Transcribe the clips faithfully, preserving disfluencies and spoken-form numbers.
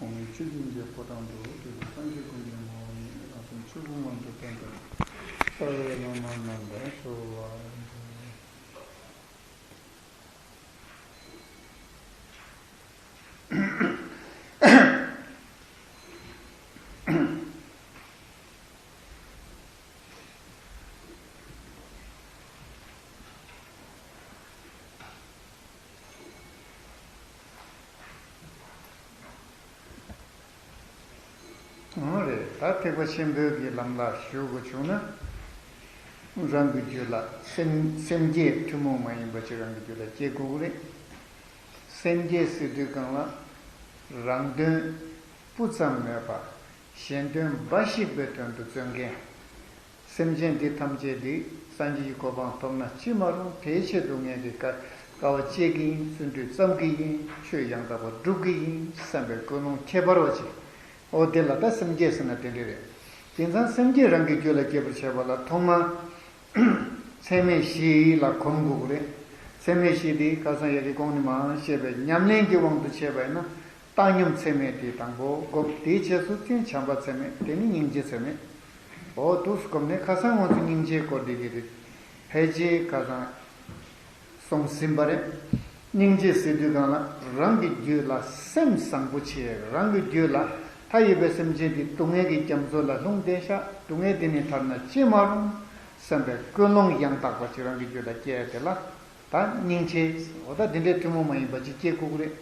འོག་མིན་ཆོས་ཀྱི་འཇིགས་པའི་ཕོ་བྲང་དུ། སྐྱེ་དགུའི་སངས་རྒྱས་ཀུན་གྱི་ངོ་བོ་ཉིད། རང་སེམས་ཆོས་སྐུ་མངོན་དུ་བསྟན་པའི། རྩ་བའི་བླ་མ་རྣམས་ལ་གསོལ་བ་འདེབས། འོ་རེད། ད་ཐེག་པ་ཆེན་པོའི་གི་ལམ་ལ་ཞུགས་དགོས་བྱུང་ན། རང་གི་རྒྱུད་ལ་སེམས་སེམས་བསྐྱེད་ཐུན་མོང་མ་ཡིན་པ་ཅིག་རང་གི་རྒྱུད་ལ་སྐྱེ་དགོས་ཀྱི་རེད། སེམས་བསྐྱེད་ཟེར་དུས་སྒང་ལ། རང་དོན་སྤུ་ཙམ་མེད་པ། གཞན་དོན་འབའ་ཞིག་པའི་དོན་དུ་བརྩོན་མཁན། སེམས་ཅན་འདི་ཐམས་ཅད་འདི་སངས་རྒྱས་ཀྱི་གོ་འཕང་ཐོབ་ན་ཅི་མ་རུང་། དེའི་ཆེད་དུ་ངས་འདི་དཀའ་དཀའ་བ་སྤྱད་ཀྱི་ཡིན། བརྩོན་འགྲུས་བརྩམ་གྱི་ཡིན། ཆོས་ཡང་དག་པ་སྒྲུབ་ཀྱི་ཡིན་བསམ་པའི་ཀུན་སློང་ཁྱད་པར་བ་ཅིག་འོ་དེ་ལ་ད་སེམས་བསྐྱེད་ཟེར་ན་དེ་འདྲ་རེད། དེང་སང་སེམས་བསྐྱེད་རང་གི་རྒྱུད་ལ་སྐྱེ་བར་བྱེད་པ་ལ་ཐོག་མར་ཚད་མེད་བཞི་ལ་གོམས་དགོས་ཀྱི་རེད། ཚད་མེད་བཞི་དེ་ཁ་སང་ཡ་གི་གོང་ནས་མར་བཤད་པའི་ཉམས་ལེན་གྱི་དབང་དུ་བྱས་པ་ཡིན་ན། བཏང་སྙོམས་ཚད་མེད་དེ་དང་པོ་བསྒོམ། དེའི་རྗེས་སུ་བྱམས་པ་ཚད་མེད། དེ་ནི་སྙིང་རྗེ་ཚད་མེད། འོ་འདུག་སེ་བསྒོམས་ནས་ཁ་སང་ང་ཚོ་སྙིང་རྗེའི་སྐོར་འདི་གི་རེད། ཕལ་ཆེར་ཁ་སང་གསུངས་ཟིན་པ་རེད། སྙིང་རྗེ་ཟེར་དུས་སྒང་ལ་རང་གི་རྒྱུད་ལ་སེམས་བཟང་པོ་བྱས། རང་གི་རྒྱུད་ལ་མཐའ་ཡས་པའི་སེམས་ཅན་འདི་སྡུག་བསྔལ་གྱི་རྒྱ་མཚོ་ལ་ལྷུང་བསྡད་ཤག་སྡུག་བསྔལ་འདི་ནས་ཐར་ན་ཅི་མ་རུང་བསམ་པའི་ཀུན་སློང་ཡང་དག་པ་ཅིག་རང་གི་རྒྱུད་ལ་སྐྱེས་དེ་ལ་ད་སྙིང་རྗེ། འོ་ད་འདི་འདྲའི་ཐུན་མོང་མ་ཡིན་པ་ཅིག་སྐྱེ་དགོས་ཀྱི་རེད།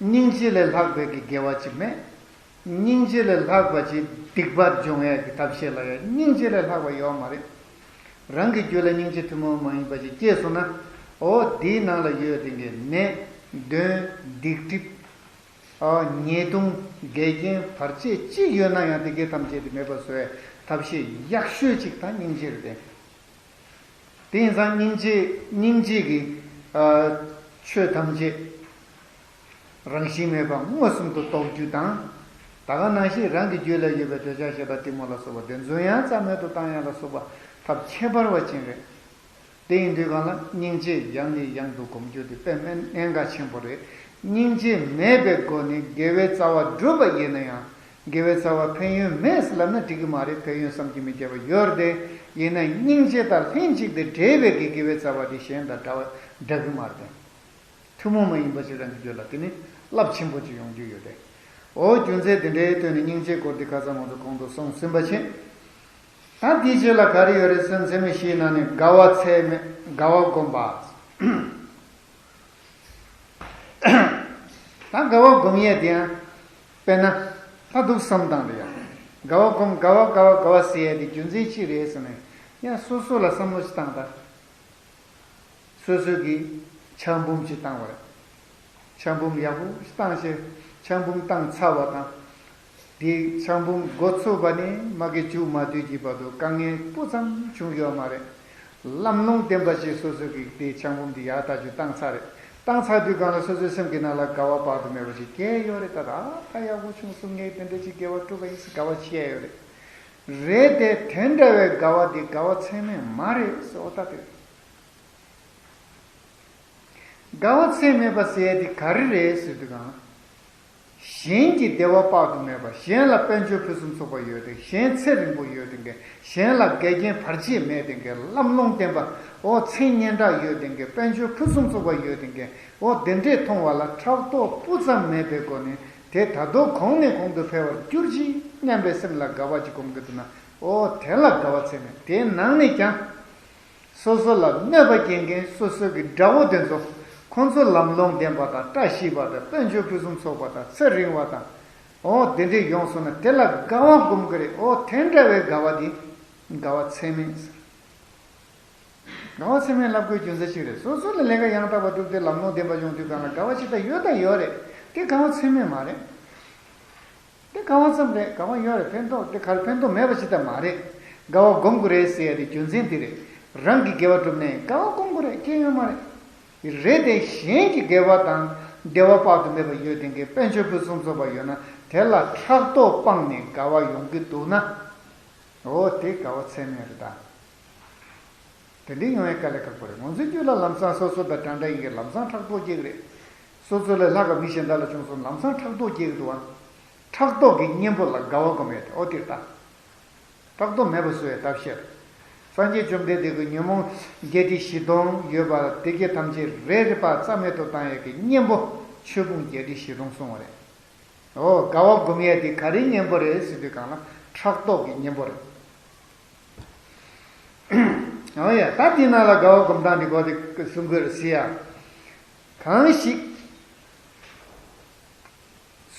སྙིང་རྗེ་ལས་ལྷག་པའི་གི་དགེ་བ་ཅིག་མེད། སྙིང་རྗེ་ལས་ལྷག་པ་ཅིག་སྡིག་པ་སྦྱོང་ཡས་ཀྱི་ཐབས་ཤེས་ལ་ཡང་སྙིང་རྗེ་ལས་ལྷག་པ་ཡོད་མ་རེད། རང་གི་རྒྱུད་ལ་སྙིང་རྗེ་ཐུན་མོང་མ་ཡིན་པ་ཅིག་སྐྱེས་སོང་ན། འོ་དེའི་ནང་ལ་ཡོད་དེ་གི་ནད་གདོན་སྡིག་སྒྲིབ། ཨ་ཉེས་ལྟུང་འགལ་རྐྱེན་བར་ཆད་ཅི་ཡོད་ན་ཡང་དེ་གའི་ཐམས་ཅད་དེ་མེད་པ་བཟོ་བའི་ཐབས་ཤེས་ཡག་ཤོས་ཅིག་ད་སྙིང་རྗེ་རེད་དེ། དེ་ཡིན་ཙང་སྙིང་རྗེ་སྙིང་རྗེ་གི་ཨ་ཆོས་ཐམས་ཅད་རང་བཞིན་མེད་པ་མངོན་སུམ་དུ་རྟོགས་རྒྱུ་དང་། ད་ག་ནང་བཞིན་རང་གི་རྒྱུད་ལ་ཡོད་པའི་འདོད་ཆགས་ཞེ་སྡང་གཏི་མུག་ལ་སོགས་པ་དེ་ཚོ་ཡང་རྩ་མེད་དུ་བཏང་ཡ་ལ་སོགས་པ་ཐབས་ཁྱད་པར་བ་ཅན་རེད། དེ་ཡིན་དུས་སྒང་ལ་སྙིང་རྗེ་ཡང་ནས་ཡང་དུ་སྒོམ་རྒྱུ་དེ་དཔེ་མེད་གནད་འགག་ཆེན་པོ་རེད། སྙིང་རྗེ་མེད་པའི་སྒོ་ནས་དགེ་བའི་རྩ་བ་བསྒྲུབས་པ་ཡིན་ན་ཡང་། དགེ་བའི་རྩ་བ་ཕན་ཡོན་མེད་ཟེར་ལབ་ན་འགྲིག་གི་མ་རེད། ཕན་ཡོན་བསམ་གྱིས་མི་ཁྱབ་པ་ཡོད་རེད་དེ། ཡིན་ན་སྙིང་རྗེ་དང་ལྷན་ཅིག་ཏུ་འབྲེལ་བའི་གི་དགེ་བའི་རྩ་བ་དེ་གཞན་དང་འདྲ་བ་འདྲ་གི་མ་རེད་དེ། ཐུན་མོང་མ་ཡིན་པ་ཞིག་རང་གི་རྒྱུད་ལ་དེ་ནི་རླབས་ཆེན་པོ་ཅིག་ཡོང་རྒྱུ་ཡོད་དེ། འོ་རྒྱུ་མཚན་དེ་འདྲའི་ཐོག་ནས་སྙིང་རྗེའི་སྐོར་འདི་ཁ་སང་ང་ཚོ་གོང་དུ་གསུངས་ཟིན་པ་བྱས། ད་དེའི་རྗེས་ལ་ག་རེ་ཡོད་རེད་ཟེར་ན། ཚད་མེད་བཞིའི་ནང་ནས་དགའ་བ་ཚད་མེད་དགའ་བ་བསྒོམ་པ། ད་དགའ་བ་བསྒོམ་ཡས་དེ་ཡང་དཔེར་ན་ད་འདུག་བསམ་སྟངས་དེ་ཡང་དགའ་བ་བསྒོམ། དགའ་བ་དགའ་བ་དགའ་བ་ཟེར་ཡས་དེ་རྒྱུ་མཚན་ཅི་རེད་ཟེར་ན། ཡང་སོ་སོ་ལ་བསམ་བློ་ཞིག་བཏང་ད། སོ་སོ་གིས་ཆང་འབུམ་ཅིག་བཏང་བ་རེད། ཆང་འབུམ་ཡག་པོ་ཞིག་བཏང་བྱས། ཆང་འབུམ་བཏང་ཚར་བ་དང་། དེ་ཆང་འབུམ་འགོ་ཚུགས་པ་ནས་མ་གི་མཇུག་མ་བསྡུས་ཀྱི་བར་དུ་དཀའ་ངལ་སྤུ་ཙམ་བྱུང་ཡོད་མ་རེད། ལམ་ལྷོང་ལྡན་པ་ཞིག་སོ་སོ་གིས་དེ་ཆང་འབུམ་དེ་ཡག་ཐག་ཆོད་བཏང་ཚར་རེད། བཏང་ཚར་དུས་སྒང་ལ་སོ་སོའི་སེམས་ཀྱི་ནང་ལ་དགའ་བ་དཔག་ཏུ་མེད་པ་ཞིག་སྐྱེས་ཡོད་རེད། ད་ད་ད་ཡག་པོ་བྱུང་སོང་། ངས་དེ་འདྲ་ཅིག་དགེ་བ་བསྒྲུབས་པ་ཡིན་ཟེར་དགའ་བ་སྐྱེས་ཡོད་རེད། རེད་དེ། དེ་འདྲ་བའི་དགའ་བ་དེ་དགའ་བ་ཚད་མེད་མ་རེད་ཟེར། འོ་ད་དེ་དགའ་བ་ཚད་མེད་པ་ཟེར་ཡས་དེ་ག་རེ་རེད་ཟེར་དུས་གང་། གཞན་གྱི་བདེ་བ་དཔག་ཏུ་མེད་པ། གཞན་ལ་དཔལ་འབྱོར་ཕུན་སུམ་ཚོགས་པ་ཡོད་དེ། གཞན་ཚེ་རིང་པོ་ཡོད་དེ་འགའི། གཞན་ལ་འགལ་རྐྱེན་བར་ཆད་མེད་དེ་འགའི། ལམ་ལྷོང་ལྡན་པ། འོ་མཚན་སྙན་གྲགས་ཡོད་དེ་འགའི། དཔལ་འབྱོར་ཕུན་སུམ་ཚོགས་པ་ཡོད་དེ་འགའི། འོ་དེ་འདྲས་མཐོང་བ་ལ་ཕྲག་དོག་སྤུ་ཙམ་མེད་པའི་སྒོ་ནས་དེ་ད་དུང་གོང་ནས་གོང་དུ་འཕེལ་བར་གྱུར་ཅིག་སྙམ་པའི་སེམས་ལ་དགའ་བ་ཅིག་སྒོམ་གྱི་འདུག་ན། འོ་དེ་ལ་དགའ་བ་ཚད་མེད། དེའི་ནང་ནས་ཀྱང་། སོ་སོ་ལ་གནོད་པ་སྐྱེལ་མཁན་སོ་སོ་གི་དགྲ་བོ་དེ་ཚོ། ཁོང་ཚོ་ལམ་ལྷོང་ལྡན་པ་དང་བཀྲ་ཤིས་པ་དང་དཔལ་འབྱོར་ཕུན་སུམ་ཚོགས་པ་དང་ཚེ་རིང་བ་དང་། འོ་དེ་འདྲས་ཡོང་སོང་ན་དེ་ལ་དགའ་བ་སྒོམ་གི་རེད། འོ་དེ་འདྲ་བའི་དགའ་བ་དེ་དགའ་བ་ཚད་མེད་ཟེར། དགའ་བ་ཚད་མེད་ལབ་དགོས་རྒྱུ་མཚན་ཅི་རེད། སོ་སོ་ལ་ལས་ཀ་ཡང་དག་པ་བསྒྲུབས་ཏེ་ལམ་ལྷོང་ལྡན་པ་ཡོང་དུས་སྒང་ལ་དགའ་བ་ཅི་ལྟར་ཡོད་དང་ཡོད་རེད། དེ་དགའ་བ་ཚད་མེད་མ་རེད། དེ་དགའ་བ་ཙམ་རེད། དགའ་བ་ཡོད་རེད། ཕན་ཐོགས་དེ་གར་ཕན་ཐོགས་མེད་པ་ཅི་ལྟར་མ་རེད། དགའ་བ་སྒོམ་དགོས་རེད་ཟེར་ཡ་དེ་རྒྱུ་མཚན་དེ་རེད། རང་གི་དགེ་བ་བསྒྲུབས་ནས་དགའ་བ་སྒོམ་དགོས་རེད། སྐྱོན་ཡོད་མ་རེད། རེད་དེ། གཞན་གྱི་དགེ་བ་དང་བདེ་བ་དཔག་ཏུ་མེད་པ་ཡོད་དེ་འགའི། དཔལ་འབྱོར་ཕུན་སུམ་ཚོགས་པ་ཡོད་ན་དེ་ལ་ཕྲག་དོག་སྤངས་ནས་དགའ་བ་ཡོང་གི་འདུག་ན། འོ་དེ་དགའ་བ་ཚད་མེད་རེད་ད། དེ་འདྲའི་ཡོང་ཡ་དཀའ་ལས་ཁག་པོ་རེད། ང་ཚོའི་རྒྱུད་ལ་ལམ་སང་སོ་སོ་དང་འདྲ་འདྲ་ཡིན་གྱི་ལམ་སང་ཕྲག་དོག་སྐྱེ་གི་རེད། སོ་སོ་ལས་ལྷག་ག་མི་གཞན་དག་ལ་བྱུང་སོང་། ལམ་སང་ཕྲག་དོག་སྐྱེ་གི་འདུག་བ། ཕྲག་དོག་གི་གཉེན་པོ་ལ་དགའ་བ་སྒོམ་ཡས་དེ་ཨོ་དེ་ལྟ། ཕྲག་དོག་མེད་པ་བཟོ་བའི་ཐབས་ཤེས། སངས་རྒྱས་བཅོམ་ལྡན་འདས་ཀྱིས་ཉོན་མོངས་བརྒྱད་ཁྲི་བཞི་སྟོང་ཡོད་པ་དེ་གའི་ཐམས་ཅད་རེ་རེ་བ་རྩ་མེད་དུ་བཏང་ཡས་ཀྱི་གཉེན་པོ་ཆོས་ཕུང་བརྒྱད་ཁྲི་བཞི་སྟོང་གསུངས་པ་རེད། ཨོ་དགའ་བ་སྒོམ་ཡས་དེ་ག་རེའི་གཉེན་པོ་རེད་ཟེར་དུས་གང་ལ་ཕྲག་དོག་གི་གཉེན་པོ་རེད། ཨོ་ཡ་ད་དེའི་ནང་ལ་དགའ་བ་སྒོམ་སྟངས་དེ་གོ་དེ་གསུང་དགོས་རེད་ཟེར་ཡ། གང་ཞིག་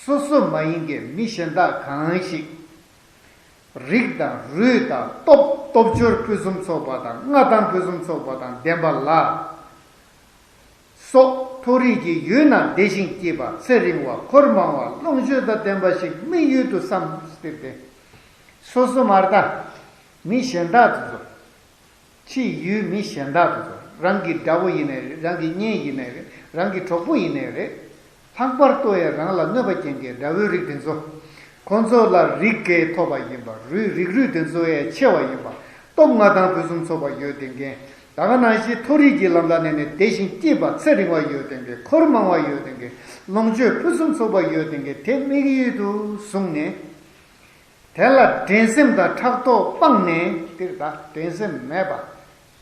སོ་སོ་མ་ཡིན་གྱི་མི་གཞན་དག་གང་ཞིག་རིགས་དང་རུས་དང་སྟོབས། སྟོབས་འབྱོར་ཕུན་སུམ་ཚོགས་པ་དང་མངའ་ཐང་ཕུན་སུམ་ཚོགས་པ་དང་ལྡན་པ་ལ་སོགས་མཐོ་རིས་ཀྱི་ཡུལ་ན་བདེ་ཞིང་སྐྱིད་པ་ཚེ་རིང་བ་འཁོར་མང་བ་ལོངས་སྤྱོད་དང་ལྡན་པ་ཞིག་དམིགས་ཡུལ་དུ་བསམ་སྟེ། སོ་སོ་མ་རེད་ད། མི་གཞན་དག་དེ་ཚོ། ཕྱི་ཡུལ་མི་གཞན་དག་དེ་ཚོ། རང་གི་དགྲ་བོ་ཡིན་ནའི་རེད། རང་གི་གཉེན་ཡིན་ནའི་རེད། རང་གི་གྲོགས་པོ་ཡིན་ནའི་རེད། ལྷག་པར་དུ་ཡང་རང་ལ་གནོད་པ་སྐྱེལ་མཁན་དགྲ་བོའི་རིགས་དེ་ཚོ། ཁོ་ཚོ་ལ་རིགས་གས་ཐོབ་པ་ཡིན་པ། རུས་རིགས་རུས་དེ་ཚོ་ཡང་ཆེ་བ་ཡིན་པ། སྟོབས་མངའ་ཐང་ཕུན་སུམ་ཚོགས་པ་ཡོད་བསྡད་མཁན། ད་ག་ནང་བཞིན་མཐོ་རིས་ཀྱི་ལམ་ལ་གནས་ནས་བདེ་ཞིང་སྐྱིད་པ་ཚེ་རིང་བ་ཡོད་བསྡད་མཁན། འཁོར་མང་བ་ཡོད་བསྡད་མཁན། ལོངས་སྤྱོད་ཕུན་སུམ་ཚོགས་པ་ཡོད་བསྡད་མཁན་དེ་དམིགས་ཡུལ་དུ་བཟུང་ནས། དེ་ལ་འགྲན་སེམས་དང་ཕྲག་དོག་སྤངས་ནས། དེར་ད་འགྲན་སེམས་མེད་པ།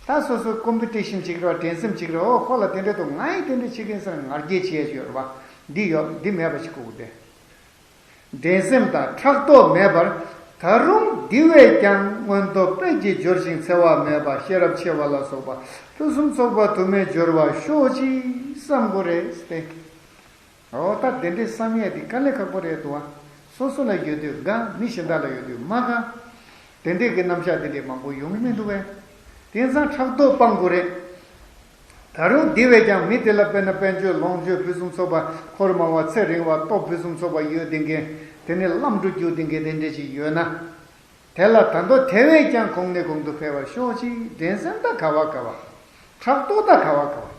ད་སོ་སོ་ཀོམ་པི་ཊི་ཤན་བྱེད་ཀྱི་རེད་བ། འགྲན་སེམས་བྱེད་ཀྱི་རེད། ཨོ་ཁོ་ལ་དེ་འདྲ་འདུག་ང་ཡང་དེ་འདྲ་བྱེད་ཀྱི་ཡིན་ཟེར་ང་རྒྱལ་བྱེད་ཡས་ཡོད་རེད་བ། འདི་ཡོད་འདི་མེད་པ་ཞིག་དགོས་ཀྱི་རེད། འགྲན་སེམས་དང་ཕྲག་དོག་མེད་པར། ད་རུང་འདི་བས་ཀྱང་མངོན་མཐོ་དཔལ་གྱིས་འབྱོར་ཞིང་འཚེ་བ་མེད་པ་ཤེས་རབ་ཆེ་བ་ལ་སོགས་པ་ཕུན་སུམ་ཚོགས་པ་དུ་མས་འབྱོར་བར་ཤོག་ཅིག་བསམ་དགོས་རེད་ཟེར་ཏེ། འོ་ད་དེ་འདྲའི་བསམ་ཡས་དེ་དཀའ་ལས་ཁག་པོ་རེད་འདུག་ཨ། སོ་སོ་ལ་ཡོད་དུས་དགའ། མི་གཞན་དག་ལ་ཡོད་དུས་མ་དགའ། དེ་འདྲའི་གི་རྣམ་གཞག་དེ་འདྲའི་མང་པོ་ཡོང་གི་མི་འདུག་བས། དེང་སང་ཕྲག་དོག་སྤང་དགོས་རེད། ད་རུང་དེ་བས་ཀྱང་མི་དེ་ལ་དཔེར་ན་དཔལ་འབྱོར་ལོངས་སྤྱོད་ཕུན་སུམ་ཚོགས་པ། འཁོར་མང་བ། ཚེ་རིང་བ། སྟོབས་ཕུན་སུམ་ཚོགས་པ་ཡོད་བསྡད་མཁན། དེ་ནས་ལམ་འགྲོ་རྒྱུག་བསྡད་མཁན་དེ་འདྲ་ཞིག་ཡོད་ན། དེ་ལ་ད་དུང་དེ་བས་ཀྱང་གོང་ནས་གོང་དུ་འཕེལ་བར་ཤོག་ཅིག་འགྲན་སེམས་དང་དགའ་བ་དགའ་བ། ཕྲག་དོག་དང་དགའ་བ་དགའ་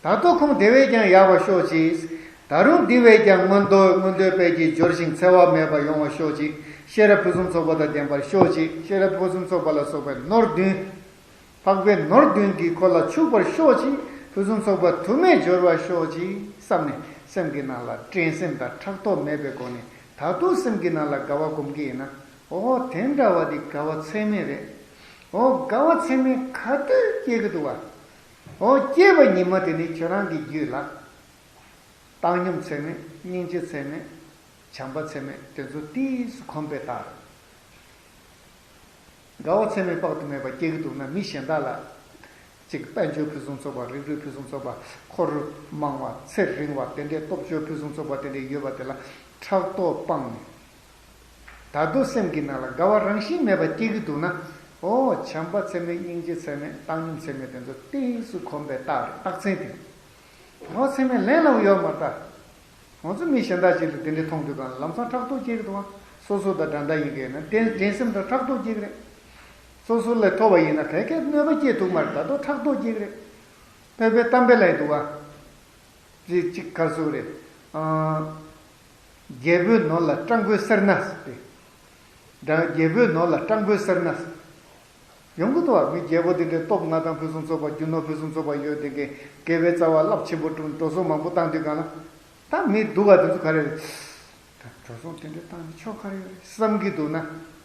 བ། ད་དུང་ཁོང་དེ་བས་ཀྱང་ཡག་པར་ཤོག་ཅིག་ད་རུང་དེ་བས་ཀྱང་མངོན་མཐོ་མངོན་མཐོའི་དཔལ་གྱིས་འབྱོར་ཞིང་འཚེ་བ་མེད་པར་ཡོང་བར་ཤོག་ཅིག་ཤེས་རབ་ཕུན་སུམ་ཚོགས་པ་དང་ལྡན་པར་ཤོག་ཅིག་ཤེས་རབ་ཕུན་སུམ་ཚོགས་པ་ལ་སོགས་པའི་ནོར་བདུན། འཕགས་པའི་ནོར་བདུན་གྱིས་ཁོ་ལ་ཕྱུག་པར་ཤོག་ཅིག་ཕུན་སུམ་ཚོགས་པ་དུ་མས་འབྱོར་བར་ཤོག་ཅིག་བསམ་ནས་སེམས་ཀྱི་ནང་ལ་འགྲན་སེམས་དང་ཕྲག་དོག་མེད་པའི་སྒོ་ནས་ད་དུང་སེམས་ཀྱི་ནང་ལ་དགའ་བ་སྒོམ་གྱི་ཡིན་ན། ཨོ་དེ་འདྲ་བ་འདི་དགའ་བ་ཚད་མེད་རེད། ཨོ་དགའ་བ་ཚད་མེད་ག་དུས་སྐྱེ་གི་འདུག་བ། ཨོ་སྐྱེས་པ་ཉིན་མ་དེ་ནི་ཁྱོད་རང་གི་རྒྱུད་ལ། བཏང་སྙོམས་ཚད་མེད། སྙིང་རྗེ་ཚད་མེད། བྱམས་པ་ཚད་མེད་དེ་ཚོ་ཏིས་སུ་གོམས་པའི་རྟགས་རེད། དགའ་བ་ཚད་མེད་དཔག་ཏུ་མེད་པ་སྐྱེ་གི་འདུག་ན་མི་གཞན་དག་ལ། གཅིག་དཔལ་འབྱོར་ཕུན་སུམ་ཚོགས་པ། རིགས་རུས་ཕུན་སུམ་ཚོགས་པ། འཁོར་མང་བ། ཚེ་རིང་བ། དེ་འདྲའི་སྟོབས་འབྱོར་ཕུན་སུམ་ཚོགས་པ་དེ་འདྲའི་ཡོད་པ་དེ་ལ་ཕྲག་དོག་སྤངས་ནས། ད་དུང་སེམས་ཀྱི་ནང་ལ་དགའ་བ་རང་བཞིན་མེད་པ་སྐྱེ་གི་འདུག་ན། ཨོ་བྱམས་པ་ཚད་མེད། སྙིང་རྗེ་ཚད་མེད། བཏང་སྙོམས་ཚད་མེད་དེ་ཚོ་ཏིས་སུ་གོམས་པའི་རྟགས་རེད། རྟགས་མཚན་དེ། དགའ་བ་ཚད་མེད་ལན་ལ་ཡོད་མ་རེད་ད། ང་ཚོ་མི་གཞན་དག་ཅིག་ལ་དེ་འདྲའི་མཐོང་དུས་གང་ལ་ལམ་སང་ཕྲག་དོག་སྐྱེ་གི་འདུག་ཨ། སོ་སོ་དང་འདྲ་འདྲ་ཡིན་གྱི་ན་དེ་འགྲན་སེམས་དང་ཕྲག་དོག་སྐྱེ་གི་རེད། སོ་སོ་ལས་མཐོ་བ་ཡིན་ན་ག་གེ་གནོད་པ་སྐྱེ་ཐུབ་མ་རེད། ད་དུང་ཕྲག་དོག་སྐྱེ་གི་རེད། དཔེ་དཔེ་གཏམ་དཔེ་ལ་ཡིན་འདུག་ཨ། ཅིག་ཅིག་གར་སོ་རེད། ཨ། རྒྱལ་པོའི་ནོར་ལ་སྤྲང་པོའི་སེར་སྣ་ཟེར་ཏེ། རྒྱལ་པོའི་ནོར་ལ་སྤྲང་པོའི་སེར་སྣ་ཟེར། ཡོང་གི་འདུག་བ། མི་རྒྱལ་པོ་དེ་འདྲའི་སྟོབས་མངའ་ཐང་ཕུན་སུམ་ཚོགས་པ། རྒྱུ་ནོར་ཕུན་སུམ་ཚོགས་པ་ཡོད་དེ་འདྲའི་དགེ་བའི་རྩ་བ་རླབས་ཆེན་པོ་བསྒྲུབས། འགྲོ་སོང་མང་པོ་བཏང་དུས་གང་ལ། ད་མི་སྡུག་ག་དེ་ཚོ་ག་རེ་རེད། ད་འགྲོ་སོང་དེ་འདྲའི་བཏང་ནས་ཆོ་ག་རེ་ཡོད་རེད་བསམ་གྱི་འདུག་ན།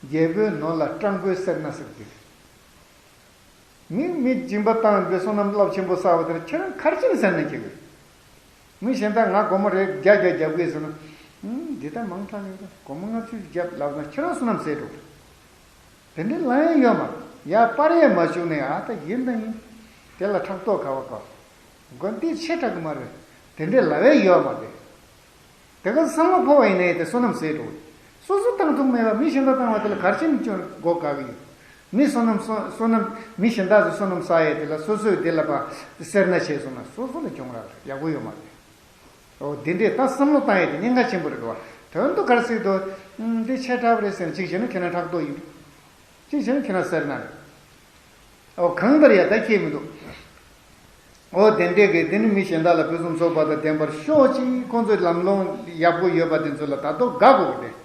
རྒྱལ་པོའི་ནོར་ལ་སྤྲང་པོའི་སེར་སྣ་ཟེར་གྱི་རེད། མི་མི་སྦྱིན་པ་བཏང་བའི་བསོད་ནམས་རླབས་ཆེན་པོ་བསགས་པ་དེར་ཁྱེད་རང་ག་རེ་བྱས་ནས་སེར་སྣ་སྐྱེ་དགོས། མི་གཞན་དག་ང་སྒོར་མོ་རེ་བརྒྱ་བརྒྱ་རྒྱབ་དགོས་ཟེར་ན། ཨུམ། འདི་ལྟར་མང་དྲགས་ཡོད་ད། སྒོར་མོ་ལྔ་བཅུ་རྒྱབ་ལབ་ན་ཁྱེད་རང་བསོད་ནམས་ཟད་འགྲོ། དེ་འདྲའི་ལབ་ཡ་ཡོད་མ་རེད། ཡར་སྤར་ཡས་མ་བཅུག་ནས། ཨ་ད་ཡིན་ད་ཡིན། དེ་ལ་ཕྲག་དོག་ག་བ་ག། དགོན་སྡེ་ཆེ་དྲགས་ཀྱི་མ་རེད། དེ་འདྲའི་ལབ་ཡ་ཡོད་མ་རེད། དེ་ག་བསམ་བློ་འཁོར་བ་ཡིན་ན་ཡང་དེ་བསོད་ནམས་ཟད་འགྲོ། སོ་སོ་བཏང་ཐུབ་མེད་པ་མི་གཞན་དག་བཏང་བ་དེ་ལ་ག་རེ་བྱས་ནས་སྐྱོན་མགོ་དགའ་གི་ཡོད། མི་བསོད་ནམས་བསོད་བསོད་ནམས་མི་གཞན་དག་ཚོས་བསོད་ནམས་བསགས་ཡས་དེ་ལ་སོ་སོས་དེ་ལ་ཕར་སེར་སྣ་བྱས་སོང་ན་སོ་སོ་ལ་གྱོང་རག་རེད། ཡག་པོ་ཡོད་མ་རེད། འོ་དེ་འདྲས་ད་བསམ་བློ་བཏང་ཡས་དེ་གཉན་ཁ་ཆེན་པོ་རེད་འདུག་བ། དོན་དུ་ག་རེ་ཟེར་དུས། ཨུམ། འདི་ཆེ་དྲགས་པ་རེད་ཟེར་ནས་གཅིག་བྱས་ན་ཁྱེད་རང་ཕྲག་དོག་ཡིན། གཅིག་བྱས་ན་ཁྱེད་རང་སེར་སྣ་རེད། ཨོ་གང་ལྟར་ཡ་ད་ཁྱད་མི་འདུག་ཨོ་དེ་འདྲས་ཀྱི་དེ་ནི་མི་གཞན་དག་ལ་ཕུན་སུམ་ཚོགས་པ་དང་ལྡན་པར་ཤོག་ཅིག་ཁོང་ཚོའི་ལམ་ལྷོང་ཡག་པོ་ཡོད་པ་དེ་ཚོ་ལ་ད་དུང་དགའ་དགོས་ཀྱི་རེད།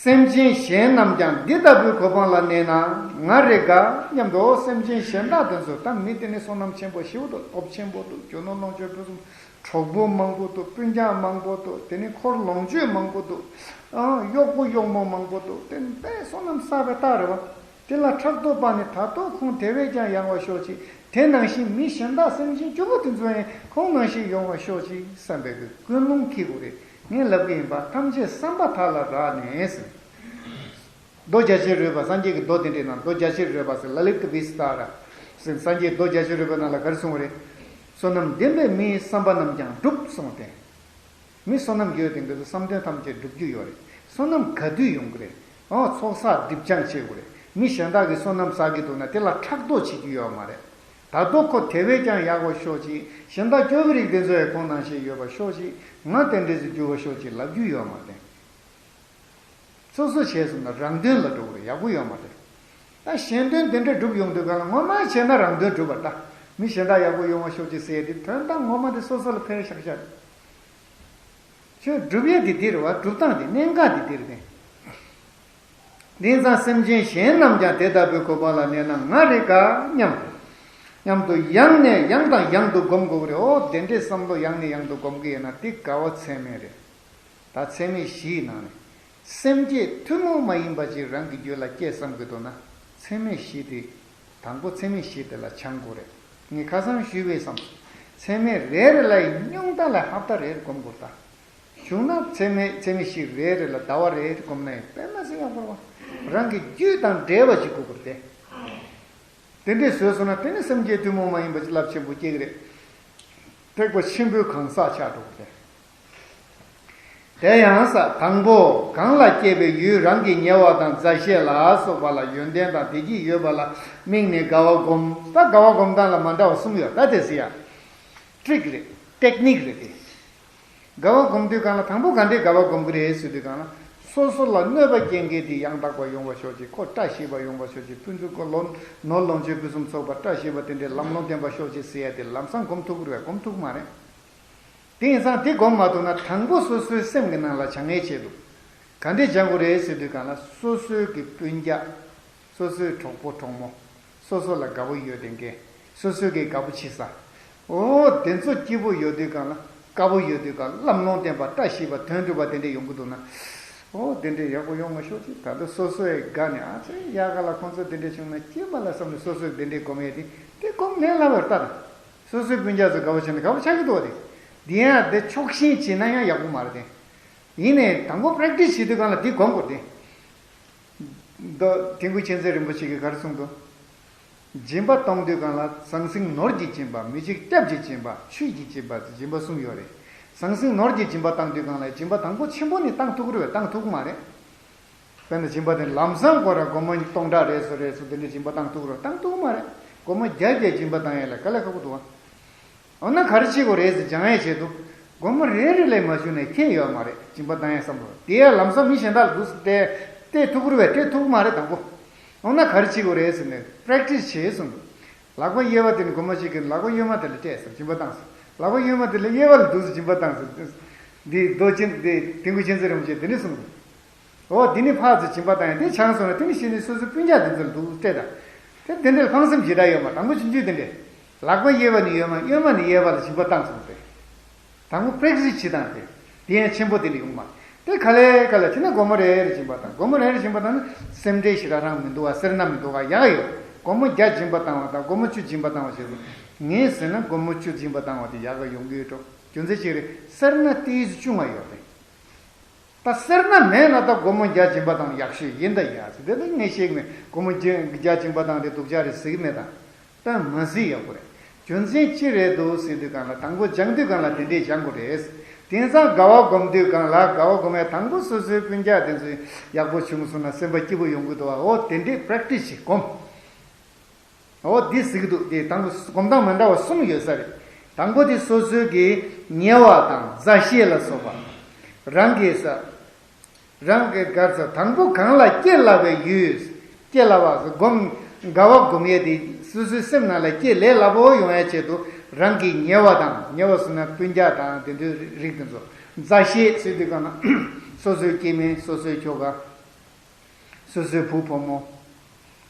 སེམས་ཅན་གཞན་རྣམས་ཀྱང་འདི་ལྟ་བུའི་གོ་འཕང་ལ་གནས་ན་ང་རེ་དགའ་སྙམ་དུ། སེམས་ཅན་གཞན་དག་དེ་ཚོ་ད་མི་དེ་ནི་བསོད་ནམས་ཆེན་པོ་ཞེ་པོ་འདུག་སྟོབས་ཆེན་པོ་འདུག་རྒྱུ་ནོར་ལོངས་སྤྱོད་ཕུན་སུམ། གྲོགས་པོ་མང་པོ་འདུག་སྤུན་ཀྱག་མང་པོ་འདུག་དེ་ནི་འཁོར་ལོངས་སྤྱོད་མང་པོ་འདུག་ཨང་། གཡོག་པོ་གཡོག་མོ་མང་པོ་འདུག་དེ་ནི་དཔེ་བསོད་ནམས་བསགས་པའི་རྟགས་རེད་བ། དེ་ལ་ཕྲག་དོག་པ་ནི་ད་དུང་ཁོང་དེ་བས་ཀྱང་ཡག་པར་ཤོག་ཅིག་དེ་ནང་བཞིན་མི་གཞན་དག་སེམས་ཅན་སྐྱོ་པོ་དེ་ཚོ་ཡང་ཁོང་ནང་བཞིན་ཡོང་བར་ཤོག་ཅིག་བསམ་པའི་ཀུན་སློང་འཁྱེར་དགོས་རེད། ངས་ལབ་ཀྱི་ཡིན་པ། ཐམས་ཅད་བསམ་པ་མཐའ་ལ་རག་ནས་ཟེར། མདོ་རྒྱ་ཆེར་རོལ་པ། སངས་རྒྱས་ཀྱི་མདོ་དེ་འདྲའི་ནང་མདོ་རྒྱ་ཆེར་རོལ་པ་ཟེར། ལ་ལི་ཏ་བི་སི་ཏཱ་ར་ཟེར། སངས་རྒྱས་མདོ་རྒྱ་ཆེར་རོལ་པའི་ནང་ལ་ག་རེ་གསུངས་པ་རེད། བསོད་ནམས་ལྡན་པས་མིའི་བསམ་པ་རྣམས་ཀྱང་འགྲུབ་གསུངས་ཏེ། མི་བསོད་ནམས་ཡོད་དེ་འདི་ཚོ་བསམ་དོན་ཐམས་ཅད་འགྲུབ་རྒྱུ་ཡོད་རེད། བསོད་ནམས་ག་དུས་ཡོང་གི་རེད། ཨོ་ཚོགས་བསགས་སྒྲིབ་སྦྱང་བྱེད་དགོས་རེད། མི་གཞན་དག་གིས་བསོད་ནམས་བསགས་ཀྱི་འདུག་ན་དེ་ལ་ཕྲག་དོག་བྱེད་རྒྱུ་ཡོད་མ་རེད། ད་དུང་ཁོ་དེ་བས་ཀྱང་ཡག་པར་ཤོག་ཅིག་གཞན་དག་སྐྱོ་བོའི་རིགས་དེ་ཚོ་ཡང་ཁོང་ནང་བཞིན་ཡོད་པར་ཤོག་ཅིག་ང་དེ་འདྲས་སུ་འགྱུར་བར་ཤོག་ཅིག་ལབ་རྒྱུ་ཡོད་མ་རེད། སོ་སོ་བྱས་སོང་ན་རང་དོན་ལ་འགྲོ་གི་རེད། ཡག་པོ་ཡོད་མ་རེད། ད་གཞན་དོན་དེ་འདྲ་སྒྲུབ་ཡོང་དུས་གང་ལ་ངོ་མ་བྱས་ན་རང་དོན་སྒྲུབ་པ། ད་མི་གཞན་དག་ཡག་པོ་ཡོང་བ་ཤོག་ཅིག་ཟེར་ཡ་དེ་དོན་དག་ངོ་མ་དེ་སོ་སོ་ལ་ཕན་ཤག་ཤག་རེད། ཁྱོད་སྒྲུབ་ཡ་དེ་འདི་རེད་བ། སྒྲུབ་སྟངས་དེ་གནད་འགག་དེ་འདི་རེད་དེ། དེང་སང་སེམས་ཅན་གཞན་རྣམས་ཀྱང་དེ་ལྟ་བུའི་གོ་འཕང་ལ་གནས་ན་ང་རེ་དགའ་སྙམ། སྙམ་དུ་ཡང་ནས་ཡང་དང་ཡང་དུ་སྒོམ་དགོས་ཀྱི་རེད། ཨོ་དེ་འདྲའི་བསམ་བློ་ཡང་ནས་ཡང་དུ་སྒོམ་གྱི་ཡོད་ན་དེ་དགའ་བ་ཚད་མེད་རེད། ད་ཚད་མེད་བཞིའི་ནང་ནས་སེམས་བསྐྱེད་ཐུན་མོང་མ་ཡིན་པ་ཅིག་རང་གི་རྒྱུད་ལ་སྐྱེ་བསམ་གྱི་འདུག་ན་ཚད་མེད་བཞི་དེ། དང་པོ་ཚད་མེད་བཞི་དེ་ལ་སྦྱང་དགོས་རེད། ངས་ཁ་སང་ཞུས་པའི་བསམ། ཚད་མེད་རེ་རེ་ལ་ཡི་སྙིང་ཐག་ལ་ཧབ་ཏ་རེ་རེ་སྒོམ་དགོས་ད། བྱུང་ན་ཚད་མེད་ཚད་མེད་བཞི་རེ་རེ་ལ་ཟླ་བ་རེ་རེ་སྒོམ་ན་ཡང་དཔེ་མ་སྲིད་ཡག་པོ་རེད་བ། རང་གི་རྒྱུད་དང་འབྲེལ་བ་ཞིག་དགོས་དགོས་ཏེ། དེ་འདྲས་བཟོས་སོང་ན་དེ་ནི་སེམས་བསྐྱེད་ཐུན་མོང་མ་ཡིན་པ་ཅིག་རླབས་ཆེན་པོ་སྐྱེ་གི་རེད། ཐེག་པ་ཆེན་པོའི་གང་ཟག་ཆགས་འགྲོ་གི་རེད། དེ་ཡང་ས་དང་པོ་གང་ལ་སྐྱེས་པའི་ཡུལ་རང་གི་ཉེ་བ་དང་མཛའ་བཤེས་ལ་སོགས་པ་ལ་ཡོན་ཏན་དང་བདེ་སྐྱིད་ཡོད་པ་ལ་དམིགས་ནས་དགའ་བ་སྒོམ། ད་དགའ་བ་སྒོམ་སྟངས་ལ་མ་འདྲ་བ་གསུམ་ཡོད། ད་དེ་ཟེར་ཡ། ཊིག་རེད། ཊེག་ནིག་རེད་དེ། དགའ་བ་སྒོམ་དུས་གང་ལ་དང་པོ་ག་འདྲའི་དགའ་བ་སྒོམ་གི་རེད་ཟེར་དུས་གང་ལ། སོ་སོ་ལ་གནོད་པ་སྐྱེལ་མཁན་དེ་ཡང་དག་པ་ཡོང་བ་ཤོག་ཅིག་ཁོ་བཀྲ་ཤིས་པ་ཡོང་བ་ཤོག་ཅིག་ཕུན་ཚོགས་ཁོ་ལོ་ནོར་ལོངས་སྤྱོད་ཕུན་སུམ་ཚོགས་པ་བཀྲ་ཤིས་པ་དེ་འདྲའི་ལམ་ལྷོང་ལྡན་པ་ཤོག་ཅིག་ཟེར་ཡ་དེ་ལམ་སང་སྒོམ་ཐུབ་ཀྱི་རེད་པས། སྒོམ་ཐུབ་ཀྱི་མ་རེད། དེ་ཡིན་ཙང་དེ་སྒོམ་མ་ཐུབ་ན་དང་པོ་སོ་སོའི་སེམས་ཀྱི་ནང་ལ་བྱང་ངེས་བྱེད་དུ། ག་འདྲས་སྦྱང་དགོས་རེད་ཟེར་དུས་གང་ལ་སོ་སོའི་གི་སྤུན་ཀྱག་སོ་སོའི་གྲོགས་པོ་གྲོགས་མོ། སོ་སོ་ལ་དགའ་པོ་ཡོད་དེ་འགས། སོ་སོའི་གི་དགའ་པོ་བྱེད་ས། འོ་དེ་ཚོ་སྐྱིད་པོ་ཡོད་དུས་གང་ལ་དགའ་པོ་ཡོད་དུས་གང་ལ་ལམ་ལྷོང་ལྡན་པ་བཀྲ་ཤིས་པ་དོན་འགྲུབ་པ་དེ་འདྲས་ཡོང་གི་འདུག་ན། འོ་དེ་འདྲས་ཡག་པོ་ཡོང་མ་ཤོག་ཅིག་ད་ལྟ་སོ་སོ་ཡི་དགའ་ནས་ཨ་ཙི་ཡག་ག་ལ་ཁོང་ཚོ་དེ་འདྲས་བྱུང་ན་སྐྱིད་པ་ལ་བསམ་ནས་སོ་སོའི་དེ་འདྲས་སྒོམ་ཡས་དེ་དེ་སྒོམ་ལས་སླ་བའི་རྟགས་དང་། སོ་སོའི་སྤུན་ཀྱག་ཚོ་དགའ་པོ་བྱས་ན་དགའ་པོ་ཆགས་ཀྱི་འདུག་བ་དེ། འདི་ཡང་དེ་ཕྱོགས་ཞེན་བྱེད་ན་ཡང་ཡག་པོ་མ་རེད་དེ། ཡིན་ནའི་དང་པོ་པྲེག་ཊིས་བྱེད་དུས་གང་ལ་འདི་སྒོམ་དགོས་ཏེ། མདོ་དིལ་མགོ་མཁྱེན་བརྩེ་རིན་པོ་ཆེ་གིས་ག་རེ་གསུངས་འདུག་སྦྱིན་པ་གཏོང་དུས་གང་ལ་ཟང་ཟིང་ནོར་གྱི་སྦྱིན་པ། མི་འཇིགས་སྐྱབས་ཀྱི་སྦྱིན་པ། ཆོས་ཀྱི་སྦྱིན་པ་ཟེར་སྦྱིན་པ་གསུམ་ཡོད་རེད། ཟང་ཟིང་ནོར་གྱི་སྦྱིན་པ་བཏང་དུས་གང་ལ་སྦྱིན་པ་དང་པོ་ཆེན་པོ་ནི་བཏང་ཐུབ་ཀྱི་རེད་པས། བཏང་ཐུབ་ཀྱི་མ་རེད། དཔེར་ན་སྦྱིན་པ་དེ་ལམ་སང་ཁོ་ར་སྒོར་མོ་སྟོང་ཕྲག་རེ་སོ་རེ་སོ་དེ་འདྲའི་སྦྱིན་པ་བཏང་ཐུབ་ཀྱི་རེད། བཏང་ཐུབ་ཀྱི་མ་རེད། སྒོར་མོ་བརྒྱ་བརྒྱ་སྦྱིན་པ་བཏང་ཡས་ལ་དཀའ་ལས་ཁག་པོ་འདུག་ཨ། འོ་ན་ག་རེ་བྱེད་དགོས་རེད་ཟེར་སྦྱང་ཡས་ཆེད་དུ། སྒོར་མོ་རེ་རེ་ལས་མ་བྱུང་ནས་ཁྱད་ཡོད་མ་རེད། སྦྱིན་པ་བཏང་ཡས་བསམ་བློ་དེ་ཡ་ལམ་སང་མི་གཞན་དག་ལ་འདུག་སེ་སྤྲད་སྤྲད་ཐུབ་ཀྱི་རེད་པས། སྤྲད་ཐུབ་ཀྱི་མ་རེད་དང་པོ། འོ་ན་ག་རེ་བྱེད་དགོས་རེད་ཟེར་ནས་པྲེག་ཊིས་བྱེད་གསུངས། ལག་པ་གཡས་པ་དེ་ནི་སྒོར་མོ་གཅིག་གི་ལག་པ་གཡོན་མ་དེ་ལ་སྤྲད་ཟེར་སྦྱིན་པ་བཏང་ཟེར། ལག་པ་གཡོན་མ་དེ་ལ་གཡས་པ་ལ་འདུག་སེ་སྦྱིན་པ་བཏང་ཟེར། འདི་མདོ་ཆེན་འདི་དིལ་མགོ་མཁྱེན་བརྩེ་རིན་པོ་ཆེས་འདི་ནས་གསུངས་འདུག་འོ་འདི་ནི་ཕར་ཚུར་སྦྱིན་པ་བཏང་ཡ་དེ་བྱང་སོང་ན་དེ་ནི་གཞི་ནས་སོ་སོའི་སྤུན་ཀྱག་དེ་ཚོ་ལ་འདུག་སྤྲད་དང་། དེ་དེ་འདྲའི་ཕངས་སེམས་ཞེ་དྲག་ཡོད་མ། དང་པོ་ཆུང་ཆུང་དེ་འདྲས། ལག་པ་གཡས་པ་ནས་གཡོན་མ་གཡོན་མ་ནས་གཡས་པ་ལ་སྦྱིན་པ་བཏང་སོང་སྟེ། དང་པོ་པྲེག་ཊིས་བྱེད་སྟངས་དེ། དེ་ཡང་ཆེན་པོ་དེ་འདྲ་ཡོང་མ། དེ་ག་ལེ་ག་ལེ་བྱས་ན་སྒོར་མོ་རེ་རེ་སྦྱིན་པ་དང་། སྒོར་མོ་རེ་རེ་སྦྱིན་པ་དང་ནི་སེམས་ཁྲལ་ཞེ་དྲག་རང་མི་འདུག་བ། སེར་སྣ་མི་འདུག་བ། ཡག་ཡོད། སྒོར་མོ་བརྒྱ་སྦྱིན་པ་བཏང་བ་དང་སྒོར་མོ་བཅུ་སྦྱིན་པ་བཏང་བ་བྱས་སོང་། ངས་ཟེར་ན་སྒོར་མོ་བཅུ་སྦྱིན་པ་བཏང་བ་དེ་ཡག་ག་ཡོང་གི་ཡོད་འགྲོ། རྒྱུ་མཚན་ཅི་རེད། སེར་སྣ་ཏོག་ཙམ་ཅུང་ང་ཡོད་རེད། ད་སེར་སྣ་མེད་ན་ད་སྒོར་མོ་བརྒྱ་སྦྱིན་པ་བཏང་ཡག་ཤོས་ཡིན་ད་ཡ་ཟེར། དེ་ལ་ངས་བཤད་གི་མེད། སྒོར་མོ་བརྒྱ་བརྒྱ་སྦྱིན་པ་བཏང་དེ་སྡུག་ཅག་རེད་ཟེར་གི་མེད་ད། དཔེ་མ་སྲིད་ཡག་པོ་རེད། རྒྱུ་མཚན་ཅི་རེད་འདུག་ཟེར་དུས་གང་ལ་དང་པོ་སྦྱང་དུས་གང་ལ་དེ་འདྲས་སྦྱང་དགོས་རེད། དེང་སང་དགའ་བ་སྒོམ་དུས་གང་ལ་དགའ་བ་སྒོམ་ཡ་དང་པོ་སོ་སོའི་སྤུན་ཀྱག་དེ་ཚོ་ཡག་པོ་བྱུང་སོང་ན་སེམས་པ་སྐྱིད་པོ་ཡོང་གི་འདུག་བ། འོ་དེ་འདྲས་པྲེག་ཊིས་ཞིག་སྒོམ། འོ་འདི་ཟེར་གི་འདུག་དེ་དང་པོ་སྒོམ་སྟངས་མི་འདྲ་བ་གསུམ་ཡོད་ས་རེད། དང་པོ་དེ་སོ་སོའི་གི་ཉེ་བ་དང་མཛའ་བཤེས་ལ་སོགས་པ། རང་གི་ས། རང་གི་གར་ས་དང་པོ་གང་ལ་སྐྱེ་སླ་བའི་ཡུལ། སྐྱེ་སླ་བ་སྒོམ། དགའ་བ་སྒོམ་ཡས་དེ་སོ་སོའི་སེམས་ནང་ལ་སྐྱེ་ལས་སླ་པོ་ཡོང་ཡས་ཆེད་དུ་རང་གི་ཉེ་བ་དང་། ཉེ་བ་ཟེར་ན་སྤུན་ཀྱག་དང་དེ་ཚོའི་རིགས་དེ་ཚོ། མཛའ་བཤེས་ཟེར་དུས་གང་ན་སོ་སོའི་སྐྱེ་དམན། སོ་སོའི་ཁྱོ་ག། སོ་སོའི་བུ་བུ་མོ།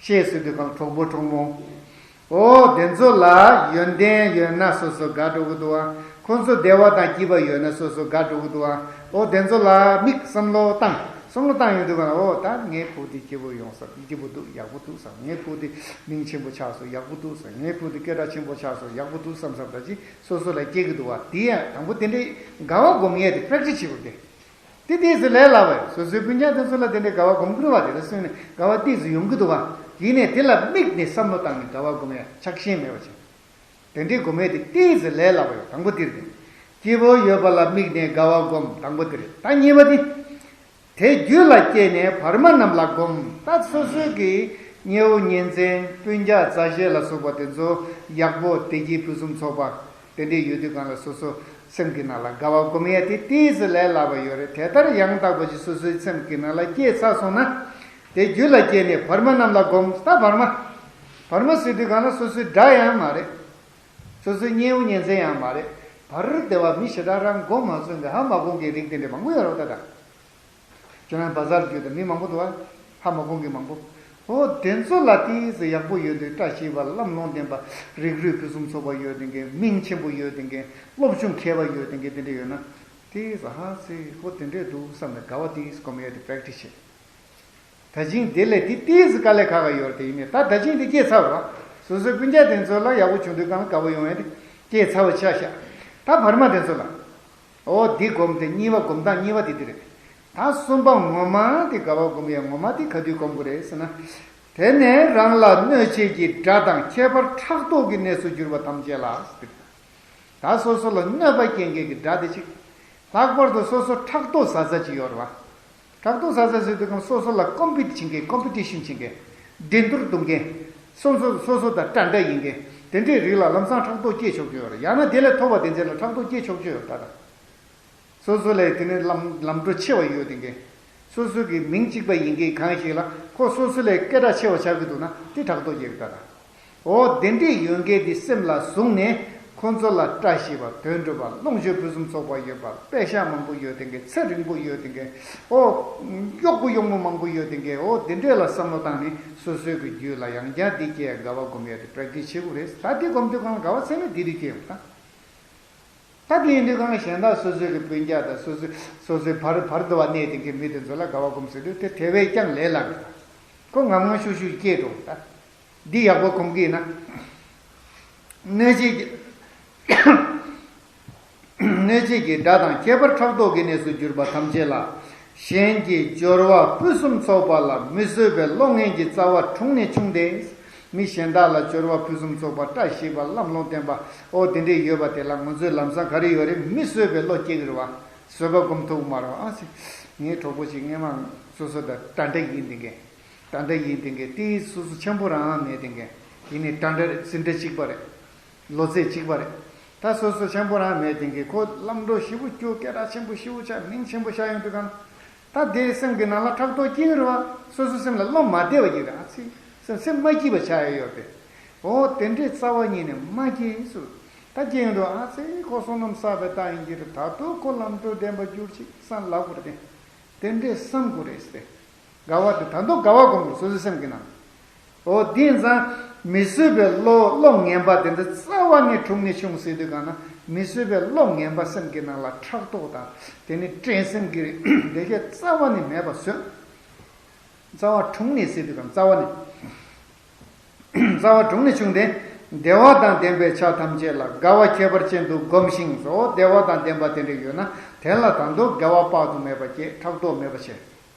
གཞས་ཟེར་དུས་གང་གྲོགས་པོ་གྲོགས་མོ། འོ་དེ་ཚོ་ལ་ཡོན་ཏན་ཡོད་ན་སོ་སོ་དགའ་འགྲོ་གི་འདུག་བ། ཁོང་ཚོ་བདེ་བ་དང་སྐྱིད་པ་ཡོད་ན་སོ་སོ་དགའ་འགྲོ་གི་འདུག་བ། འོ་དེ་ཚོ་ལ་དམིགས་བསམ་བློ་བཏང་། བསམ་བློ་བཏང་ཡོང་དུས་གང་ལ་འོ་ད་ངའི་བུ་དེ་སྐྱིད་པོ་ཡོང་ས་སྐྱིད་པོ་འདུག་ཡག་པོ་འདུག་བསམ། ངའི་བུ་དེ་མིང་ཆེན་པོ་ཆགས་སོང་ཡག་པོ་འདུག་བསམ། ངའི་བུ་དེ་སྐད་གྲགས་ཆེན་པོ་ཆགས་སོང་ཡག་པོ་འདུག་བསམ་བསམ་ད་ཅི་སོ་སོ་ལ་སྐྱེ་གི་འདུག་བ། དེ་ཡང་དང་པོ་དེ་འདྲའི་དགའ་བ་སྒོམ་ཡས་དེ་པྲེག་ཊི་སི་བྱེད་དགོས་ཏེ། དེ་དེས་སུ་ལས་སླ་བས། སོ་སོའི་སྤུན་ཀྱག་དེ་ཚོ་ལ་དེ་འདྲའི་དགའ་བ་སྒོམ་དགོས་པ་དེ་ལ་སོན་ནས་དགའ་བ་དེས་སུ་ཡོང་གི་འདུག་བ། ཡིན་ནས་དེ་ལ་དམིགས་ནས་བསམ་བློ་བཏང་ནས་དགའ་བ་སྒོམ་ཡ་ཆགས་ཞེན་མེད་པ་བྱེད། དེ་འདྲའི་སྒོམ་ཡ་དེ་དེས་སུ་ལས་སླ་བས། དང་པོ་དེར་དེ། སྐྱིད་པོ་ཡོད་པ་ལ་དམིགས་ནས་དགའ་བ་སྒོམ། དང་པོ་དེ་རེད། ད་གཉིས་པ་དེ། དེ་རྒྱུད་ལ་སྐྱེས་ནས་བར་མ་རྣམས་ལ་སྒོམ། ད་སོ་སོའི་གི་ཉེ་བོ་ཉེ་ཚན་སྤུན་ཀྱག་མཛའ་བཤེས་ལ་སོགས་པ་དེ་ཚོ་ཡག་པོ་བདེ་སྐྱིད་ཕུན་སུམ་ཚོགས་པ། དེ་འདྲས་ཡོད་དུས་གང་ལ་སོ་སོ་སེམས་ཀྱི་ནང་ལ་དགའ་བ་སྒོམ་ཡས་དེ་དེས་སུ་ལས་སླ་བ་ཡོད་རེད། དེ་ལྟར་ཡང་དག་པ་ཞིག་སོ་སོའི་སེམས་ཀྱི་ནང་ལ་སྐྱེས་ཚར་སོང་ན། དེ་རྒྱུད་ལ་སྐྱེས་ནས་བར་མ་རྣམས་ལ་སྒོམ། ད་བར་མ། བར་མ་ཟེར་དུས་གང་ལ་སོ་སོའི་དགྲ་ཡང་མ་རེད། སོ་སོའི་གཉེན་བུ་གཉེན་ཚན་ཡང་མ་རེད། བར་དེ་བ་མི་ཞེ་དྲག་རང་མགོ་མ་ཚོས་འདི་ཧ་མ་གོ་མཁན་རིགས་དེ་འདྲས་མང་པོ་ཡོད་རེད་ད་ད། ཁྱོད་རང་བ་ཟར་རྒྱུད་དུ་མི་མང་པོ་འདུག་ཨ། ཧ་མ་གོ་མཁན་མང་པོ། འོ་དེ་ཚོ་ལ་དེས་སུ་ཡག་པོ་ཡོད་དུས་བཀྲ་ཤིས་པ་ལམ་ལྷོང་ལྡན་པ་རིགས་རུས་ཕུན་སུམ་ཚོགས་པ་ཡོད་དེ་མཁན་མིང་ཆེན་པོ་ཡོད་དེ་མཁན་སློབ་སྦྱོང་མཁས་པ་ཡོད་དེ་མཁན་དེ་འདྲས་ཡོད་ན། དེས་སུ་ཧ་ཚེ་ཁོ་དེ་འདྲས་འདུག་བསམ་ནས་དགའ་བ་དེས་སྒོམ་ཡས་དེ་པྲེག་ཊི་སི་བྱེད། ད་ཅིང་དེ་ལས་དེ་ཏིས་དཀའ་ལས་ཁག་ཁག་ཡོད་རེད་དེ་ཡིན་ནའི་ད་ད་ཅིང་དེ་སྐྱེས་ཚར་བ། སོ་སོའི་སྤུན་ཀྱག་དེ་ཚོ་ལ་ཡག་པོ་བྱུང་དུས་གང་ལ་དགའ་པོ་ཡོང་ཡ་དེ་སྐྱེས་ཚར་བ་ཆ་བཞག་ད་བར་མ་དེ་ཚོ་ལ། འོ་འདི་སྒོམ་དེ་གཉིས་པ་སྒོམ་སྟངས་གཉིས་པ་དེ་དེ་རེད། ད་གསུམ་པ་ངོ་མ་དེ་དགའ་བ་སྒོམ་ཡ་ངོ་མ་དེ་ག་དུས་སྒོམ་དགོས་རེད་ཟེར་ན། དེ་ནས་རང་ལ་གནོད་བྱེད་ཀྱི་དགྲ་དང་ཁྱད་པར་ཕྲག་དོག་གི་གནས་སུ་གྱུར་པ་ཐམས་ཅད་ལ། ད་སོ་སོ་ལ་གནོད་པ་སྐྱེལ་མཁན་གྱི་དགྲ་དེ་གཅིག་ལྷག་པར་དུ་སོ་སོ་ཕྲག་དོག་ཟ་ཟ་ཅིག་ཡོད་རེད་བ། ཕྲག་དོག་ཟ་ཟ་ཟེར་དུས་སྒང་སོ་སོ་ལ་ཀོམ་པི་ཊི་བྱེད་མཁན་ཀོམ་པི་ཊི་ཤན་བྱེད་མཁན། འགྲན་བསྡུར་གཏོང་མཁན། སོ་སོ་སོ་སོ་དང་འདྲ་འདྲ་ཡིན་མཁན། དེ་འདྲའི་རིགས་ལ་ལམ་སང་ཕྲག་དོག་སྐྱེ་ཆོག་རྒྱུ་ཡོད་རེད། ཡང་ན་དེ་ལས་མཐོ་བ་དེ་ཚོ་ལ་ཕྲག་དོག་སྐྱེ་ཆོག་རྒྱུ་ཡོད་ད་ལྟ། སོ་སོ་ལས་དེ་ནས་ལམ་ལམ་འགྲོ་ཆེ་བ་ཡོད་དེ་མཁན། སོ་སོ་གི་མིང་གཅིག་པ་ཡིན་མཁན་གང་ཞིག་ལ་ཁོ་སོ་སོ་ལས་སྐད་གྲགས་ཆེ་བ་ཆགས་ཀྱི་འདུག་ན་དེ་ཕྲག་དོག་སྐྱེ་གི་ད་ལྟ། འོ་དེ་འདྲས་ཡོད་མཁན་དེ་སེམས་ལ་བཟུང་ནས་ཁོང་ཚོ་ལ་བཀྲ་ཤིས་པ་དོན་འགྲུབ་པ་ལོངས་སྤྱོད་ཕུན་སུམ་ཚོགས་པ་ཡོད་པ་དཔེ་ཤག་མང་པོ་ཡོད་དེ་མཁན་ཚེ་རིང་པོ་ཡོད་དེ་མཁན་འོ་གཡོག་པོ་གཡོག་མོ་མང་པོ་ཡོད་དེ་མཁན་འོ་དེ་འདྲས་ལ་བསམ་བློ་བཏང་ནས་སོ་སོའི་གི་རྒྱུད་ལ་ཡང་བསྐྱར་འདི་སྐྱེ་དགའ་བ་སྒོམ་ཡ་དེ་པྲེག་ཊི་སི་བྱེད་དགོས་རེད། ད་འདི་སྒོམ་དུས་གང་དགའ་བ་ཚད་མེད་འདི་རིགས་སྐྱེ་ཡོང་ད། ད་དེ་ཡིན་དུས་གང་གཞན་དག་སོ་སོའི་གི་སྤུན་ཀྱག་དང་སོ་སོའི་སོ་སོའི་བར་བར་དུ་བ་གནས་དེ་གི་མི་དེ་ཚོ་ལ་དགའ་བ་སྒོམ་ཟེར་དུས་དེ་དེ་བས་ཀྱང་ལས་སླ་གི་ད། ཁོ་ངམ་ངམ་ཤུགས་ཤུགས་སྐྱེས་འགྲོ་ད། འདི་ཡག་པོ་གོམས་ཀྱི་ན། གནོད་བྱེད་ཀྱི་གནོད་བྱེད་ཀྱི་དགྲ་དང་ཁྱད་པར་ཕྲག་དོག་གི་གནས་སུ་གྱུར་པ་ཐམས་ཅད་ལ། གཞན་གྱི་སྦྱོར་བ་ཕུན་སུམ་ཚོགས་པ་ལ་མི་བཟོད་པའི་བློ་ངན་གྱི་རྩ་བ་དྲུངས་ནས་ཕྱུང་སྟེ། མི་གཞན་དག་ལ་སྦྱོར་བ་ཕུན་སུམ་ཚོགས་པ་བཀྲ་ཤིས་པ་ལམ་ལྷོང་ལྡན་པ་ཨོ་དེ་འདྲས་ཡོད་པ་དེ་ལ་ང་ཚོས་ལམ་སང་ག་རེ་ཡོད་རེད། མི་བཟོད་པའི་བློ་སྐྱེ་གི་རེད་བ། བཟོད་པ་སྒོམ་ཐུབ་མ་རེད་བ། ཨ་ཙི། ངའི་གྲོགས་པོ་ཅིག་སྔས་མ་སོ་སོ་དང་འདྲ་འདྲ་ཡིན་དེ་འགས། ད་ལྟ་ཡིན་དེ་འགས་དེའི་སོ་སོ་ཆེན་པོ་རང་མེད་དེ་འགས། ཡིན་ནའི་འདྲ་འདྲ་རེད། ཟིན་བྲིས་གཅིག་པ་རེད། ལོ་ཚད་གཅིག་པ་རེད། ད་སོ་སོ་ཆེན་པོ་རང་མེད་དེ་འགས་ཁོ་ལམ་འགྲོ་ཞེ་པོ་སྐྱོ་སྐད་གྲགས་ཆེན་པོ་ཞེ་པོ་ཆགས་མིང་ཆེན་པོ་ཤར་ཡོང་དུས་གང་། ད་དེའི་སེམས་ཀྱི་ནང་ལ་ཕྲག་དོག་སྐྱེ་གི་རེད་བ། སོ་སོ་སེམས་ལ་བློ་མ་བདེ་བ་སྐྱེ་གི་རེད། ཨ་ཙི། སེམས་སེམས་མ་སྐྱིད་པ་ཆགས་ཡ་ཡོད་དེ། འོ་དེ་འདྲའི་རྩ་བ་ཉིད་ནས་མ་སྐྱིད་ཟེར། ད་སྐྱེ་ཡོང་དུས་ཨ་ཙི་ཁོ་བསོད་ནམས་བསགས་པའི་རྟགས་ཡིན་གྱི་རེད། ད་དུང་ཁོ་ལམ་འགྲོ་བདེན་པ་འགྱུར་ཅིག་བསམ་ལབ་དགོས་རེད་དེ། དེ་འདྲས་བསམ་དགོས་རེད་ཟེར། དགའ་བ་དེ་ད་དུང་དགའ་བ་སྒོམ་དགོས་སོ་སོའི་སེམས་ཀྱི་ནང་། འོ་དེ་ཡིན་ཙང་མི་བཟོད་པའི་བློ་བློ་ངན་པ་དེ་འདྲ་རྩ་བ་ནས་དྲུངས་ནས་ཕྱུང་ཟེར་དུས་གང་ན་མི་བཟོད་པའི་བློ་ངན་པ་སེམས་ཀྱི་ནང་ལ་ཕྲག་དོག་དང་དེ་ནི་འགྲན་སེམས་ཀྱི་ལས་ཀ་རྩ་བ་ནས་མེད་པ་བཟོས། རྩ་བ་དྲུངས་ནས་ཟེར་དུས་གང་རྩ་བ་ནས། རྩ་བ་དྲུངས་ནས་ཕྱུང་སྟེ། བདེ་བ་དང་ལྡན་པའི་ཆ་ཐམས་ཅད་ལ་དགའ་བ་ཁྱད་པར་ཅན་དུ་བསྒོམ་ཞིང་སོ། བདེ་བ་དང་ལྡན་པ་དེ་འདྲ་ཡོད་ན་དེ་ལ་ད་དུང་དགའ་བ་དཔག་ཏུ་མེད་པ་སྐྱེ། ཕྲག་དོག་མེད་པ་བྱེད།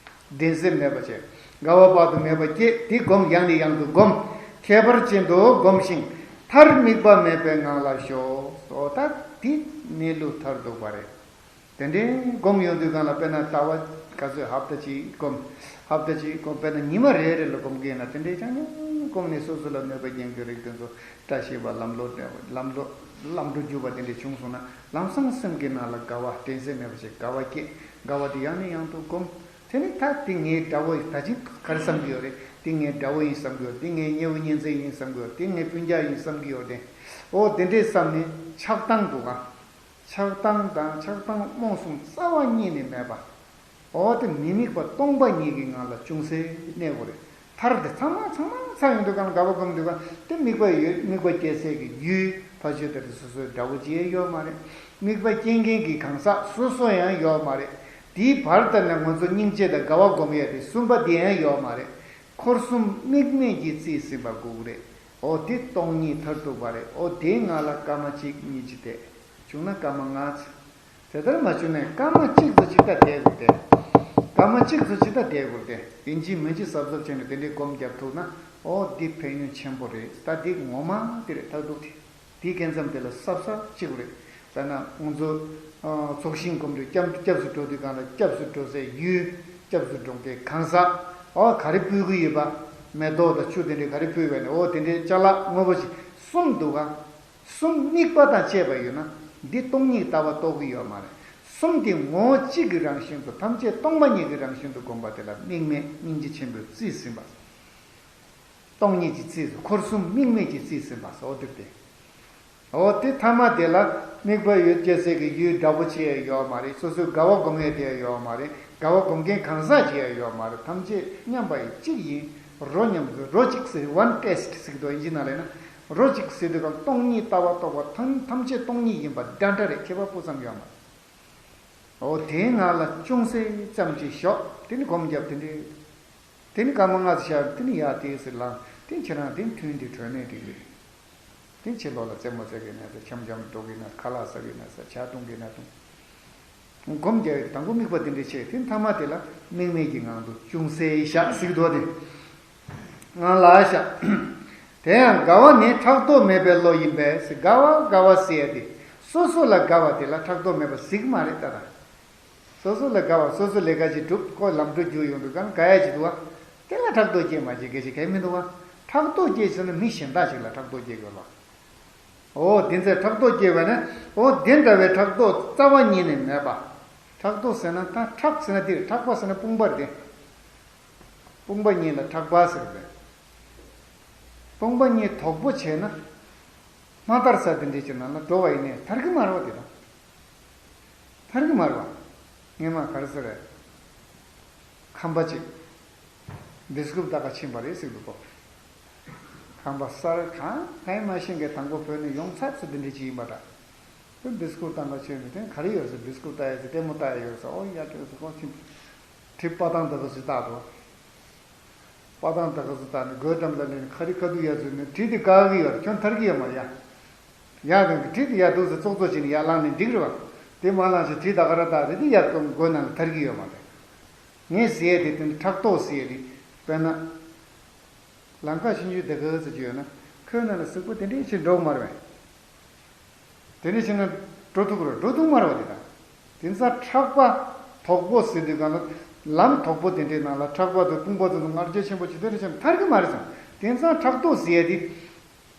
འགྲན་སེམས་མེད་པ་བྱེད། དགའ་བ་དཔག་ཏུ་མེད་པ་སྐྱེ། དེ་བསྒོམ་ཡང་ནས་ཡང་དུ་བསྒོམ། ཁྱད་པར་ཅན་དུ་བསྒོམ་ཞིང་། མཐར་དམིགས་པ་མེད་པའི་ངང་ལ་ཞོག་སོ། ད་དེ་གནས་ལུགས་མཐར་ཐུག་པ་རེད། དེ་འདྲའི་སྒོམ་ཡོང་དུས་གང་ལ་དཔེར་ན་ཟླ་བ་ག་ཚོད་ཧབ་ཏ་གཅིག་སྒོམ། ཧབ་ཏ་གཅིག་སྒོམ་དཔེར་ན་ཉི་མ་རེ་རེ་ལ་སྒོམ་གྱི་ཡིན་ན་དེ་འདྲའི་ཆ་སྙོམས་སྒོམ་ནས་སོ་སོ་ལ་གནོད་པ་སྐྱེལ་མཁན་རིགས་དེ་ཚོ་བཀྲ་ཤིས་པ་ལམ་ལྷོང་ལམ་ལྷོང་ལམ་འགྲོ་རྒྱུ་བ་དེ་འདྲ་བྱུང་སོང་ན་ལམ་སང་སེམས་ཀྱི་ནང་ལ་དགའ་བ་དྲན་སེམས་མེད་པ་ཞིག་དགའ་བ་སྐྱེ། དགའ་བ་དེ་ཡང་ནས་ཡང་དུ་སྒོམ། དེ་ནི་ད་དེ་ངའི་དགྲ་བོ་ཡིན་ད་ཅི་ག་རེ་བསམ་གྱི་ཡོད་རེད། དེ་ངའི་དགྲ་བོ་ཡིན་བསམ་གྱི་ཡོད། དེ་ངའི་གཉེན་བུ་གཉེན་ཚན་ཡིན་བསམ་གྱི་ཡོད། དེ་ངའི་སྤུན་ཀྱག་ཡིན་བསམ་གྱི་ཡོད་དེ། འོ་དེ་འདྲས་བསམ་ནས་ཆགས་སྡང་འདུག་ག་ཆགས་སྡང་དང་ཆགས་སྡང་རྨོངས་གསུམ་རྩ་བ་ཉིད་ནས་མེད་པ། འོ་དེ་མི་དམིགས་པ་སྟོང་པ་ཉིད་ཀྱི་ངང་ལ་ཅུང་ཟད་གནས་དགོས་རེད། མཐར་དེ་ཚང་མ་ཚང་མ་ཚང་ཡོང་དུས་གང་ལ་དགའ་བ་སྒོམ་དུས་གང་དེ་དམིགས་པ་ཡོད། དམིགས་པ་སྐྱེ་སའི་གི་ཡུལ་ཕར་ཕྱོགས་དེར་སོ་སོའི་དགྲ་བོ་ཅི་ཡང་ཡོད་མ་རེད། དམིགས་པ་སྐྱེ་མཁན་གྱི་གང་ཟག་སོ་སོ་ཡང་ཡོད་མ་རེད། དེའི་བར་དེ་ནས་ང་ཚོ་སྙིང་རྗེ་དང་དགའ་བ་སྒོམ་ཡས་དེ་གསུམ་པ་དེ་ཡང་ཡོད་མ་རེད། འཁོར་གསུམ་དམིགས་མེད་ཀྱིས་རྩིས་ཟིན་པ་དགོས་ཀྱི་རེད། འོ་དེ་སྟོང་ཉིད་མཐར་ཐུག་པ་རེད། འོ་དེའི་ངང་ལ་སྐར་མ་གཅིག་གཉིས་ཅིག་བསྡད། བྱུང་ན་སྐར་མ་ལྔ་ཙམ། དེ་ལྟར་མ་བྱུང་ན་སྐར་མ་གཅིག་ཙམ་ཅིག་ད་བསྡད་དགོས་ཏེ། སྐར་མ་གཅིག་ཙམ་ཅིག་ད་བསྡད་དགོས་ཏེ། ཡིན་གཅིག་མིན་གཅིག་གཟབ་གཟབ་བྱས་ནས་དེ་འདྲའི་སྒོམ་རྒྱབ་ཐུབ་ན། འོ་འདི་ཕན་ཡོན་ཆེན་པོ་རེད། ད་འདི་ངོ་མ་དེ་རེད། མཐར་ཐུག་དེ། དེའི་སྐབས་མཚམས་དེ་ལ་གཟབ་གཟབ་བྱེད་དགོས་རེད། དཔེར་ན་ང་ཚོ་ཚོགས་ཞིང་སྒོམ་དུས་སྐྱབས་སྐྱབས་སུ་འགྲོ་དུས་གང་ལ་སྐྱབས་སུ་འགྲོ་སའི་ཡུལ། སྐྱབས་སུ་འགྲོ་མཁན་གང་ཟག་འོ་ག་རེ་ཕུལ་གྱི་ཡོད་པ། མེ་ཏོག་དང་ཆུ་དེ་འདྲའི་ག་རེ་ཕུལ་བས་ནས། འོ་དེ་འདྲའི་ཅ་ལག་དངོས་པོ་ཞིག་གསུམ་འདུག་ག་གསུམ་དམིགས་པ་དང་བཅས་པ་ཡོད་ན། འདི་སྟོང་ཉིད་ལྟ་བ་རྟོགས་ཀྱི་ཡོད་མ་རེད། གསུམ་དེ་ངོ་བོ་གཅིག་གི་རང་བཞིན་དུ། ཐམས་ཅད་སྟོང་པ་ཉིད་ཀྱི་རང་བཞིན་དུ་བསྒོམ་པ་དེ་ལ་དམིགས་མེད་སྙིང་རྗེ་ཆེན་པོས་རྩིས་ཟིན་པ། སྟོང་ཉིད་ཀྱི་རྩིས་སོ། འཁོར་གསུམ་དམིགས་མེད་ཀྱི་རྩིས་ཟིན་པ་སོ། འོ་དེ་སྟེ། འོ་དེ་ཐ་མ་དེ་ལ་དམིགས་པ་ཡོད་སྐྱེ་སའི་གི་ཡུལ་འདྲ་པོ་ཅི་ཡང་ཡོད་མ་རེད། སོ་སོའི་དགའ་བ་སྒོམ་ཡས་དེ་ཡང་ཡོད་མ་རེད། དགའ་བ་སྒོམ་མཁན་གང་ཟག་ཅི་ཡང་ཡོད་མ་རེད། ཐམས་ཅད་མཉམ་པ་ཡི་གཅིག་ཡིན། རོ་མཉམ་དུ་རོ་གཅིག་ཟེར། ཝན་ཊེ་སི་ཊི་ཟེར་གི་འདུག་དབྱིན་ཇི་ནང་ལ་ཡིན་ན། རོ་གཅིག་ཟེར་དུས་གང་སྟོང་ཉིད་ལྟ་བ་རྟོགས་པ་ཐམས་ཐམས་ཅད་སྟོང་ཉིད་ཡིན་པ་འདྲ་འདྲ་རེད། ཁྱད་པར་སྤུ་ཙམ་ཡོད་མ་རེད། འོ་དེའི་ངང་ལ་ཅུང་ཟད་ཙམ་ཅིག་ཞོག་དེ་ནི་སྒོམ་རྒྱབ། དེ་འདྲའི། དེ་ནི་སྐར་མ་ལྔ་ཙམ་ཞག་དེ་ནི་ཡར་དེ་ཟེར་ལངས། དེ་ཁྱེད་རང་དེ་ཐུན་དེ་གྲོལ་ནས་འགྲིག་རེད། དེ་ཕྱི་ལོགས་ལ་རྩེད་མོ་རྩེ་གི་ན་ཚ། འཆམ་འཆམ་འགྲོ་གི་ན། ཁ་ལག་ཟ་གི་ན་ཟ། ཇ་བཏུང་གི་ན་བཏུང་། སྒོམ་རྒྱག་ཡོད། དང་པོ་དམིགས་པ་དེ་འདྲ་བྱས། དེ་མཐའ་མ་དེ་ལ་དམིགས་མེད་ཀྱི་ངང་དུ་ཅུང་ཟད་བཞག་ཟིག་དོ། དེ་ངང་ལ་བཞག་དེ་ཡང་དགའ་བ་ནི་ཕྲག་དོག་མེད་པའི་བློ་ཡིན་པས། དགའ་བ་དགའ་བ་ཟེར་ཡ་དེ་སོ་སོ་ལ་དགའ་བ་དེ་ལ་ཕྲག་དོག་མེད་པ་ཟིག་མ་རེད་ད། ད་སོ་སོ་ལ་དགའ་བ། སོ་སོ་ལས་ཀ་ཅིག་སྒྲུབ། ཁོ་ལམ་འགྲོ་རྒྱུགས་ཡོང་དུས་གང་དགའ་ཡ་ཅིག་འདུག་བ། དེ་ལ་ཕྲག་དོག་སྐྱེས་མ་སྐྱེས་སྐད་ཆ་གང་ཡང་མི་འདུག་བ། ཕྲག་དོག་སྐྱེས་ཟེར་ན་མི་གཞན་དག་ཅིག་ལ་ཕྲག་དོག་སྐྱེ་དགོས་ལ། འོ་དེ་ཚེ་ཕྲག་དོག་སྐྱེས་པ་ནི། འོ་དེ་འདྲ་བའི་ཕྲག་དོག་རྩ་བ་ཉིད་ནས་མེད་པ། ཕྲག་དོག་ཟེར་ན་ད་ཕྲག་ཟེར་ན་དེ་རེད། ཕྲག་པ་ཟེར་ན་དཔུང་པ་རེད། དཔུང་པ་གཉིས་ལ་ཕྲག་པ་ཟེར་བས། དཔུང་པ་གཉིས་དོག་པོ་བྱས་ན། མ་དར་ས་དེ་འདྲས་ཀྱི་ནང་ལ་འགྲོ་བ་ཡིན་ནའི་དར་གི་མ་རེད་བ། དེ་དང་དར་གི་མ་རེད་བ། སྔས་མ་ག་རེ་ཟེར་རེད། ཁམས་པ་ཅིག་བི་སི་ཀུར་ལྟ་ག་ཕྱིན་པ་རེད་ཟེར་འདུག་གོ། ཁམས་པ་གསར་གང་གང་ཡང་མ་ཤེས་མཁན་དང་པོ་བོད་ནས་ཡོང་ཚར་ཚོ་དེ་འདྲས་ཅིག་ཡིན་པ་འདྲ། དེ་བི་སི་ཀུར་ལྟ་ག་ཕྱིན་ནས། དེ་ག་རེ་ཡོད་ཟེར། བི་སི་ཀུར་ལྟ་ཡ་ཟེར། ལྟད་མོ་ལྟ་ཡ་ཡོད་ཟེར། ཨོ་ཡ་དེ་ཟེར་གོ་ཕྱིན། གྲི་པ་དང་ད་ག་ཟེར་ལྟ་འདུག་པ་དང་ད་ག་ཟེར་ལྟ་ནས་སྒོའི་འགྲམ་ལ་སླེབས་ནས་ཁ་རི་ཁ་ཐུག་ཡ་ཟེར་ནས། གྲི་དེ་བཀག་གི་ཡོད་རེད། ཁྱོད་ཐར་གི་ཡོད་མ་རེད་ཡ། ཡ་གང་གི་གྲི་དེ་ཡར་འདུག་སེ་ཙོག་ཙོག་བྱས་ནས་ཡར་བླངས་ནས་འགྲིག་རེད་བ། དེ་མ་བླངས་བྱས་གྲི་ད་ག་ར་བཏགས་རེད། དེ་ཡར་སྒོ་ནང་ལ་ཐར་གི་ཡོད་མ་རེད། ངས་ཟེར་ཡས་དེ་དེ་ནི་ཕྲག་དོག་ཟེར་ཡས་དེ། དཔེར་ན། ལམ་ཁ་ཆུང་ཆུང་དེ་ག་ཟེར་གྱི་ཡོད་ན། ཁོའི་ནང་ལ་གཟུགས་པོ་དེ་འདྲས་ཅིག་འགྲོ་གི་མ་རེད་བས། དེ་འདྲས་ཅིག་ན་འགྲོ་ཐུབ་ཀྱི་རེད། འགྲོ་ཐུབ་མ་རེད་བ། དེ་དང་། དེང་སང་ཕྲག་པ་དོག་པོ་ཟེར་དུས་གང་ལ། ལམ་དོག་པོ་དེ་འདྲའི་ནང་ལ་ཕྲག་པ་དང་དཔུང་པ་དེ་ཚོ་ང་རྒྱལ་ཆེན་པོ་ཅིག་དེ་འདྲ་ཅིག་ཐར་གི་མ་རེད་ཙང་། དེང་སང་ཕྲག་དོག་ཟེར་ཡས་དེ།